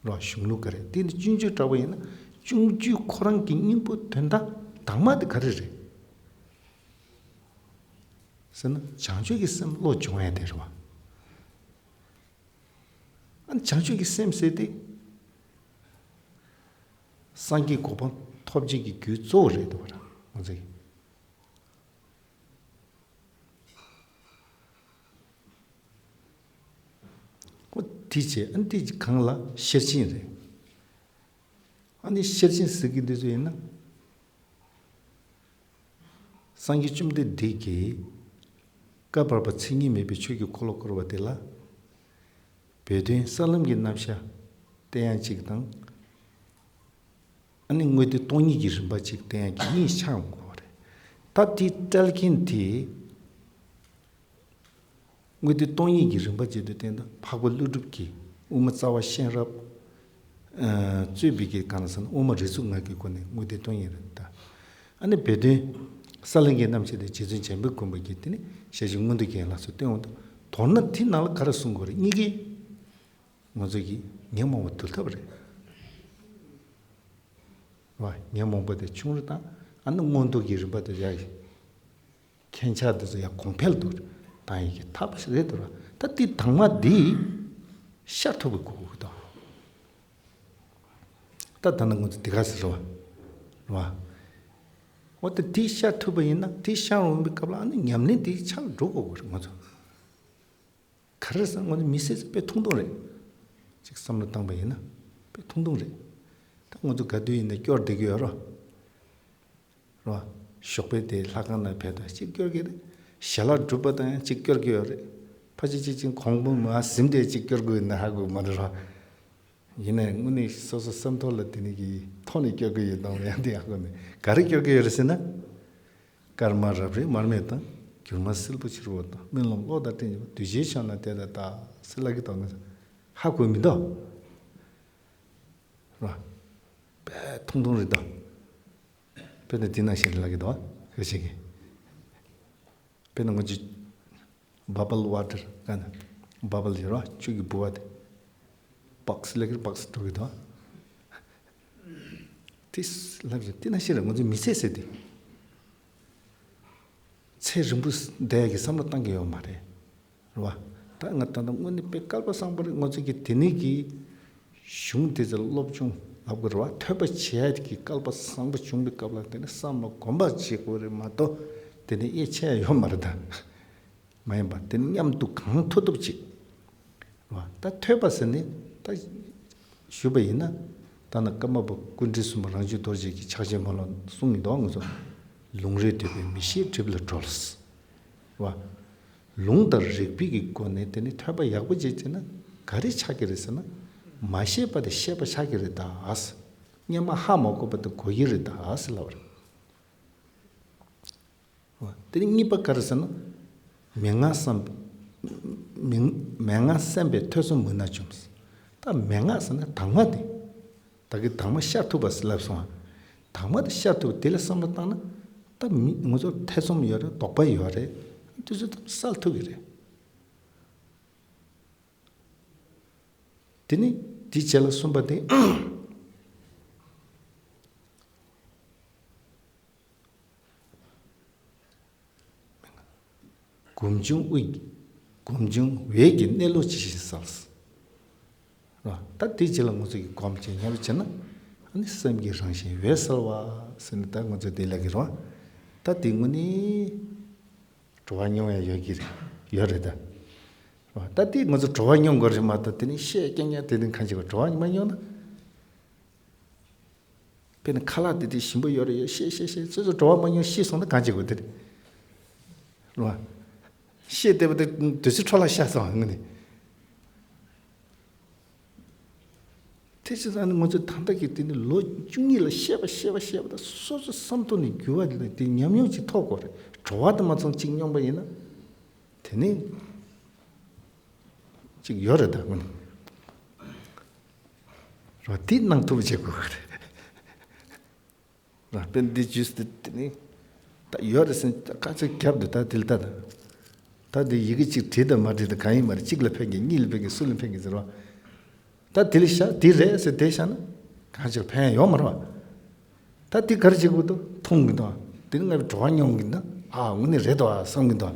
བ། གཞུང་ལུགས་ག་རེ་འདི་ནི་སྤྱོད་འཇུག་འདྲ་བོ་ཡིན་ན་སྤྱོད་འཇུག་ཁོ་རང་གི་སྙིང་པོ་དོན་དག་དྭངས་མ་དེ་ག་རེ་རེད། ཟེར་ན་བྱང་ཆུབ་ཀྱི་སེམས་བློ་སྦྱོང་ཡ་དེ་རེད་བ། ཨ་ནི་བྱང་ཆུབ་ཀྱི་སེམས་ཟེར་དེ། སངས་རྒྱས་གོ་འཕང་ཐོབ་བྱེད་ཀྱི་རྒྱུ་གཙོ་བོ་རེད་འདུག་བ་ར་ང་ཚོ་གི། ཨོ་དེ་བྱས་ཨ་ནི་དེ་གང་ལ་ཤེར་ཕྱིན་རེད། ཨ་ནི་ཤེར་ཕྱིན་ཟེར་གྱི་འདི་ཚོ་ཡིན་ན། སངས་རྒྱས་བཅོམ་ལྡན་འདས་ཀྱིས་བཀའ་བར་པ་མཚན་ཉིད་མེད་པའི་ཆོས་ཀྱི་འཁོར་ལོ་བསྐོར་བ་དེ་ལ། བོད་དོན་གསར་ལམ་གྱི་རྣམ་གཞག་བསྟན་ཡ་གཅིག་དང་། ཨ་ནི་དངོས་བསྟན་སྟོང་ཉིད་ཀྱི་རིམ་པ་གཅིག་བསྟན་ཡ་གི་གཉིས་ཆགས་ཡོང་གི་རེད། ད་དེ་བཀྲལ་མཁན་དེ། དངོས་བསྟན་སྟོང་ཉིད་ཀྱི་རིམ་པ་བྱེད་དུ་བསྟན་ད་འཕགས་པ་ཀླུ་སྒྲུབ་ཀྱིས་དབུ་མ་རྩ་བ་ཤེས་རབ་ཨ་གཙོས་པའི་གི་གང་ཟེར་ན་དབུ་མ་རིགས་གསུམ་ངག་གི་སྒོ་ནས་དངོས་བསྟན་སྟོང་ཉིད་རེད་ད། ཨ་ནི་བོད་དོན་གསར་ལམ་གྱི་རྣམ་གཞག་དེ་རྗེ་བཙུན་འཇམ་དཔལ་མགོན་པོ་གིས་དེ་ནི་ཞལ་བཞུགས་མངོན་མཐོ་རྒྱན་ལ་སོགས་བསྟན་འོང་དུས་མདོར་ན་དེ་ནང་ལ་ག་རེ་གསུང་དགོས་རེད་གཉིས་ཀའི། ང་ཚོ་གི་ཉོན་མོངས་པ་དུར་ཐབས་རེད། རེད་བ། ཉོན་མོངས་པ་དེ་ཆུང་རུ་དང་ཨ་ནི་མངོན་མཐོ་གི་རིམ་པ་དེ་ཡར་མཁྱེན་ཆ་དེ་ཚོ་ཡར་གོང་འཕེལ་དུ་བཏང་ཡི་གི་ཐབས་ཤིག་རེད་དོ། ད་དེ་དྭངས་མ་འདི་ཤར་ཐུབ་པའི་གོ་སྐབས་དང་། ད་ད་ནི་ང་ཚོ་དེ་ག་ཟེར་རེད་བ། རེད་བ། འོ་ད་དེ་ཤར་ཐུབ་པ་ཡིན་ན་དེ་ཤར་འོང་པའི་སྐབས་ལ་ཨ་ནི་ཉམས་ལེན་དེ་ཆ་ལ་འགྲོ་དགོས་རེད་ང་ཚོ། ག་རེ་ཟེར་ང་ཚོ་མི་སེར་ཚོ་དཔེ་ཐུང་ཐུང་རེད། ཅིག་བསམ་བློ་བཏང་པ་ཡིན་ན་དཔེ་ཐུང་ཐུང་རེད། ད་ང་ཚོ་ག་དུས་ཡིན་ན་སྐྱོར་བསྡད་ཀྱི་ཡོད་རོ། རོ། ཞོགས་པའི་དེ་ལྷ་ཁང་ནང་ཕེབས་དང་ཅིག་སྐྱོར་གྱི་རེད། ཞལ་ལག་སྒྲུབ་པ་དང་ཡང་ཅིག་སྐྱོར་གྱི་ཡོད་རེད། ཕལ་ཆེར་ཅིག་ཅིག་གོང་བུ་མ་ཟིན་ཏེ་ཅིག་སྐྱོར་དགོས་ཡིན་ན་ཧ་གོ་མ་རེད་རོ། ཡིན་ནའི་དངོས་གནས་སོ་སོ་སེམས་ཐོག་ལ་དེ་ནི་གི་ཐོག་ནས་སྐྱོར་གྱི་ཡོད་དང་ཡང་དེ་ཡང་གོ་ནས་ག་རེ་སྐྱོར་གྱི་ཡོད་རེད་ཟེར་ན། སྐར་མ་རབ་རིབ་མར་མེ་དང་། སྒྱུ་མ་བསིལ་པོ་ཕྱུར་བུ་དང་། རྨི་ལམ་གློག་དང་སྤྲིན་གྱི་བར། གདུལ་བྱའི་ཕྱོགས་ན་དེ་དང་འདྲ། ཟེར་ལབ་ཀྱི་འདུག་ང་ཚོ་ཧ་གོ་མི་འདུག་ར། དཔེ་ཐུང་ཐུང་རེད་འདུག་དཔེར་ན་འདི་ནང་བཞིན་རེད་ལབ་ཀྱི་འདུག་ཁ་ཤས་ཀྱིས། དཔེར་ན་ང་ཚོ་བ་བལ་ཝ་ཊར་ལབ་ན། བ་བལ་ཡོད་ར་ཆུ་གི་ལྦུ་བ་དེ། བག་སི་ལབ་ཀྱི་རེད། བག་སི་འགྲོ་གི་འདུག་དེ་ལབ་རེད། དེ་ནང་བཞིན་རེད། ང་ཚོའི་མི་ཚེ་ཟེར་དེ་ཚེ་རིང་པོ་བསྡད་ཡ་གི་བསམ་བློ་བཏང་གི་ཡོད་མ་རེད། རེད་བ། ད་ང་ད་ལྟ་དངོས་གནས་དཔེ་སྐལ་པ་བཟང་པོ་རེད། ང་ཚོ་གི་དེ་ནས་ཀྱི་གཞུང་དེ་ཚོ་སློབ་སྦྱོང་ལབ་དགོས་རེད་བ། ཐོས་པ་བྱེད་ཡ་གི་སྐལ་པ་བཟང་པོ་བྱུང་བའི་སྐབས་ལ་དེ་ནས་བསམ་བློ་སྒོམ་པ་བྱེད་དགོས་རེད་མ་གཏོགས། དེ་ནས་གཡས་ཆེ་ཡ་ཡོད་མ་རེད་ད། མ་ཡིན་པ་དེ་ནི་མཉམ་དུ་གང་ཐུབ་ཐུབ་ཅིག། རེད་བ། ད་ཐོས་པ་ཟེར་ནས་ད་ཞུས་པ་ཡིན་ན། ད་ནི་ཀརྨ་པ་ཀུན་འདྲེན་གསུམ་པ་རང་བྱུང་རྡོ་རྗེ་གི་ཕྱག་ཆེན་མ་ལ་གསུངས་ཡིན་དོ། ང་ཚོ་ལུང་རིགས་འདོད་པའི་མི་ཤེས་གྲིབ་ལ་གྲོལ། རེད་བ། ལུང་དང་རིགས་པའི་གི་སྒོ་ནས་དེ་ནི་ཐོས་པ་ཡག་པོ་བྱེད་ཅེ་ན་ག་རེ་ཆགས་ཀྱི་རེད་ཟེར་ན། མ་ཤེས་པ་དེ་ཤེས་པ་ཆགས་ཀྱི་རེད་ད། སྔོན་མ་ཧ་མ་གོ་བ་དེ་གོ་གི་རེད་ད་ཟེར་ལབ་པ་རེད། དེ་ནི་གཉིས་པ་ག་རེ་ཟེར་ན། མན་ངག་བསམ། མན་མན་ངག་བསམ་པས་ཐོས་བསམ་མུན་ནག་འཇོམས། ད་མན་ངག་ཟེར་ན་དྭངས་མ་དེ། ད་གི་དྭངས་མ་ཤར་ཐུབ་པ་ཟེར་ལབ་སོང་ང་། དྭངས་མ་དེ་ཤར་ཐུབ་པ་དེ་ལ་བསམ་བློ་བཏང་ན། ད་མི་ང་ཚོར་ཐེ་ཚོམ་ཡོད་རེད། དོགས་པ་ཡོད་རེད། དེ་ཚོ་ད་སེལ་ཐུབ་ཀྱི་རེད། དེ་ནི་དེའི་རྗེས་ལ་གསུམ་པ་དེ། སྒོམ་བྱུང་དབུས། སྒོམ་བྱུང་འོད་ཀྱི་གནས་ལུགས་ཇི་བཞིན་གསལ། རེད་བ། ད་དེའི་རྗེས་ལ་ང་ཚོ་གིས་སྒོམ་བྱས་ཉམས་བྱས་ན། ཨ་ནི་སེམས་ཀྱི་རང་བཞིན་འོད་གསལ་བ་ཟེར་ནས་ད་ང་ཚོ་དེ་ལབ་ཀྱི་རེད་བ། ད་དེ་དངོས་གནས་གྲོལ་བ་མྱོང་ཡ་ཡོད་ཀྱི་རེད། ཡོད་རེད་ད། རེད་བ། ད་དེ་ང་ཚོ་གྲོལ་བ་མྱོང་དགོས་རེད་མ་གཏོགས། དེ་ནི་བཤད་རྐྱང་རྐྱང་དེ་ནི་གང་བྱེད་དགོས། གྲོལ་བ་མ་མྱོང་ན། དཔེར་ན་ཁ་ལག་དེ་དེ་ཞིམ་པོ་ཡོད་རེད། ཡོད་བཤད་བཤད་བཤད་ཚོད་ཚོད་གྲོལ་བ་མ་མྱོང་ཤི་སོང་ན་གང་བྱེད་དགོས་དེ་རེད། རེད་བ། བཤད་བསྡད་པ་དེ་དུས་ཚོད་འཕྲོ་བརླག་ཤ་ཚ་བ་དངོས་གནས། དེ་ཕྱིར་ཨ་ནི་ང་ཚོས་ད་ལྟ་གི་དེ་ནི་ལོ་བཅུ་གཉིས་ལ་བཤད་པ་བཤད་པ་བཤད་པ་དང་སོ་སོ་བསམ་ཐོག་ནས་འགྱུར་བ་དེ་ཉམས་མྱོང་ཅིག་ཐོབ་དགོས་རེད། གྲོལ་བ་དེ་མ་ཚང་གཅིག་མྱོང་པ་ཡིན་ན། དེ་ནི་ཅིག་ཡོད་རེད་ད་དངོས་གནས། རེད་བ། དེ་གནང་ཐུབ་པ་བྱེད་དགོས་ཀྱི་རེད། རེད་བ། དཔེར་ན་འདི་ཇུས་དེ་དེ་ནི་ད་ཡོད་རེད་ཟེར་ནས་ཁ་ཚིག་རྒྱབ་འདུག་ད་དེ་ལ་ད་ད་ད་འདི་ཡི་གེ་གཅིག་བྲིས་དང་མ་བྲིས་དང་གང་ཡིན་མ་རེད། གཅིག་ལ་ཕན་གྱི་གཉིས་ལ་ཕན་གྱི་སུ་ལ་ཕན་གྱི་ཟེར་བ། ད་དེ་ལ་བཞག་དེ་རེད་ཟེར་དེ་བཞག་ན་གང་ཅིག་ཕན་ཡོད་མ་རེད་བ། ད་དེ་ག་རེ་བྱེད་དགོས་འདུག་མཐོང་གི་འདུག་དེ་ནི་ང་གྲོལ་བ་མྱོང་གི་འདུག་ཨ་དངོས་གནས་རེད་འདུག་ཨ་བསམ་གི་འདུག་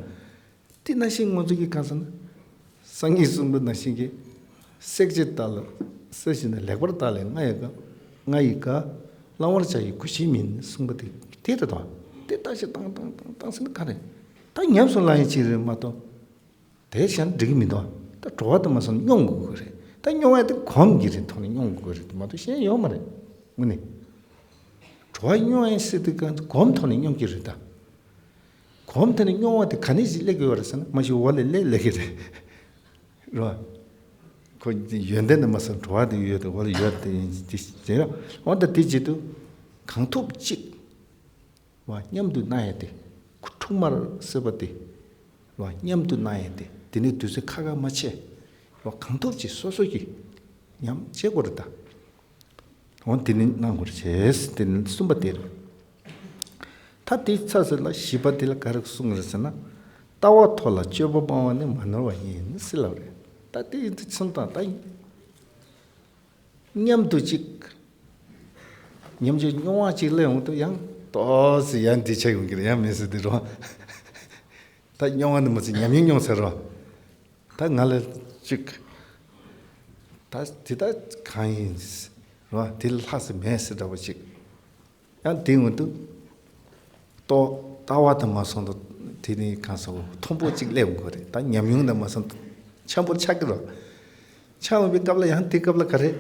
དེ་ནང་བཞིན་ང་ཚོ་གིས་གང་ཟེར་ན། སངས་རྒྱས་གསུངས་པ་ནང་བཞིན་གྱི། བསྲེག་བཅད་བརྟགས་ལ་བསྲེག་བྱས་ནས། ལེགས་པར་བརྟགས་ལས་ལྔ་ཡི་བཀའ། ལྔ་ཡི་བཀའ། བླང་བར་བྱ་ཡི་གུས་ཕྱིར་མིན་གསུངས་པ་དེ་དེ་རེད་དོ། དེ་བརྟག་དཔྱད་བཏང་བཏང་བཏང་བཏང་ཟེར་ན་ག་རེ། ད་ཉམས་སུ་བླང་ཡ་ཅིག་རེད་མ་གཏོགས། དེ་བྱས་ན་འགྲིག་གི་མི་འདུག་ད་གྲོལ་བ་དེ་མ་སོང་མྱོང་དགོས་ཀྱི་རེད། ད་མྱོང་བ་དེ་གོམས་ཀྱི་རེད། ཐོག་ནས་མྱོང་དགོས་ཀྱི་རེད་མ་གཏོགས་གཞན་ཡོད་མ་རེད། དངོས་གནས། གྲོལ་བ་མྱོང་ཡ་ཟེར་དུས་གང་གོམས་ཐོག་ནས་མྱོང་གི་རེད་ད། གོམས་ཐོག་ནས་མྱོང་བ་དེ་ག་ནས་ཅིག་སླེབས་ཀྱི་ཡོད་རེད་ཟེར་ན། མ་གཞི་འོག་ལ་སླེབས་སླེབས་ཀྱི་རེད། རེད་བ། ཁོ་ཡོན་ཏན་དུ་མ་སོང་གྲོལ་བ་དེ་ཡོད་དེ་འོག་ལ་ཡོད་དེ་ཡིན་དེ་ཟེར་ཡ། འོ་ད་དེ་བྱེད་དུས་གང་ཐུབ་ཅིག་བ་མཉམ་དུ་གནང་ཡ་དེ། ཁུ་ཁྲུག་མར་ཟེར་བ་དེ། བ་མཉམ་དུ་གནང་ཡ་དེ། དེ་ནས་དུས་ཚོད་ཁ་ཁ་མ་ཆད། བ་གང་ཐུབ་ཅིག་སོ་སོ་གིས་ཉམས་བྱེད་དགོས་རེད་ད། འོ་དེ་ནི་གནང་དགོས་རེད། དེ་ནི་གསུམ་པ་དེ་རེད། ད་དེའི་ཚབ་ཟེར་ལ་བཞི་པ་དེ་ལ་ག་རེ་གསུངས་རེད་ཟེར་ན། ལྟ་བ་མཐོ་ལ་སྤྱོད་པ་སྤང་བ་ནི་མ་ནོར་བ་ཡིན་ཟེར་ལབ་རེད། ད་དེ་ཡིན་དུས་ཚུན་དང་ད་མཉམ་དུ་ཅིག་ཉམས་ཀྱི་མྱོང་བ་ཅིག་སླེབས་འོང་དུས་ཡང་ཏོག་ཙམ་ཡང་འདི་ཆགས་ཡོང་གི་རེད། ཡང་མི་སྲིད་དེ་རོ། ད་མྱོང་བ་ནི་མ་ཚད་ཉམས་མྱོང་མྱོང་ཚར་རོ། ད་ང་ལ་ཅིག་ད་དེ་ད་གང་ཡིན་རོ། དེ་ལ་ལྷག་ས་མེད་ཟེར་འདྲ་བ་ཅིག་ཡང་དེ་འོང་དུས། ལྟོ་ལྟ་བ་དང་མ་སོང་དུ་དེ་ནི་གང་ཟེར་མཐོན་པོ་ཅིག་སླེབས་དགོས་རེད། ད་ཉམས་མྱོང་དང་མ་སོང་དུ་ཆེན་པོ་ཆགས་ཀྱི་རེད། ཆགས་འོང་པའི་སྐབས་ལ་ཡང་དེ་སྐབས་ལ་ག་རེ།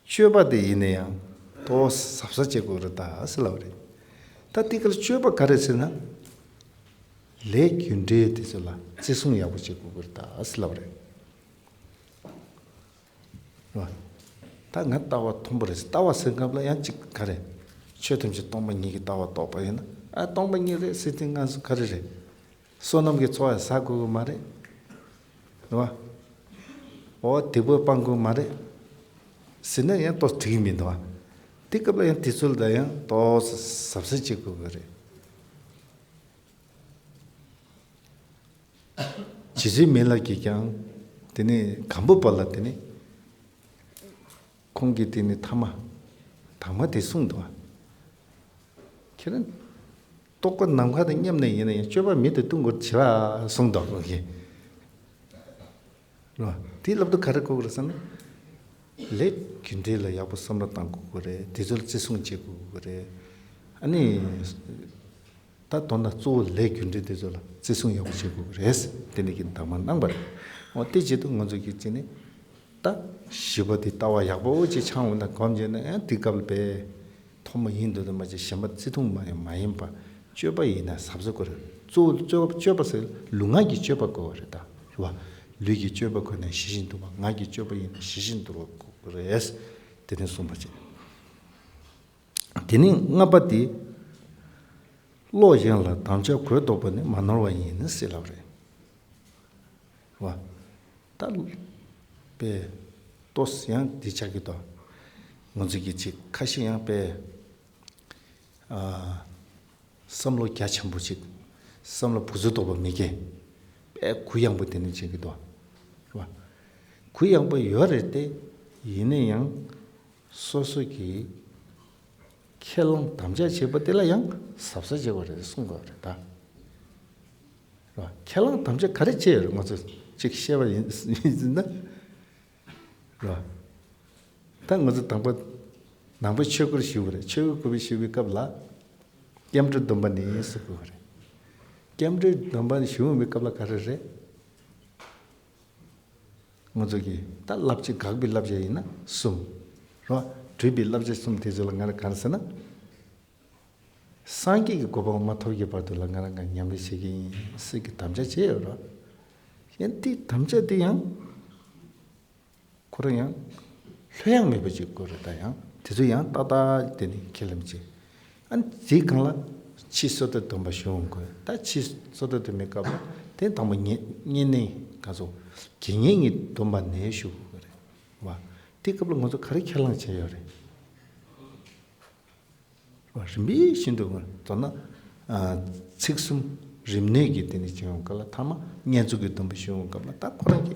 སྤྱོད་པ་དེ་ཡིན་ན་ཡང་ཏོག་ཙམ་གཟབ་གཟབ་བྱེད་དགོས་རེད་ད་ཟེར་ལབ་རེད། ད་དེ་གར་སྤྱོད་པ་ག་རེ་ཟེར་ན། ལས་རྒྱུ་འབྲས་དེ་ཚོ་ལ་བརྩི་སྲུང་ཡག་པོ་བྱེད་དགོས་ཀྱི་རེད་ད་ཟེར་ལབ་རེད། རེད་བ། ད་ང་ལྟ་བ་མཐོན་པོ་རེད། ལྟ་བ་ཟེར་སྐབས་ལ་ཡང་གཅིག་ག་རེ། ཆོས་ཐམས་ཅད་སྟོང་པ་ཉིད་ཀྱི་ལྟ་བ་རྟོགས་པ་ཡིན་ན། ཨ་སྟོང་པ་ཉིད་རེད་ཟེར་དུས་ང་ཚོ་ག་རེ་རེད། བསོད་ནམས་ཀྱི་ཚོགས་ཡང་བསགས་དགོས་ཀྱི་མ་རེད། རེད་བ། འོ་སྡིག་པ་སྤང་དགོས་མ་རེད། ཟེར་ན་ཡང་ཏོག་ཙམ་འགྲིག་གི་མི་འདུག་བ། དེ་སྐབས་ལ་ཡང་དེ་ཚོ་ལ་ཡང་ཏོག་ཙམ་གཟབ་གཟབ་བྱེད་དགོས་ཀྱི་རེད། རྗེ་བཙུན་མི་ལ་གིས་ཀྱང་དེ་ནས་སྒམ་པོ་པ་ལ་དེ་ནས་ཁོང་གིས་དེ་ནས་ཐ་མ་ དྭངས་མ་དེ་གསུངས་འདུག་ཁྱེད་རང་རྟོག་པ་ནམ་མཁའ་དང་མཉམ་ནས་ཡིན་ན་ཡང་སྤྱོད་པ་མི་དེ་ལྟུང་དགོས་བྱེད་པ་གསུངས་འདུག་ཁོང་གིས། རོ། དེའི་ལབ་དུས་ག་རེ་གོ་དགོས་རེད་ཟེར་ན། ལས་རྒྱུ་འབྲས་ལ་ཡག་པོ་བསམ་བློ་བཏང་དགོས་ཀྱི་རེད། དེ་ཚོ་ལ་བརྩི་སྲུང་བྱེད་དགོས་ཀྱི་རེད། ཨ་ནི། ད་དོན་དག་གཙོ་བོ་ལས་རྒྱུ་འབྲས་དེ་ཚོ་ལ་བརྩི་སྲུང་ཡག་པོ་བྱེད་དགོས་ཀྱི་རེད། དེ་ནི་གིན་དྭངས་མ་གནང་བ་རེད། འོ་དེ་བྱེད་དུས་ང་ཚོ་གིས་བྱས་ནས། ད། བཞི་པ་དེ་ལྟ་བ་ཡག་པོ་ཅིག་འཆང་འོང་ན་གོམས་བྱས་ན་ཡང་དེ་སྐབས་ལ་དཔེ། ཐོག་མ་ཡིན་འདོད་དུ་མ་བྱས་གཞན་པ་བརྩི་མཐོང་མ་ཡང་མ་ཡིན་པ། སྤྱོད་པ་ཡིན་ན་གཟབ་གཟབ་དགོས་རེད། གཙོ་བོ་སྤྱོད་པ་སྤྱོད་པ་ཟེར་ལུས་ངག་གི་སྤྱོད་པ་དགོས་པ་རེད་ད། རེད་བ། ལུས་ཀྱི་སྤྱོད་པ་དགོས་ན་ཞི་ཞིང་དུལ་བ། ངག་གི་སྤྱོད་པ་ཡིན་ན་ཞི་ཞིང་དུལ་བ་དགོས་རེད། དེ་ནས་གསུངས་པ་བྱས། དེ་ནས་ལྔ་པ་དེ། བློ་གཞན་ལ་དམ་བཅའ་གོས་གཏོགས་པ་ནི་མ་ནོར་བ་ཡིན་ཟེར་ལབ་རེད། བ། ད། པའི། ཏོག་ཙམ་ཡང་འདི་ཆགས་ཀྱི་འདུག་ང་ཚོ་གི་ཅིག་ཁ་ཤས་ཡང་པའི། ཨ། བསམ་བློ་རྒྱ་ཆེན་པོ་ཅིག་བསམ་བློ་བུ་ཚོ་དོག་པོ་མི་སྐྱེ། པའི་གུ་ཡངས་པོ་དེ་ནས་བྱེད་ཀྱི་འདུག་བ། གུ་ཡངས་པོ་ཡོད་རེད་དེ། ཡིན་ན་ཡང་། སོ་སོ་གི་ཁས་བླངས་དམ་བཅའ་བྱས་པ་དེ་ལ་ཡང་གཟབ་གཟབ་བྱེད་དགོས་རེད་གསུང་དགོས་རེད་ད། རེད་བ། ཁས་བླངས་དམ་བཅའ་ག་རེ་བྱས་ཡོད་རེད་ང་ཚོ་གཅིག་བཤད་པ་ཡིན་ཡིན་ཟིན་ན། རེད་བ། ད་ང་ཚོ་དང་པོ། ནང་པའི་ཆོས་སྐོར་ཞུ་བ་རེད། ཆོས་སྐོར་ཞུ་བའི་སྐབས་ལ། སྐྱབས་འགྲོའི་སྡོམ་པ་ནི་ཟེར་དགོས་པ་རེད། སྐྱབས་འགྲོའི་སྡོམ་པ་ཞུ་བའི་སྐབས་ལ་ག་རེ་རེད། ང་ཚོ་གིས་ད་བསླབ་བྱ་དགག་པའི་བསླབ་བྱ་ཡིན་ན་གསུམ། རོ། སྒྲུབ་པའི་བསླབ་བྱ་གསུམ་དེ་ཚོ་ལ་ང་རང་ག་རེ་ཟེར་ན། སངས་རྒྱས་ཀྱི་གོ་འཕང་མ་ཐོབ་ཀྱི་བར་དུ་ལ་ང་རང་ག་ཉམས་ལེན་བྱེད་ཀྱི་ཡིན་ཟེར་གྱི་དམ་བཅའ་བྱས་ཡོད་རོ། ཡང་དེ་དམ་བཅའ་དེ་ཡང་ཁོ་རང་ཡང་ལྷོད་ཡངས་མེད་པ་ཅིག་དགོས་རེད་ད། ཡང་དེ་ཚོ་ཡང་ཏག་ཏག་དེ་ནི་ཁས་ལེན་བྱེད། ཨ་ནི་དེའི་སྒང་ལ་ཕྱི་སོ་ཐར་སྡོམ་པ་ཞུ་འོང་དགོས། ད་ཕྱི་སོ་ཐར་སྡོམ་པའི་སྐབས་ལ་དེ་དང་པོ་ཉེ་ཉེ་གནས་ག་ཚོ་དགེ་བསྙེན་གྱི་སྡོམ་པ་ནས་ཞུ་དགོས་རེད་བ། དེའི་སྐབས་ལ་ང་ཚོ་ག་རེ་ཁས་བླངས་བྱས་ཡོད་རེད། རིམ་པས་བཞིན་དུ་མདོར་ན། ཨ། ཚིག་གསུམ་རིམས་ནད་ཀྱི་དེ་ནས་བྱེད་ཡོང་སྐབས་ལ་ཐ་མ་བསྙེན་རྫོགས་ཀྱི་སྡོམ་པ་ཞུ་ཡོང་སྐབས་ལ་ད་ཁོ་རང་གི་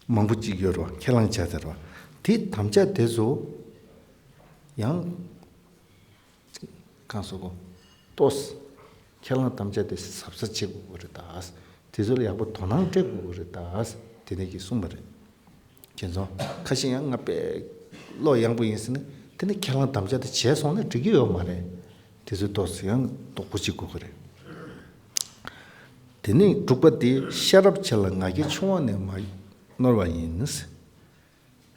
མང་པོ་གཅིག་ཡོད་རེད་བ། ཁས་བླངས་བྱས་ཚར་བ། དེ་དམ་བཅའ་དེ་ཚོ་ཡང་གང་སོ་གོ་ཏོག་ཙམ་ཁས་བླངས་དམ་བཅའ་དེ་གཟབ་གཟབ་བྱེད་དགོས་ཀྱི་རེད་ད། དེ་ཚོ་ལ་ཡག་པོ་དོ་སྣང་སྤྲད་དགོས་ཀྱི་རེད་ད། དེ་ནས་ཀྱིས་གསུངས་པ་རེད། ཁྱེད་ཚོ་ཁ་ཤས་ཡང་ང་དཔེ་བློ་ཡངས་པོ་ཡིན་ཟེར་ནས་དེ་ནི་ཁས་བླངས་དམ་བཅའ་དེ་བྱས་སོང་ན་འགྲིག་གི་ཡོད་མ་རེད། དེ་ཚོའི་ཏོག་ཙམ་ཡང་དོགས་པ་གཅིག་དགོས་ཀྱི་རེད། དེ་ནས་དྲུག་པ་དེ་ཤེས་རབ་ཆེ་ལ་ང་རྒྱལ་ཆུང་བ་ནི་མ་ནོར་བ་ཡིན།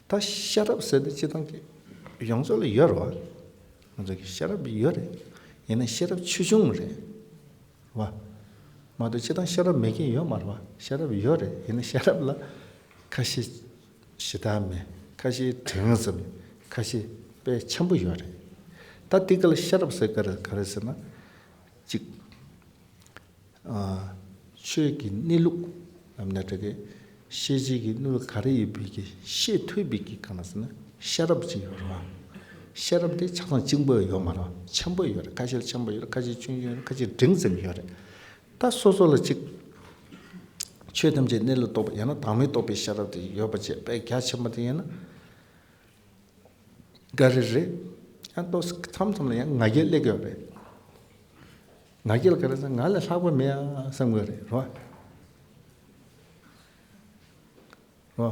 ད་ཤེས་རབ་ཟེར་དེ་སྤྱི་བཏང་གི་ཡོངས་རྫོགས་ལ་ཡོད་རེད་བ། ང་ཚོ་གི་ཤེས་རབ་ཡོད་རེད། ཡིན་ན་ཤེས་རབ་ཆེ་ཆུང་རེད་བ། མ་གཏོགས་སྤྱི་བཏང་ཤེས་རབ་མེད་མཁན་ཡོད་མ་རེད་བ། ཤེས་རབ་ཡོད་རེད། ཡིན་ན་ཤེས་རབ་ལ་ཁ་ཤས་ཞེ་དྲག་མེད། ཁ་ཤས་དྲང་ཙམ། ཁ་ཤས་དཔེ་ཆེན་པོ་ཡོད་རེད། ད་དེ་ག་ལ་ཤེས་རབ་ཟེར་ག་རེ་ག་རེ་ཟེར་ན། གཅིག་ཨ། ཆོས་ཀྱི་གནས་ལུགས་ལབ་ན་འགྲིག་གི། ཤེས་བྱའི་གི་གནས་ལུགས་ག་རེ་ཡོད་པའི་གི་ཤེས་ཐུབ་པའི་གི་གང་ཟེར་ན་ཤེས་རབ་ཅིག་ཡོད་རེད་བ། ཤེས་རབ་དེ་ཆ་ཚང་གཅིག་པོ་ཡོད་མ་རེད་བ། ཆེན་པོ་ཡོད་རེད། ཁ་ཤས་ཆེན་པོ་ཡོད་རེད། ཁ་ཤས་ཆུང་ཆུང་ཡོད་རེད། ཁ་ཤས་འབྲིང་ཙམ་ཡོད་རེད། ད་སོ་སོ་ལ་གཅིག་ཆོས་ཐམས་ཅད་གནས་ལུགས་རྟོགས་པ་ཡང་ན་བདག་མེད་རྟོགས་པའི་ཤེས་རབ་དེ་ཡོད་པ་བྱས་དཔེ་རྒྱ་ཆེན་པོ་དེ་ཡིན་ན། འགའ་རེ་རེད། ཡང་ཏོག་ཙམ་མཚམས་མཚམས་ལ་ཡང་ང་རྒྱལ་སླེབས་ཡོད་རེད། ང་རྒྱལ་ག་རེ་ཟེར་ང་ལས་ལྷག་པ་མེད་ཨ་བསམ་གྱི་རེད་རོ། རོ།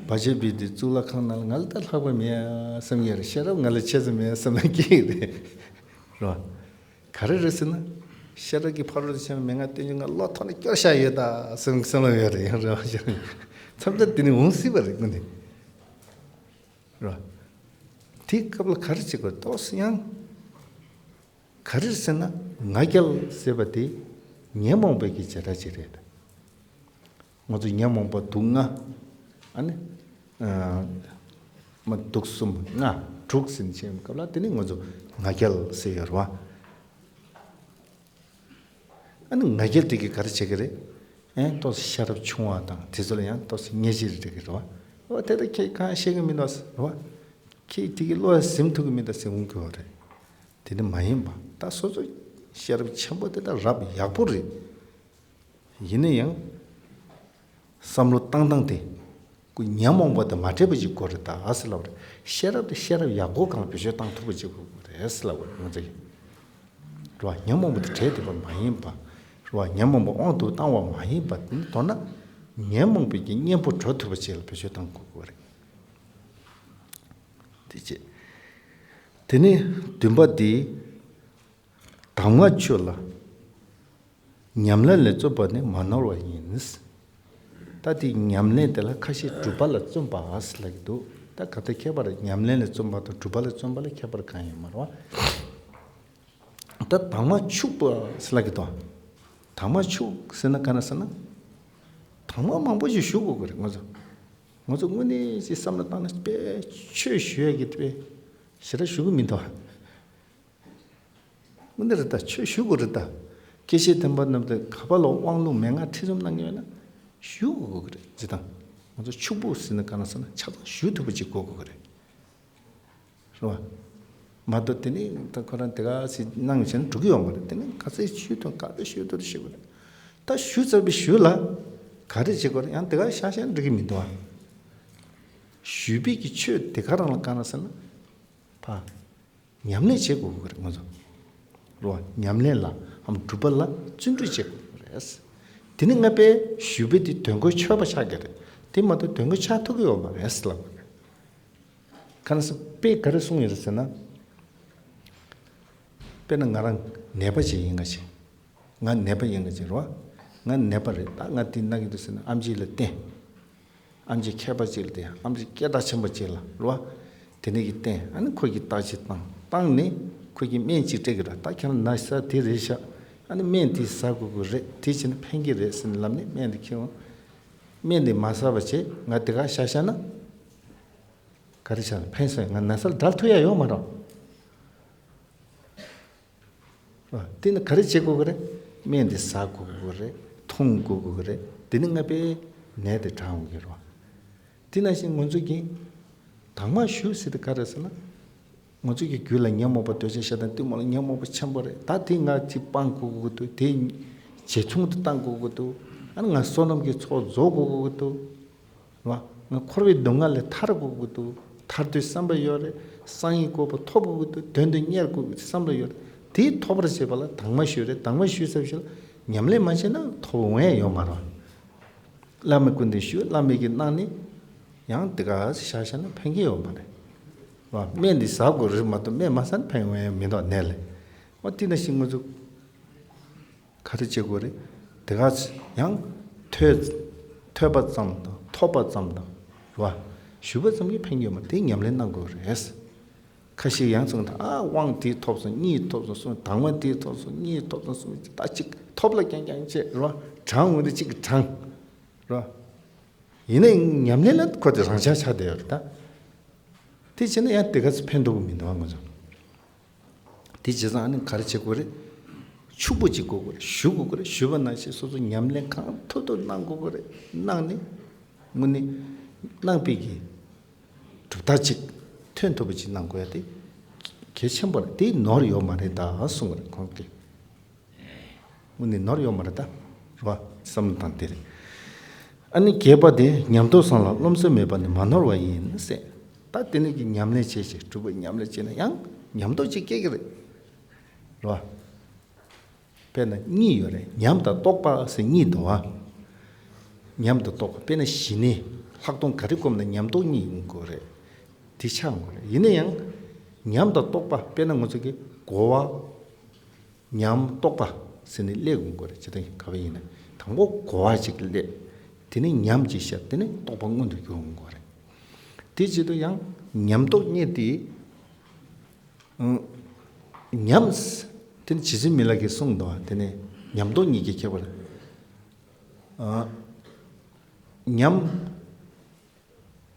བ་ཅའི་བི་དེ་གཙུག་ལག་ཁང་ནང་ལ་ང་ལས་ད་ལྷག་པ་མེད་ཨ་བསམ་གྱི་རེད། ཤེས་རབ་ང་ལས་ཆེ་ཙམ་མེད་ཨ་བསམ་ན་སྐྱིད་རེད། རོ། ག་རེ་རེད་ཟེར་ན། ཤེས་རབ་ཀྱི་ཕ་རོལ་ཏུ་ཕྱིན་པ་མན་ངག་བསྟན་བཅོས་ང་བློ་ཐོག་ནས་སྐྱོར་བཞག་ཡོད་ད་བསམ་བསམ་བློ་ཡོད་རེད་ཡང་རེད་བ། མཚམས་མཚམས་དེ་ནས་འོང་སྲིད་པ་རེད་དངོས་གནས། རེད་བ། དེའི་སྐབས་ལ་ག་རེ་བྱེད་དགོས་ཏོག་ཙམ་ཡང་། ག་རེ་ཟེར་ན་ང་རྒྱལ་ཟེར་བ་དེ་ཉོན་མོངས་པའི་གི་བྱེ་བྲག་ཅིག་རེད། ང་ཚོ་ཉོན་མོངས་པ་དུག་ལྔ། ཨ་ནི། ཨ། མ་དུག་གསུམ་ལྔ་དྲུག་ཟིན་བྱེད་སྐབས་ལ་དེ་ནི་ང་ཚོ་ང་རྒྱལ་ཟེར་ཡོད་རེད་བ། ཨ་ནི་ང་རྒྱལ་དེ་གིས་ག་རེ་བྱེད་ཀྱི་རེད། ཨེ་ཏོག་ཙམ་ཤེས་རབ་ཆུང་བ་དང་དེ་ཚོ་ལ་ཡང་ཏོག་ཙམ་ཉེས་ཅིག་རེད་ཀྱི་རེད་བ། འོ་དེ་ལྟར་ཁྱེད་གང་ཤེས་ཀྱི་མི་འདུག་རེད་བ། ཁྱེད་དེ་གི་བློ་ཡང་ཟིན་ཐུབ་ཀྱི་མི་འདུག་ཟེར་འོང་གི་བ་རེད། དེ་ནི་མ་ཡིན་པ་ད་སོ་སོ་ཤེས་རབ་ཆེན་པོ་དེ་ད་རབ་ཡག་པོ་རེད། ཡིན་ན་ཡང་བསམ་བློ་བཏང་སྟངས་དེ། ཉོན་མོངས་པ་དང་མ་བྲལ་བ་ཅིག་དགོས་རེད་ད་ཟེར་ལབ་རེད། ཤེས་རབ་དེ་ཤེས་རབ་ཡག་པོ་གང་བེད་སྤྱོད་བཏང་ཐུབ་པ་ཅིག་དགོས་རེད་ཟེར་ལབ་རེད། ང་ཚོ་ཡིན་རེད་བ། ཉོན་མོངས་པ་དང་བྲལ་བསྡད་པ་མ་ཡིན་པ་རེད་བ། ཉོན་མོངས་པ་དབང་དུ་བཏང་བ་མ་ཡིན་པ་དེ་ནི་མདོར་ན་ཉོན་མོངས་པའི་གི་གཉེན་པོ་གྲོལ་ཐུབ་པ་ཅིག་ལ་བེད་སྤྱོད་བཏང་དགོས་ཀྱི་རེད། དེ་བྱས། དེ་ནས་བདུན་པ་དེ། གདམས་ངག་ཆོས་ལ་ཉམས་ལེན་ལས་བརྩོན་པ་ནི་མ་ནོར་བ་ཡིན། ད་དེ་ཉམས་ལེན་དེ་ལ་ཁ་ཤས་སྒྲུབ་པ་ལ་བརྩོན་པ་ཟེར་ལབ་ཀྱི་འདུག་ད་ག་ད་ཁྱད་པར་ཉམས་ལེན་ལ་བརྩོན་པ་དང་སྒྲུབ་པ་ལ་བརྩོན་པ་ལ་ཁྱད་པར་གང་ཡང་མ་རེད་བ། ད་དྭངས་མ་ཕྱུག་པ་ཟེར་ལབ་ཀྱི་འདུག་དྭངས་མ་ཕྱུག་ཟེར་ན་ག་རེ་ཟེར་ན། དྭངས་མ་མང་པོ་ཞིག་ཞུ་དགོས་ཀྱི་རེད་ང་ཚོ། ང་ཚོ་དངོས་གནས་ཀྱི་བསམ་བློ་བཏང་ན་དཔེ་ཆོས་ཞུ་ཡ་གི་དཔེ་ཞེ་དྲག་ཞུ་གི་མི་འདུག་དངོས་གནས་རེད་ད། ཆོས་ཞུ་དགོས་རེད་ད། སྐྱེ་ཤི་འཐེན་པ་རྣམས་དང་ག་པ་ལ་དབང་ལུང་མན་ངག་ཁྲིད་རྩོམ་གནང་གི་ཡོད་ན་ཞུ་དགོས་ཀྱི་རེད། ཅི་དང་ང་ཚོ་ཕྱུག་པོ་ཟེར་ན་ག་རེ་ཟེར་ན་ཆ་ཚང་ཞུ་ཐུབ་པ་ཅིག་དགོས་དགོས་ཀྱི་རེད། རེད་བ། མ་གཏོགས་དེ་ནི་ད་ཁོ་རང་དེ་ག་ཟེར་གནང་བྱས་ན་འགྲོ་གི་ཡོད་མ་རེད། དེ་ནི་ག་ཚོད་ཞུས་དང་ག་ཚོད་ཞུས་དང་ཞུ་དགོས་རེད། ད་ཞུ་ཚར་བའི་ཞུ་ལ་ག་རེ་བྱེད་དགོས་རེད། ཡང་དེ་ག་ཤ་ཤ་འགྲིག་གི་མི་འདུག་ཨ། ཞུས་པའི་གི་ཆོས་དེ་ག་རང་ལ་ག་རེ་ཟེར་ན་ཕ། ཉམས་ལེན་བྱེད་དགོས་ཀྱི་རེད་ང་ཚོ། རོ། ཉམས་ལེན་ལ་འམ་སྒྲུབ་པ་ལ་བརྩོན་འགྲུས་བྱེད་དགོས་ཀྱི་རེད། དེ་ནི་ང་པས་ཞུས་པའི་དེ་དོན་གོ་ཆོད་པ་ཆགས་ཀྱི་རེད། དེ་མ་གཏོགས་དོན་གོ་ཆགས་ཐུབ་ཀྱི་ཡོད་མ་རེད་ལབ་དགོས་ཀྱི། ག་ན་སེ་དཔེ་ག་རེ་གསུངས་ཡོད་རེད་ཟེར་ན། དཔེར་ན་ང་རང་ནད་པ་ཅིག་ཡིན་ག་ཞིག་ང་ནད་པ་ཡིན་ག་ཅིག་རོ། ང་ནད་པ་རེད། ད་ང་དེ་ན་གི་འདུག་ཟེར་ན་ཨམ་ཆི་ལ་བསྟན། ཨམ་ཆི་མཁས་པ་ཅིག་ལ་བསྟན། ཨམ་ཆི་སྐད་གྲགས་ཆེན་པོ་ཅིག་ལ་རོ། དེ་ནས་ཀྱི་བསྟན། ཨ་ནི་ཁོ་གིས་བརྟག་དཔྱད་བཏང་བཏང་ནས་ཁོ་གིས་སྨན་ཅིག་སྤྲད་ཀྱི་རེད། ད་ཁྱེད་རང་ན་ས་དེ་རེད་ཤག་ཨ་ནི་སྨན་དེ་ཟ་དགོས་ཀྱི་རེད། དེ་བྱས་ན་ཕན་གྱི་རེད་ཟེར་ནས་ལབ་ནས་སྨན་དེ་ཁྱེར་འོང་། སྨན་དེ་མ་ཟ་བ་བྱས་ང་དེ་ག་ཤ་ཤ་ན། ག་རེ་བྱས་ན་ཕན་སོང་ང་ན་ཚ་ལ་དྲག་ཐུབ་ཡ་ཡོད་མ་རེད། དེ་ནི་ག་རེ་བྱེད་དགོས་ཀྱི་རེད། སྨན་དེ་ཟ་དགོས་ཀྱི་རེད། འཐུང་དགོས་ཀྱི་རེད། དེ་ནི་ང་པའི་ནད་དེ་དྲག་འོང་གི་རེད། དེ་ནང་བཞིན་ང་ཚོ་གིས་དྭངས་མ་ཞུ་ཟེར་དེ་ག་རེ་ཟེར་ན། ང་ཚོ་གི་རྒྱུད་ལ་ཉོན་མོངས་པ་འདོད་ཆགས་ཞེ་སྡང་གཏི་མུག་ལ་ཉོན་མོངས་པ་ཆེན་པོ་རེད། ད་དེ་ང་ཅིག་སྤང་དགོས་ཀྱི་འདུག་དེ་ཇེ་ཆུང་དུ་བཏང་དགོས་ཀྱི་འདུག་ཨ་ནི་ང་བསོད་ནམས་ཀྱི་ཚོགས་རྫོགས་དགོས་ཀྱི་འདུག་རེད་བ། ང་འཁོར་བའི་སྡུག་བསྔལ་ལས་ཐར་དགོས་ཀྱི་འདུག་ཐར་དུས་བསམ་པ་ཡོད་རེད། སང་ཉིན་དགོས་པ་ཐོབ་དགོས་ཀྱི་འདུག་དོན་དུ་གཉེར་དགོས་ཀྱི་བསམ་པ་ཡོད་རེད། དེ་ཐོབ་པར་བྱེད་པ་ལ་དྭངས་མ་ཞུ་རེད། དྭངས་མ་ཞུ་ཚར་ཞིག་ལ་ཉམས་ལེན་མ་བྱས་ན་ཐོབ་འོང་ཡ་ཡོད་མ་རེད། བླ་མའི་སྐུ་མདུན་ཞུ། བླ་མའི་གི་གནང་ནི་ཡང་དེ་ག་ཤ་ཤ་ན་ཕན་གྱི་ཡོད་མ་རེད། རེད་བ། སྨན་འདི་ཟ་དགོས་རེད་མ་གཏོགས་སྨན་མ་ཟ་ན་ཕན་འོང་ཡ་མི་འདུག་ནད་ལས། འོ་དེ་ནང་བཞིན་ང་ཚོ། ག་རེ་བྱེད་དགོས་རེད། དེ་ག་ཚོད་ཡང་ཐོས་ཐོས་པ་ཙམ་དང་ཐོབ་པ་ཙམ་དང་རེད་བ། ཞུས་པ་ཙམ་གྱིས་ཕན་གྱི་ཡོད་མ་རེད། དེ་ཉམས་ལེན་གནང་དགོས་རེད། ཁ་ཤས་ཡང་ཚང་ད་ཨ་དབང་དེ་ཐོབ་སོང་གཉིས་ཐོབ་སོང་གསུམ། དྭངས་མ་དེ་ཐོབ་སོང་གཉིས་ཐོབ་སོང་གསུམ། ད་གཅིག་ཐོབ་ལ་རྐྱང་རྐྱང་བྱས་རེད་བ། གྲང་འོང་དུས་གཅིག་གིས་གྲང་རེད་བ། ཡིན་ནའི་ཉམས་ལེན་ལ་ཁོ་དེ་རང་འཇགས་ཆགས་བསྡད་ཡོད་རེད་ད། དེ་བྱས་ན་ཡང་དེ་ག་ཚོད་ཕན་ཐོགས་ཀྱི་མི་འདུག་བ་ང་ཚོ། དེ་བྱས་ཙང་ཨ་ནི་ག་རེ་བྱེད་དགོས་རེད། ཕྱུག་པོ་ཅིག་དགོས་དགོས་རེད། ཞུ་དགོས་དགོས་རེད། ཞུས་པ་ནང་བཞིན་སོ་སོ་ཉམས་ལེན་གང་ཐུབ་ཐུབ་གནང་དགོས་དགོས་རེད། གནང་ནས་དངོས་གནས་གནང་པའི་གི་གྲུབ་རྟགས་ཅིག་ཐོན་ཐུབ་པ་ཅིག་གནང་དགོས་ཡ་དེ་གལ་ཆེན་པོ་རེད། དེ་ནོར་ཡོད་མ་རེད་ད་གསུངས་པ་རེད་ཁོང་གིས། དངོས་གནས་ནོར་ཡོད་མ་རེད་ད། རེད་བ། བསམ་བློ་བཏང་དེ་རེད། ཨ་ནི་བརྒྱད་པ་དེ་ཉམས་རྟོགས་བཟང་ལ་རློམ་སེམས་མེད་པ་ནི་མ་ནོར་བ་ཡིན་ཟེར། ད་དེ་ནས་ཀྱི་ཉམས་ལེན་བྱེད་ཅིག་སྒྲུབ་པ་ཉམས་ལེན་བྱེད་ན་ཡང་ཉམས་རྟོགས་ཅིག་སྐྱེ་གི་རེད། རེད་བ། དཔེར་ན་གཉིས་ཡོད་རེད། ཉམས་དང་རྟོགས་པ་ཟེར་གཉིས་འདུག་བ། ཉམས་དང་རྟོགས་པ་དཔེར་ན་ཞི་གནས་ལྷག་མཐོང་ག་རེ་སྒོམ་ན་ཉམས་རྟོགས་གཉིས་ཡོང་དགོས་རེད། དེ་ཆགས་ཡོང་དགོས་རེད། ཡིན་ན་ཡང་ཉམས་དང་རྟོགས་པ་དཔེར་ན་ང་ཚོ་གི་གོ་བ། ཉམས་རྟོགས་པ་ཟེར་ནས་སླེབས་ཡོང་དགོས་རེད། ཇི་ལྟར་ག་བ་ཡིན་ན་དང་པོ་གོ་བ་ཅིག་སླེབས། དེ་ནས་ཉམས་ཅིག་ཤར། དེ་ནས་རྟོགས་པ་མངོན་དུ་གྱུར་ཡོང་དགོས་རེད། དེ་བྱེད་དུས་ཡང་ཉམས་རྟོགས་གཉིས་དེ། ཨང་། ཉམས། དེ་ནི་རྗེ་བཙུན་མི་ལ་གིས་གསུངས་འདུག་དེ་ནི་ཉམས་རྟོགས་གཉིས་ཀྱི་ཁྱད་པར། ཨ། ཉམས།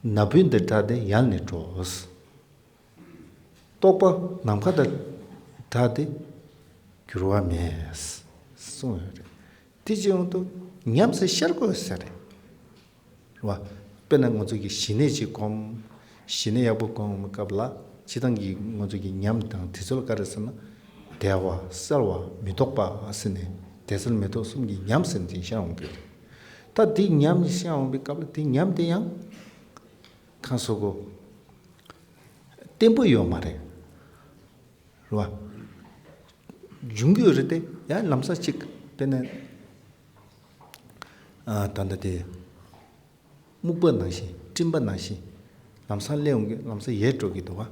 ན་བུན་དང་བྲལ་ཏེ་ཡལ་ནས་འགྲོ། རྟོགས་པ་ནམ་མཁའ་དང་བྲལ་ཏེ་འགྱུར་བ་མེད། གསུངས་ཡོད་རེད། དེ་བྱེད་ཡོང་དུས་ཉམས་སུ་ཤར་དགོས་ཟེར་རེད། རེད་བ། དཔེར་ན་ང་ཚོ་གིས་ཞི་གནས་ཅིག་སྒོམ། ཞི་གནས་ཡག་པོ་སྒོམ་སྐབས་ལ་སྤྱིར་བཏང་གི་ང་ཚོ་གི་ཉམས་དང་དེ་ཚོ་ལ་ག་རེ་ཟེར་ན། བདེ་བ་གསལ་བ་མི་རྟོག་པ་ཟེར་ནས་བདེ་གསལ་མི་རྟོག་གསུམ་གྱི་ཉམས་ཟེར་ནས་དེ་ཤར་འོང་གི་རེད། ད་དེ་ཉམས་ཤར་འོང་པའི་སྐབས་ལ་དེ་ཉམས་དེ་ཡང་ གང་ཟེར་དགོས། བརྟན་པོ་ཡོད་མ་རེད། རེད་བ། འབྱུང་གི་ཡོད་རེད་དེ། ཡང་ལམ་སང་གཅིག་དཔེར་ན། ཨ། ད་ལྟ་དེ། སྨུག་པ་ནང་བཞིན། སྤྲིན་པ་ནང་བཞིན། ལམ་སང་སླེབས་འོང་གི། ལམ་སང་ཡལ་འགྲོ་གི་འདུག་བ།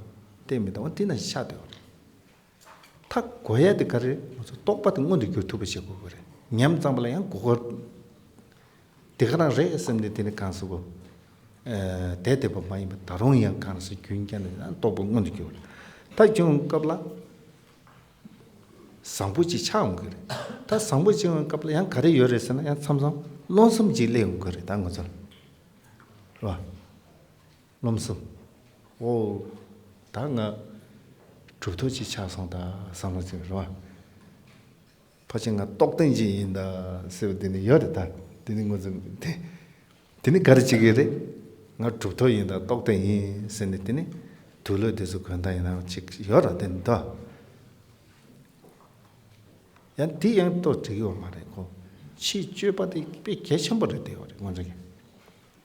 བརྟན་མི་འདུག་བ། དེ་ནང་བཞིན་ཆགས་བསྡད་ཡོད་རེད། ད་དགོས་ཡ་དེ་ག་རེ་རེད། ང་ཚོ་རྟོག་པ་དེ་མངོན་དུ་གྱུར་ཐུབ་པ་བྱེད་དགོས་ཀྱི་རེད། ཉམས་ཙམ་པ་ལ་ཡང་གོ་སྐབས་དེ་ག་རང་རེད་བསམ་ནས། དེ་ནི་གང་ཟེར་དགོས། ཨ། དེ་བསྡད་པ་མ་ཡིན་པ། ད་རུང་ཡང་གང་ཟེར། རྒྱུན་བསྐྱངས་ནས་ཡང་རྟོག་པ་མངོན་དུ་གྱུར་བ་རེད། ད་བྱུང་སྐབས་ལ་བཟང་པོ་ཅིག་ཆགས་འོང་གི་རེད། ད་བཟང་པོ་ཅིག་ཡོང་སྐབས་ལ་ཡང་ག་རེ་ཡོད་རེད་ཟེར་ན། ཡང་མཚམས་མཚམས་རློམ་སེམས་ཅིག་སླེབས་འོང་གི་རེད། ད་ང་ཚོ་ལ། རེད་བ། རློམ་སེམས། ཨོ། ད་ང་གྲུབ་ཐོབ་ཅིག་ཆགས་སོང་ད་བསམ་བློ་ཅིག། རེད་བ། ཕལ་ཆེར་ང་རྟོགས་ལྡན་ཅིག་ཡིན་ད་ཟེར་བ་དེ་ནི་ཡོད་རེད། ད་དེ་ནི་ང་ཚོ་དེ། དེ་ནི་ག་རེ་བྱེད་ཀྱི་རེད། ང་གྲུབ་ཐོབ་ཡིན་ད། རྟོགས་ལྡན་ཡིན་ཟེར་ནས། དེ་ནི་དུག་ལོག་དེ་ཚོ་གོན་སྟངས་ཡིན་ན་ཅིག་ཡོད་ར། དེ་ནི་ད། ཡང་དེ་ཡང་ཏོག་འགྲིག་ཡོད་མ་རེད་ཁོ། ཕྱིའི་སྤྱོད་པ་དེ་དཔེ་གལ་ཆེན་པོ་རེད། དེ་ཡོད་རེད། ང་ཚོ་གི།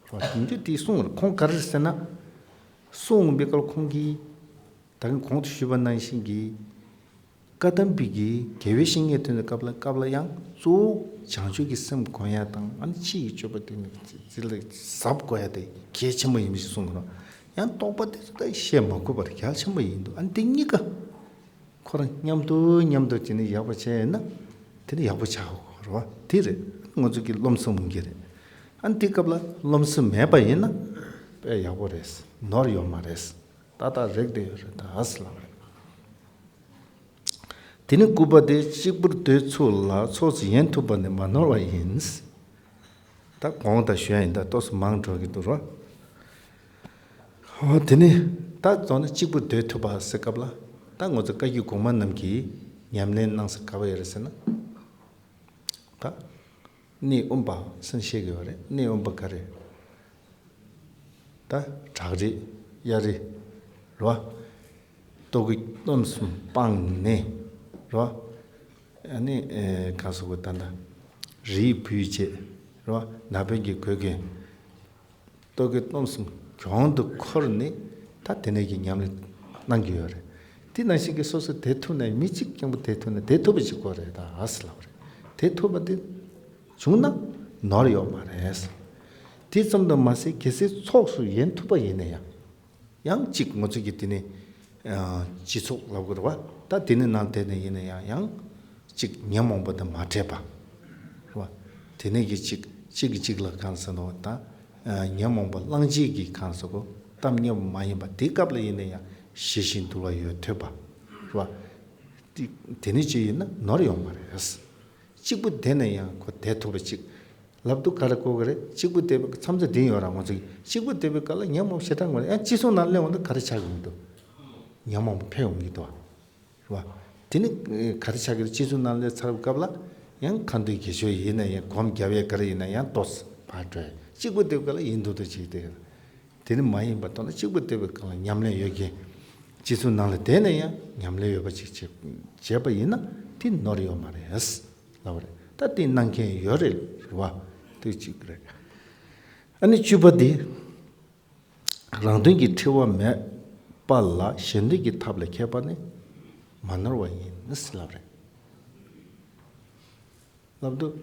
རེད་བ། དེང་དུས་དེ་གསུངས་རེད། ཁོང་ག་རེ་ཟེར་ན། གསུངས་པའི་སྐབས་ཁོང་གིས། ད་གིན་གོང་དུ་ཞུས་པ་ནང་བཞིན་གྱི། བཀའ་གདམས་པའི་གི་དགེ་བའི་བཤེས་གཉེན་ཐོན་པའི་སྐབས་ལ། སྐབས་ལ་ཡང་གཙོ་བོ་བྱང་ཆུབ་ཀྱི་སེམས་སྒོམ་ཡ་དང་། ཨ་ནི་ཕྱི་ཡི་སྤྱོད་པ་དེ་ནི་ཅི་ལ་གཟབ་དགོས་ཡ་དེ་གལ་ཆེན་པོ་ཡིན་པ་ཞིག་གསུངས་ཀྱི་རེད། ཡང་རྟོག་པ་དེ་ཚོ་ད་བཤད་མ་དགོས་པར་གལ་ཆེན་པོ་ཡིན་འདུག། ཨ་ནི་དེ་གཉིས་ཀ་ཁོ་རང་མཉམ་དུ་མཉམ་དུ་བྱས་ནས་ཡག་པོ་བྱས་ན། དེ་ནི་ཡག་པོ་ཆགས་ཡོད་རེད་བ། དེ་རེད། ང་ཚོ་གི་རློམ་སེམས་འོང་གི་རེད། ཨ་ནི་དེ་སྐབས་ལ་རློམ་སེམས་མེད་པ་ཡིན་ན་དཔེ་ཡག་པོ་རེད། ནོར་ཡོད་མ་རེད། ཏག་ཏག་རེད། དེ་ཡོད་རེད། ད་ཨ་ཟེར་ལབ་རེད། དེ་ནི་སྐུར་པ་དེ་གཅིག་པུར་སྡོད་ཚུལ་ལ་ཚོགས་སུ་ཡེངས་ཐུབ་པ་ནི་མ་ནོར་བ་ཡིན། ད་གོང་དུ་ཞུ་ཡ་ཡིན། ད་ཏོག་ཙམ་མང་འགྲོ་གི་འདུག་རོ། ཧོ། དེ་ནི་ད་རྫོགས་ནི་གཅིག་པུར་སྡོད་ཐུབ་པ་ཟེར་སྐབས་ལ། ད་ང་ཚོ་བཀའ་བརྒྱུད་གོང་མ་རྣམས་ཀྱིས་ཉམས་ལེན་གནང་ས་ག་བ་ཡོད་རེད་ཟེར་ན། ད་གནས་དབེན་པ་ཟེར་བཤད་ཀྱི་ཡོད་རེད། གནས་དབེན་པ་ག་རེ། ད་བྲག་རི། གཡའ་རི། རེད་བ། ལྟོ་གོས་གནམ་གསུམ་སྤངས་ནས། རེད་བ། ཨ་ནི། ཨེ། ག་ཟེར་དགོས། ད་ལྟ་རིའི་བུས་བྱས། རེད་བ། ན་བུན་གྱིས་གོས་གོན། ལྟོ་གོས་གནམ་གསུམ་གྱོང་དུ་འཁོར་ནས། ད་དེ་ནས་ཀྱི་ཉམས་ལེན་གནང་གི་ཡོད་རེད། དེ་ནང་བཞིན་གྱི་སོ་སོ་བསྡད་ཐུབ་ན། མི་གཅིག་རྐྱང་པོ་བསྡད་ཐུབ་ན། བསྡད་ཐུབ་པ་ཅིག་དགོས་རེད། ད་ཨ་ཟེར་ལབ་རེད། བསྡད་ཐུབ་པ་དེ་བྱུང་ན་ནོར་ཡོད་མ་རེད། དེ་ཙམ་དུ་མ་ཟད། གལ་སྲིད་ཚོགས་སུ་ཡེངས་ཐུབ་པ་ཡིན་ན་ཡང་། ཡང་གཅིག་ང་ཚོ་གི་དེ་ནི། ཨ། སྤྱི་ཚོགས་ལབ་དགོས་རེད་བ། ད་དེ་ནི་ནང་བསྡད་ནས་ཡིན་ན་ཡང་། ཡང་གཅིག་ཉོན་མོངས་པ་དང་མ་འདྲེས་པ། རེད་བ། དེ་ནས་ཀྱི་གཅིག་གཅིག་གིས་གཅིག་ལ་གང་ཟེར་ནོ། ད་ཨ་ཉོན་མོངས་པ་བླང་བྱེད་ཀྱི་གང་ཟེར་གོ། གཏམ་སྙན་པོ་མ་ཡིན་པ། དེ་སྐབས་ལ་ཡིན་ན་ཡང་ཞི་ཞིང་དུལ་བ་ཡོད་ཐུབ་པ། རེད་བ། དེ་དེ་ནི་ཅི་ཡིན་ན་ནོར་ཡོད་མ་རེད། གཅིག་པུ་བསྡད་ན་ཡང་ཁོ་བསྡད་ཐུབ་པ་ཅིག་ལབ་དུས་ག་རེ་གོ་གི་རེད། གཅིག་པུ་བསྡད་པའི་མཚམས་ཚོ་འདི་ཡོད་ར། ང་ཚོ་གཅིག་པུ་བསྡད་པའི་སྐབས་ལ་ཉོན་མོངས་ཞེ་དྲག་མ་རེད། ཡང་སྤྱི་ཚོགས་ནང་སླེབས་འོང་དུས་ག་རེ་ཆགས་ཀྱི་མི་འདུག། ཉོན་མོངས་པ་འཕེལ་འོང་གི་འདུག་བ། དེ་ནི་ག་རེ་ཆགས་ཀྱི་རེད། སྤྱི་ཚོགས་ནང་སླེབས་ཚར་བའི་སྐབས་ལ་ཡང་ཁ་འདོན་དགེ་སྦྱོར་ཡིན་ན་ཡང་། སྒོམ་རྒྱབ་ཡས་ག་རེ་ཡིན་ན་ཡང་ཏོག་ཙམ་ཕར་འགྲོ་ཡ། གཅིག་པུ་བསྡད་པའི་སྐབས་ལ་ཡིན་མདོག་མདོག་བྱས་ཏེ། དེ་ནི་མ་ཡིན་པ་མདོར་ན་གཅིག་པུ་བསྡད་པའི་སྐབས་ལ་ཉམས་ལེན་ཡོད་མཁན། སྤྱི་ཚོགས་ནང་ལ་བསྡད་ནས་ཡང་ཉམས་ལེན་ཡོད་པ་ཅིག་བྱེད་བྱས་པ་ཡིན་ན་དེ་ནོར་ཡོད་མ་རེད་ལབ་པ་རེད། ད་དེ་གནང་མཁན་ཡོད་རེད། རེད་བ། དེ་གཅིག་རེད། ཨ་ནི་བཅུ་པ་འདི། རང་དོན་གྱི་འཁྲི་བ་མེད་པ་ལ་གཞན་དོན་གྱི་ཐབས་ལ་མཁས་པ་ནི་མ་ནོར་བ་ཡིན་ཟེར་ལབ་རེད། ལབ་དུས་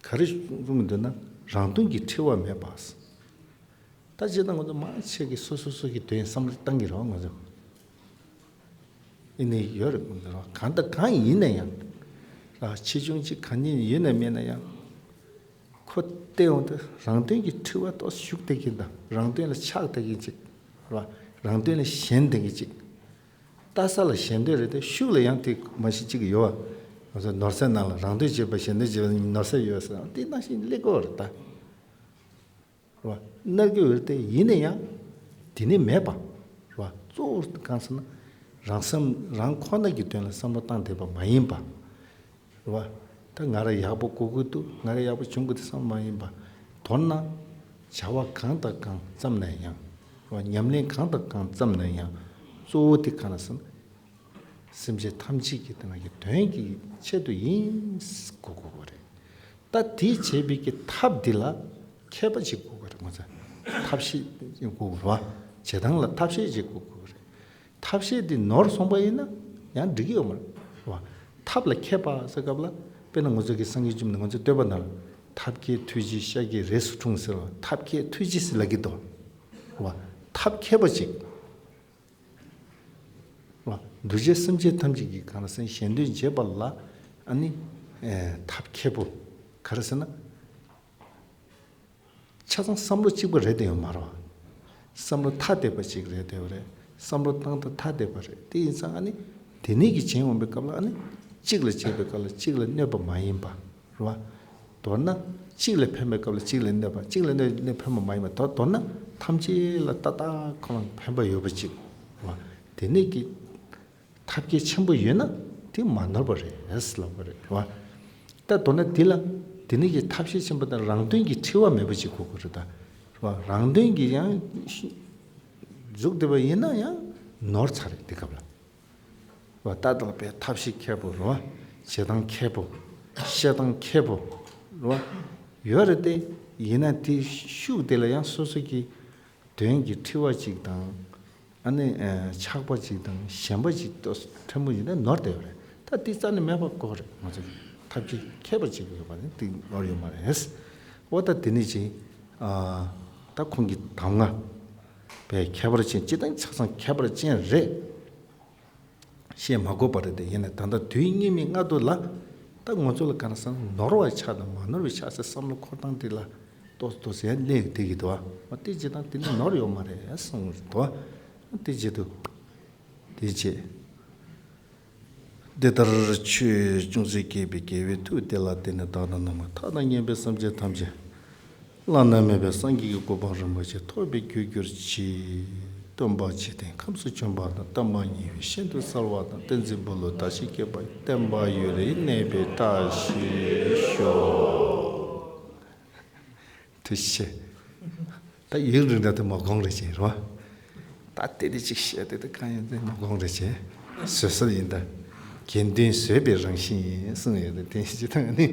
ག་རེ་གསུང་གི་འདུག་ན། རང་དོན་གྱི་འཁྲི་བ་མེད་པ། ད་ཅི་ད་ང་ཚོ་མང་ཆེ་གིས་སོ་སོ་སོ་གི་དོན་བསམ་བློ་བཏང་གི་རེད་བ། ང་ཚོ་ཨེ་ནི་ཡོད་རེད། ང་ཚོ་གང་དང་གང་ཡིན་ན་ཡང་། ཨ། ཆེ་ཆུང་གཅིག་གང་ཡིན་ཡིན་ན་མིན་ན་ཡང་། ཁོ་བལྟས་འོང་དུས་རང་དོན་གྱི་འཁྲི་བ་ཏོག་ཙམ་ཞུགས་བསྡད་མཁན་དང་། རང་དོན་ལ་ཆགས་བསྡད་མཁན་ཅིག་རེད་བ། རང་དོན་ལ་ཞེན་བསྡད་མཁན་ཅིག་ལྟ་ས་ལ་ཞེན་འདོད་རེད་དེ། ཤུགས་ལ་ཡང་དེ་མ་གཞི་གཅིག་ཡོད་བ། ང་ཚོ་ནོར་སྲིད་ནང་ལ་རང་དོན་བྱེད་པ་ཞེན་འདོད་བྱེད་པ་ནོར་སྲིད་ཡོད་ཟེར། དེ་ནང་བཞིན་སླེབས་ཀྱི་ཡོད་རེད་ད། རེད་བ། མནར་གྱི་ཡོད་རེད་དེ། ཡིན་ན་ཡང་དེ་ནི་མེད་པ། རེད་བ། གཙོ་བོ་གང་ཟེར་ན། རང་སེམས་རང་ཁོ་ན་གི་དོན་ལ་བསམ་བློ་བཏང་བསྡད་པ་མ་ཡིན་པ། རེད་བ། ད་ང་རང་ཡག་པོ་དགོས་ཀྱི་འདུག། ང་རང་ཡག་པོ་བྱུང་དགོས་འདུག་བསམ་མ་ཡིན་པ། མདོར་ན་བྱ་བ་གང་དང་གང་བརྩམས་ན་ཡང་། རེད་བ། ཉམས་ལེན་གང་དང་གང་བརྩམས་ན་ཡང་། གཙོ་བོ་དེ་གང་ལ་ཟེར་ན། སེམས་ཅན་ཐམས་ཅད་ཀྱི་དེ་ན་གི་དོན་གྱི་ཆེད་དུ་ཡིན་དགོས་དགོས་པ་རེད། ད་དེ་བྱེད་པའི་གི་ཐབས་འདི་ལ་མཁས་པ་ཅིག་དགོས་པ་རེད། ང་ཚོ་ ཐབས་ཤེས་དགོས་རེད་བ། བྱེད་སྟངས་ལ་ཐབས་ཤེས་ཅིག་དགོས་དགོས་རེད། ཐབས་ཤེས་འདི་ནོར་སོང་པ་ཡིན་ན་ཡང་འགྲིག་གི་ཡོད་མ་རེད་བ། ཐབས་ལ་མཁས་པ་ཟེར་སྐབས་ལ་དཔེར་ན་ང་ཚོ་གི་སངས་རྒྱས་བཅོམ་ནས་ང་ཚོ་བསྟོད་པ་ནང་ལ་ཐབས་མཁས་ཐུགས་རྗེ་ཤཱཀྱའི་རིགས་སུ་འཁྲུངས་ཟེར་བ། ཐབས་མཁས་ཐུགས་རྗེ་ཟེར་ལབ་ཀྱི་འདུག་བ། ཐབས་མཁས་པ་ཅིག་བ། འདུ་བྱེད་སེམས་ཅན་ཐམས་ཅད་ཀྱི་གང་ཟེར་གཞན་དོན་བྱེད་པ་ལ་ཨ་ནི་ཐབས་མཁས་པོ་ག་རེ་ཟེར་ན། ཆ་ཚང་བསམ་བློ་གཅིག་པ་རེད་དེ་ཡོད་མ་རེད་བ། བསམ་བློ་ཐ་དད་པ་ཅིག་རེད་དེ་ཡོད་རེད། བསམ་བློ་བཏང་སྟངས་ཐ་དད་པ་རེད། དེ་ཡིན་ཙང་ཨ་ནི་དེ་ནས་ཀྱི་བྱེད་འོང་པའི་སྐབས་ལ་ཨ་ནི་གཅིག་ལ་བྱེད་པའི་སྐབས་ལ་གཅིག་ལ་གནོད་པ་མ་ཡིན་པ་རེད་བ། མདོར་ན་གཅིག་ལ་ཕན་པའི་སྐབས་ལ་གཅིག་ལ་གནོད་པ། གཅིག་ལ་གནོད་གནོད་ཕན་པ་མ་ཡིན་པ། མདོར་མདོར་ན་ཐམས་ཅད་ལ་ཏག་ཏག་ཁོ་རང་ཕན་པ་ཡོད་པ་ཅིག་རེད་བ། དེ་ནས་ཀྱི་ཐབས་མཁས་ཆེན་པོ་ཡོད་ན་དེ་མ་ནོར་བ་རེད་ལབ་པ་རེད་བ། ད་མདོར་ན་འདི་ལ་དེ་ནས་ཀྱི་ཐབས་ཤེས་ཆེན་པོ་དང་རང་དོན་གྱི་འཁྲི་བ་མེད་པ་ཅིག་དགོས་ཀྱི་རེད་ད། རེད་བ། རང་དོན་གྱི་ཡང་འཇུག་བསྡད་པ་ཡིན་ན་ཡང་ནོར་ཚར་རེད་དེ་སྐབས་ལ། རེད་བ། ད་ལྟ་བའི་ཐབས་ཤེས་མཁས་པོ་རེད་བ། བྱེད་སྟངས་མཁས་པོ། བཤད་སྟངས་མཁས་པོ་རེད་བ། ཡོད་རེད་དེ། ཡིན་ན་དེ་ཤུགས་དེ་ལ་ཡང་སོ་སོ་གི་དོན་གྱི་འཁྲི་བ་ཅིག་དང་། ཨ་ནི་ཆགས་པ་ཅིག་དང་ཞེན་པ་ཅིག་ཏོག་ཙམ་ཕྲན་བུ་ཡིན་ན་ནོར་བསྡད་ཡོད་རེད། ད་དེ་རྩ་ནས་མེད་པ་དགོས་རེད། ང་ཚོ་ཐབས་ཤེས་མཁས་པ་ཅིག་ཡོད་པ་ནི་དེ་ནོར་ཡོད་མ་རེད། འོ་ད་དེ་ནི་ཅིག་ད་ཁོང་གི་གདམས་ངག་པའི་ཁྱད་པར་ཅན་སྤྱིར་བཏང་ཆ་ཚང་ཁྱད་པར་ཅན་རེད། བཤད་མ་དགོས་པ་རེད་དེ། ཡིན་ནའི་ད་ལྟ་དུས་སྙིགས་མའི་མངལ་དུ་ལ་ད་ང་ཚོ་ལ་ག་རེ་ཟེར་ན་ནོར་བ་ཆགས་དང་མ་ནོར་བའི་ཆགས་ཟེར་བསམ་བློ་འཁོར་སྟངས་དེ་ལ་ཏོག་ཙམ་ཏོག་ཙམ་ཡང་སླེབས་བསྡད་ཀྱི་འདུག་བ། དེ་བྱེད་སྟངས་དེ་ནི་ནོར་ཡོད་མ་རེད་གསུངས་འདུག་བ། དེ་བྱེད་དུ་དེ་བྱེད། འདི་ལྟར་ཆོས་ཅུང་ཟད་སྐྱེས་པའི་དགེ་བའི་མཐུ་དེ་ལ་བརྟེན་ནས་བདག་དང་ནང་པ་མཐའ་དང་མཉམ་པའི་སེམས་ཅན་ཐམས་ཅད་བླ་ན་མེད་པའི་སངས་རྒྱས་ཀྱི་གོ་འཕང་རིན་པོ་ཆེ་ཐོབ་པའི་རྒྱུར་གྱུར་ཅིག། སྟོན་པ་འཇིག་རྟེན་ཁམས་སུ་བྱོན་པ་དང་། བསྟན་པ་ཉི་འོད་ཤིན་ཏུ་གསལ་བ་དང་། བསྟན་འཛིན་བུ་སློབ་དར་ཞིང་རྒྱས་པ་ཡི། བསྟན་པ་ཡུན་རིང་གནས་པའི་བཀྲ་ཤིས་ཤོག། ཐུགས་རྗེ་ཆེ། ད་ཡུན་རིང་ན་དེ་མ་དགོངས་རེ་བྱེད་རོ། ད་དེ་དེ་ཅིག་བཤད་དེ་དེ་གང་ཡིན་དེ་མ་དགོངས་རེ་བྱེད། བཟོད་ས་ཡིན་ད། དགེ་འདུན་བཟོད་པའི་རང་བཞིན་ཡིན་གསུངས་ཡོད་དེ་དེ་ཅི་ད་ནི།